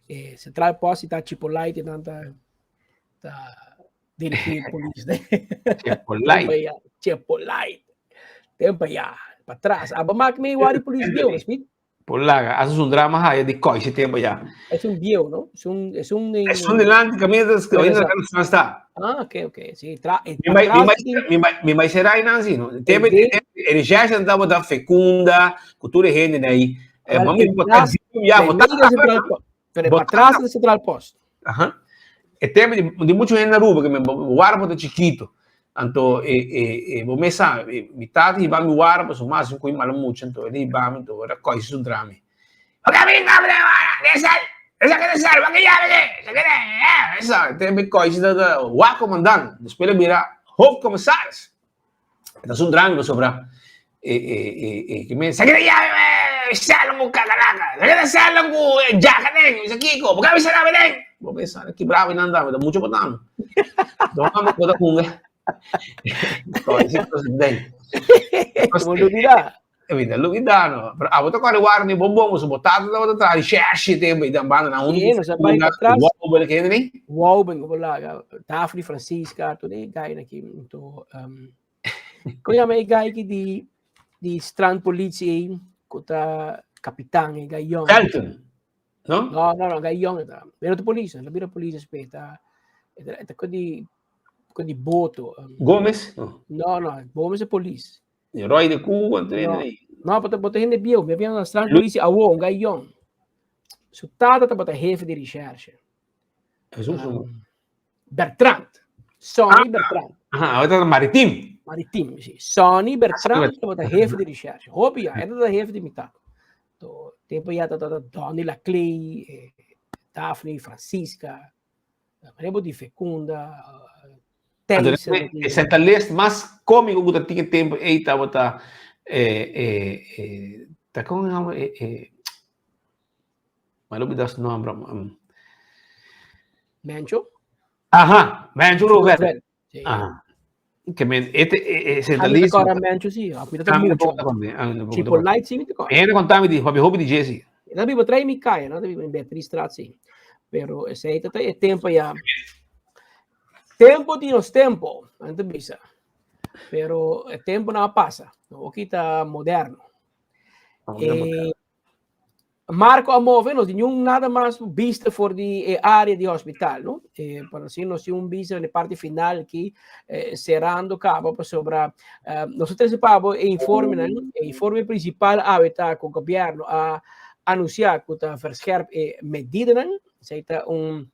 Eh, Central Post ta Chipolite nan ta ta dirigir polis. Chipolite. Chipolite. Tempo ya, pa tras. Aba mak me wari polis bieu, speed. Por laga, haces un drama haya di koi si tempo ya. Es un bieu, no? Es un es un Es un delante camina es que hoy no está. Ah, ok, ok. Sí, tra eh, Mi mai mi mai mi mai mi mai será Nancy, no? Tempo e recherche andava da fecunda, cultura gente aí. Eh, mami botar ya, botar Pero pa atrás de Central Post. Aha. E tempo di, di mucho gente na Aruba, que me warpa ta chiquito. Anto, e, e, e, bo me sa, e, mi tata hiba mi warpa, so mas, kui malo mucho, anto, ele hiba mi, anto, era koi su drami. Oke, mi hiba mi de sal, esa que de sal, wak ya, esa que de, eh, esa, tempo koi si da, da, wa comandant, después le mira, hoofdcommissaris. Ta su drami pasobra e e e e ke men sa keda yawe sèlon ku kakalaka sa keda sèlon ku djaka den mi sa kiko bo ka bisa nada den bo pensa ki bravo nan ta mi ta mucho pa tami don amo bo ta hunga den Bo lubida. Mi ta lubida no. Pero abo ta kore wara ni bon bon, so bo tata tabata traha recherche tempo i dan banda na Sí, nos a bai pa tras. Wow, bele kende ni? Wow, ben go laga. Daphne Francisca, tur e guy na ki to um Kon yama e guy ki di di strandpolitie ei, ku ta kapitan e guy yong. Felton. No? No, no, no, guy yong ta. Pero ta polis, no bira polis después ta eta eta ko di ko di boto. Um, Gomez? No. No, no, Gomez e polis. Roy de Cuba, no, no, no bota bota hende bieu, mi había na strand politie awo, un guy jong. Su tata tabata jefe di recherche. Jesus. Um, Bertrand. Sonny ah, Bertrand. Aha, ahora Maritim. Maritim, sí. Sonny Bertrand tabata jefe di recherche. Hopi ya, era jefe di mi tata. To, tempo ya tata Donny Laclay, eh, Daphne, Francisca, Rebo di Fecunda, Thijssen. E centralist mas cómico ku ta tin e tempo ei tabata eh, eh, eh, ta kon yama eh, eh, ma lo olvidar su nombre. Um. Mencho? Aha, Mencho Rovel. Sí. Aha. Ke men, ete, e, e centralist. A mi ta Mencho, sí. A mi ta mucho. Chipo Light, sí, mi ta kora. Ene kontami di, hopi hopi di Jesse. Na biba trai mi kaya, na biba in Beatriz-straat, sí. Pero esei ta e tempo ya. Tempo di nos tempo, ante bisa. Pero e tempo na pasa. Oki ta moderno. Eh, Marco a move, no tin nada mas bista for di eh, área di hospital, no? Eh, para así nos tin un bista na parte final aquí, eh, cerrando cabo pa sobra eh, nosotros pabo e informe, nan, e informe principal a ta con gobierno a anunciar que ta verscherp e medidanan, esei ta un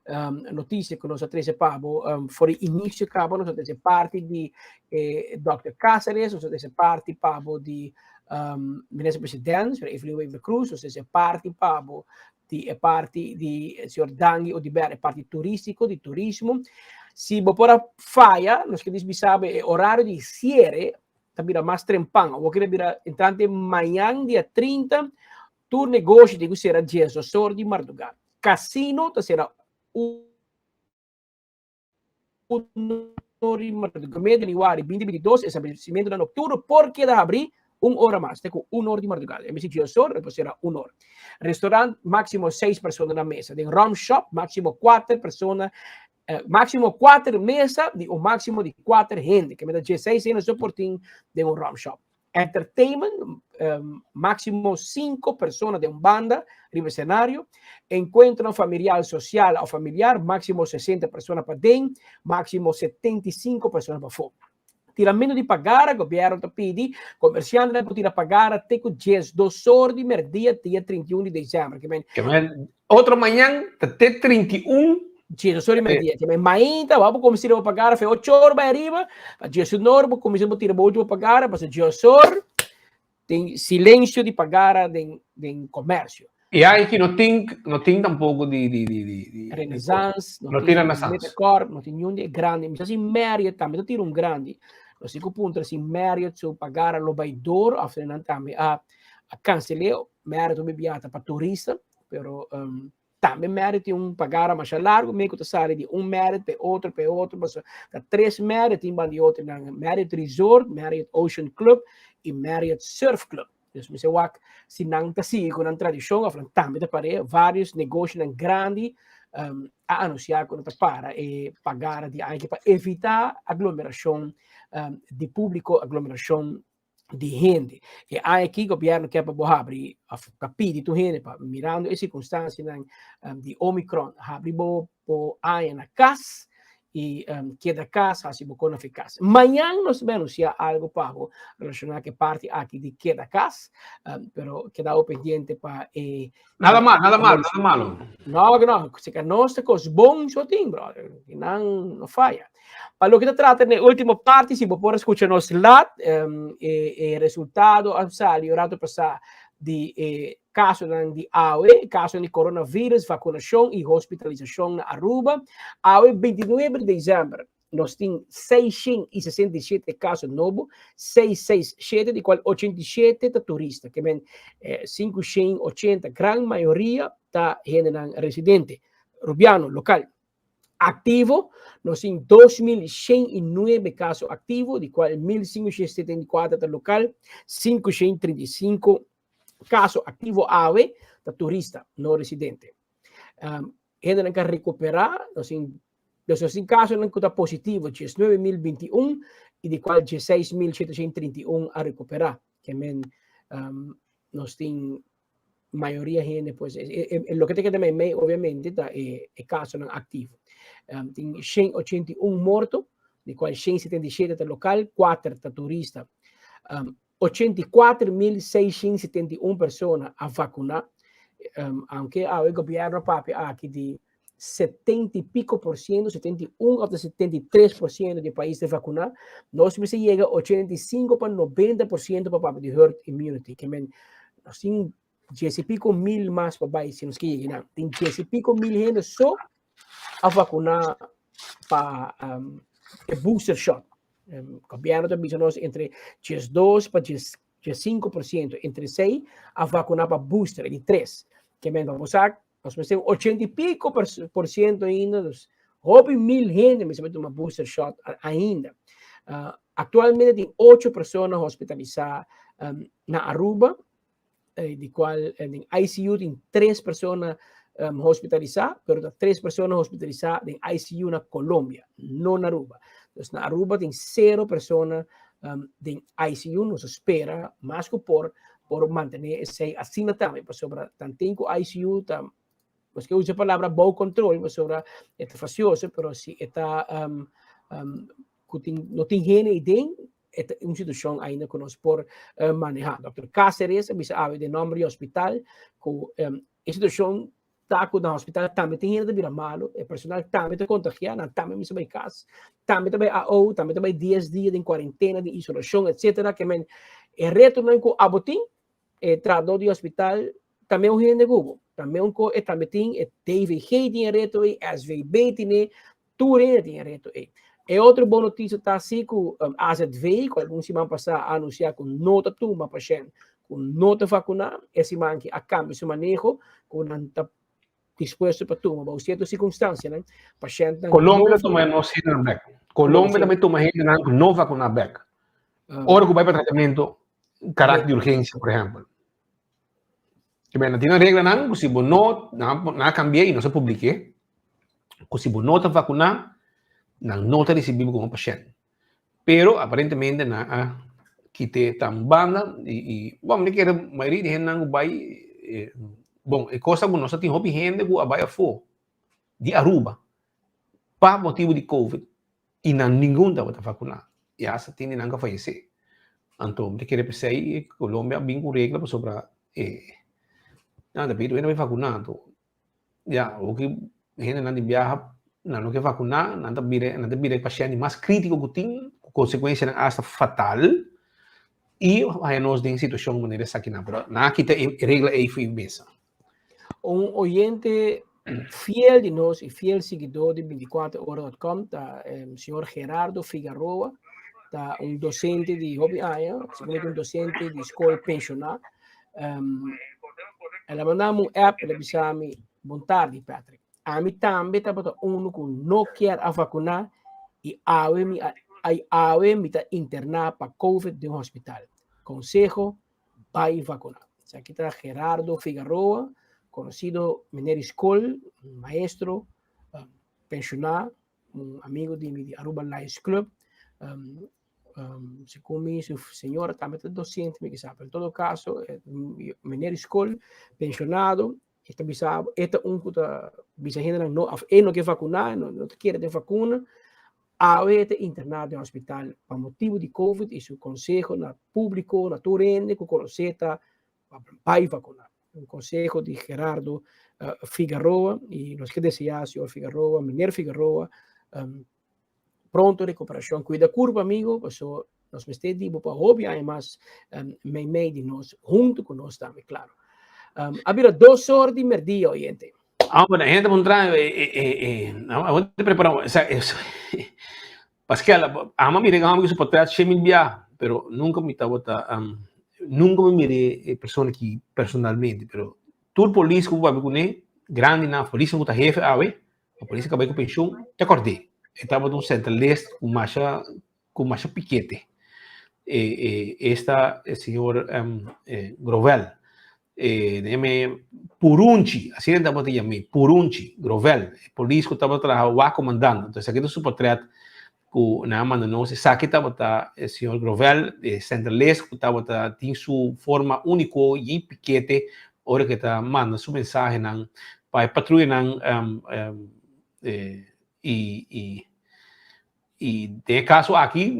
um, noticia que nos a trece pabo um, for di inicio cabo, nos a trece parti di eh, Dr. Cáceres, nos a trece parti pabo di um, minister president, señor Evelyn Wever Croes, nos a trece parti pabo di e parti di eh, señor Dangui Oduber, e parti turístico, di turismo. Si bo por a falla, nos ke bisaba e horario di cierre ta bira mas trempan. Awor ke bira entrante mañan dia 30, Tur negoshi tin ku sera diesdos or di mardugá. Kasino ta sera un or di mardugá. Promé di januari 2022 establesimentunan nokturno por keda habrí un ora mas, te ku un or di mardugá. En bes di diesdos or, e por sera un or. Restorant máksimo seis persona na mesa. Den rum shop máksimo kuater persona, máksimo kuater mesa di un máksimo di kuater hende. Ke mester diesseis hende so por tin den un rum shop. Entertainment, um, máximo cinco persona den un banda riba escenario. Encuentro familiar, social o familiar, máximo 60 persona pa den, máximo 75 persona pa fo. Tiramento di pagara, gobierno ta pidi, comerciantenan por tira pagara te cu 12 or di merdia dia 31 di december. Ke men, Ke men, otro mañan ta te 31. 12 or di merdia. Ke men mainta, bo por cuminsa tira bo pagara fe 8 or bay ariba, pa 11 or bo cuminsa bo tira bo ultimo pagara, pasobra 12 or. Tin silencio di pagara den den comercio. Y aki no tin no tin tampoco di di di di di Renaissance, no tin Renaissance. Metacorp, no tin niun di e grandi. Mi sa si Marriott tambe ta tira un grandi. Nos tin ku puntra si Marriott su pagara lo bai door of nan tambe a a cancel'é. Marriott hopi bia ta pa turista, pero um, tambe Marriott tin un pagara masha largo, mi ku ta sali di un Marriott pa e otro, pa e otro, pasobra ta tres Marriott tin banda di otro nan, Marriott Resort, Marriott Ocean Club y Marriott Surf Club. Dus mi se wak si nan ta sigui ku nan tradishon of nan tambe ta par'é. Vários negoshonan grandi um, a anunsiá ku nan ta para e pagara di aña pa evitá aglomerashon um, di públiko, aglomerashon di hende. E aña aki gobièrnu ke pa bo habri of pa pidi tur hende pa mirando e sirkunstansianan um, di Omicron habri bo bo aña na kas i um, keda kas, hasi bo kona fi kas. Mañan nos ta anuncia algo pa bo relaciona ku e parti aki di keda kas, um, pero keda bo pendiente pa e Nada mal, nada malo, nada malo. No, no, si ka nos ta kos bon so tin, brother. Nan no falla. Pa loke ta trata na e último parti, si bo por escucha nos lat, um, e, e resultado a sali un rato pasá di e Kasonan di awe, kasonan di coronavirus, vacunacion y hospitalisacion na Aruba. Awe 29 di december nos tin 667 kaso nobo, 667 di cual 87 ta turista, ke men 580 gran mayoria ta hendenan residente, Rubiano, local. Activo, nos tin 2109 kaso activo, di cual 1574 ta local, 535 Kaso aktivo awe ta turista, no residente. Um, hendenan ka rekuperá, nos tin, nos tin kasonan ku ta positivo, 19.021, i di kual 16.731 a rekuperá. Ke men, um, nos tin mayoria hende, pues, e, e, e, loke ta keda meimei, obviamente, ta e, e kasonan aktivo. Um, tin 181 morto, di kual 177 ta lokal, 4 ta turista. Um, 84.671 persona a vakuná, aunke awe gobièrnu a papia aki di 70 i piko por siento, 71 òf 73 por siento di e pais ta vakuná, nos mester yega 85 pa 90 por siento pa papia di herd immunity. Ke men nos tin dies i piko mil mas pa bai si nos ke yega nan. Tin dies i piko mil hende so a vakuná pa e booster shot. Gobierno ta bisa nos entre 12 pa 5%, entre 6 a vacuna pa booster, di 3. Ke men vamos a, nos mester 80 y pico por ciento ainda, dus hopi mil hende mester tuma booster shot ainda. Uh, actualmente tin 8 persona hospitalisá um, na Aruba, eh, di cual eh, den ICU tin tres persona um, hospitalisá, pero ta tres persona hospitalisá den ICU na Colombia, no na Aruba. Dus na Aruba tin cero persona um, den ICU, nos espera mas ku por por mantener esei asina tambe, pasobra tanten ku ICU ta nos ke usa e palabra bou control, pasobra e ta fastioso, pero si e ta um, um, ku tin, no tin hende ei den, e ta un situashon ainda ku nos por uh, manehá. Dr. Cáceres a bisa awe den nòmber di hospital ku um, e situashon ta ku na hospital tambe tin hende ta bira malo, e personal tambe ta kontagiá, nan tambe mester bai kas, tambe ta bai AO, tambe ta bai 10 dia den kuarentena, den isolashon, etcétera. Ke men e retonan ku abo tin, e trahadó di hospital tambe un hende ku bo, tambe un ko, e tambe tin, e DVG tin e reto ei, SVB tin e, Tur hende tin e reto ei. E otro bon notisia ta si ku um, AZV, ku algun siman pasá a anunsiá ku no ta tuma pashènt ku no ta vakuná, e siman aki a kambia su maneho ku nan ta dispuesto pa tuma bou sierto sirkunstansianan pashèntnan Colombia no ta tuma vakuná. nos hendenan bèk. Colombia tambe tuma hendenan ku no vakuná bèk. Ora ku bai pa tratamentu, karakter di urgensia, por ehèmpel. Ke men, nan tin nan reglanan ku si bo no, nan nan a kambi'é i nos a publik'é, ku si bo no ta vakuná, nan no ta risibí bo komo pashènt. Pero aparentemente nan a kit'é tan banda i i bon mi ta kere mayoria di hendenan ku bai bon e kos ta ku nos a tin hopi hende ku a bai afó di Aruba pa motibu di covid i nan ningun tabata vakuná i asta tin di nan ku a fayesé. Anto mi ta kere p'esei Colombia a bin ku regla pasobra e nan ta pidi tur hende bai vakuná anto ya hopi hendenan di biaha nan no ke vakuná nan ta bira nan ta bira e pashènt di mas krítiko ku tin ku konsekuensianan asta fatal. I haña nos den situashon manera esakinan, pero nan a kita e regla ei for e mesa. Un oyente fiel di nos i fiel siguidó di 24ora.com ta señor Gerardo Figaroa, ta un docente di hopi aña, según un docente di skol penshoná. Um, el a manda un app, el a bisa mi, bon tardi Patrick. Ami tambe tabata unu ku no kier a vakuná i awe mi a i awe mi ta interná pa covid den hospital. Konseho, bai vakuná. Esaki ta Gerardo Figaroa, konosido meneer di skol, maestro, penshoná, un amigo di mi di Aruba Lions Club. Um, um, segun mi, su señora tambe ta docente, mi kisa. Pero en todo caso, eh, meneer di skol, pensionado, E ta bisa, e ta un ku ta bisa hendenan no, of e no ke vakuná, no, no ta kere den vakuna. Awe e ta interná den hospital pa motibu di Covid i su konseho na públiko, na tur hende ku konosé ta pa bai vakuná. Un konseho di Gerardo uh, Figaroa i nos ke deseá señor Figaroa, meneer Figaroa, um, pronto recuperacion. Cuida curpa, amigo, paso nos mester di bo pa hopi aña mas um, meimei di nos, hunto cu nos tambe, claro. Um, a bira 2 or di merdia, oyente. Ah, bueno, gente puntra, eh, eh, eh, ah, te prepara, o sea, es, Pascal, ama mire que su portrait mil bia, pero nunca mi tabata, nunca mi mire persona ki personalmente, pero tur polis ku papia kuné, grandi na polis ku ta jefe awe, A polis a kaba ku penshun, te kord'é. E tabata un sentralist ku masha ku masha pikete. E e esta e señor Grovel. E nan yam'é Purunchi, asina nan tabata yam'é, Purunchi Grovel. E polis ku tabata traha wak komandant. Entonces esaki ta su portret ku nan a manda nos. Esaki tabata e señor Grovel, e sentralist ku tabata tin su forma úniko i pikete ora ku e ta manda su mensahenan pa e patruyanan i i i den e kaso aki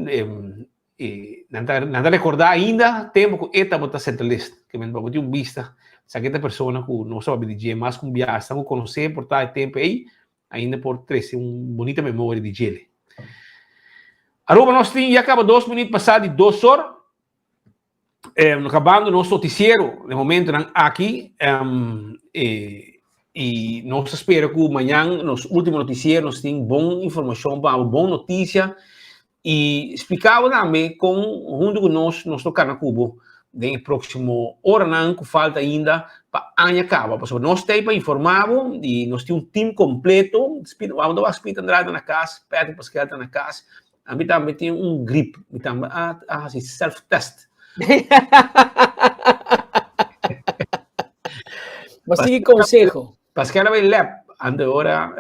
nan ta nan ta rekordá ainda tempu ku e tabata sentralist. Ke men bo tin un bista esaki ta e persona ku nos a papia di dje mas ku un biaha esnan ku konosé por ta e tempu ei ainda por trese un bunita memoria di djele. Aruba nos tin ya caba 2 minuut pasá di 2 or. Acabando nos noticiero den momentonan aki. Y nos ta spera cu mañan nos ultimo noticiero nos tin bon informacion pa bo, bon noticia. Y splica bo tambe con hunto cu nos, nos lo cana cu bo den e proximo oranan cu falta ainda pa aña caba. Pasobra nos ta ahí pa informa bo y nos tin un team completo. Speed, wou no wak Speed Andrade ta na cas, Patrick Pascal ta na cas. Ami tambe tin un grip, mi tambe a a haci self test. Bo sigui conseho. Pascal a bay lab, ante ora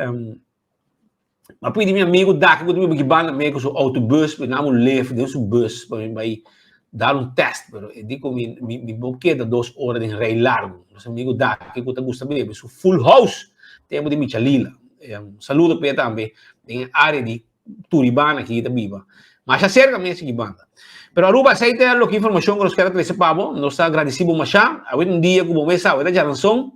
a pidi mi amigo Daki ku ta biba ki banda mi ku su autobus, mi nam un lef den su bus pa mi bai dar un test, pero e di ku mi mi mi bo keda 2 ora den rei largu. Nos amigo Daki ku ta gusta bebe su full house tempu di Michalila. Saludo p'e tambe den e area di Turibana ki ta biba. Masha serka mes ki banda. Pero Aruba esei ta loke informashon ku nos kier a trese pa bo. Nos ta gradisi bo masha. Awe ta un dia ku bo mes sa, awe ta djaranson.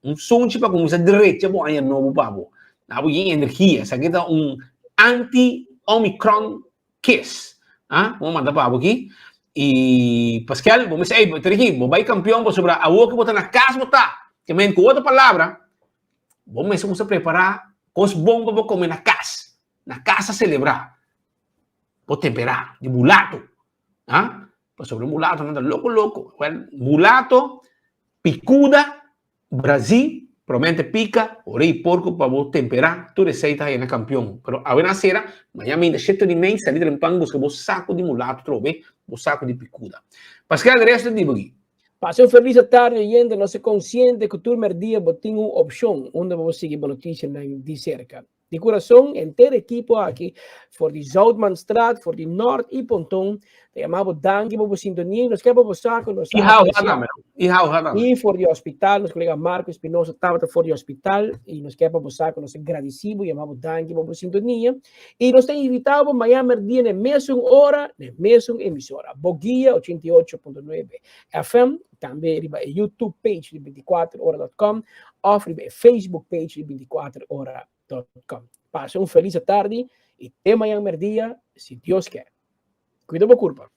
Un sunchi pa kuminsá drecha bo aña nobo pa bo. Na bo yen energia. Esaki ta un anti-omicron kiss. Ah, bo manda pa bo aki. I Pascal, bo mester, ey, Triki, bo bai kampion pasobra awor ku bo ta na kas bo ta. Ke men ku otro palabra, bo mester kuminsá prepará kos bon pa bo kome na kas. Na kas a selebrá. Bo temperá di mulato. Ah, pasobra mulatonan ta loko loko. Wèl, mulato Picuda, Brazil, promente pica, orei porco pa bo tempera, tur esey ta haya na campeon. Pero awe na cera, maña minda shete di mei sali trempan busca bo saco di mulato trobe, bo saco di picuda. Pascal, resto di bo aki. Pasa un feliz atardi oyente, nos ta consciente cu tur merdia bo tin un opcion unda bo por sigui bo noticianan di cerca. Di kurason, henter ekipo aki for di Zoutmanstraat, for di Nort i Ponton, ta yama bo danki pa bo sintonia i nos ke pa bo sa ku nos I ta hou apresia. tambe. I hou tambe. I for di hospital, nos kolega Marco Espinosa tabata for di hospital i nos ke pa bo sa ku nos ta gradisí bo, yama bo danki pa bo sintonia i nos ta invitá bo mañana merdia na e mesun ora, na e mesun emisora, Boguia 88.9 FM, tambe riba e YouTube page di 24ora.com of riba e Facebook page di 24ora.com. Pasa un feliz tardi y te mañana merdia, si Dios kier. Cuida bo curpa.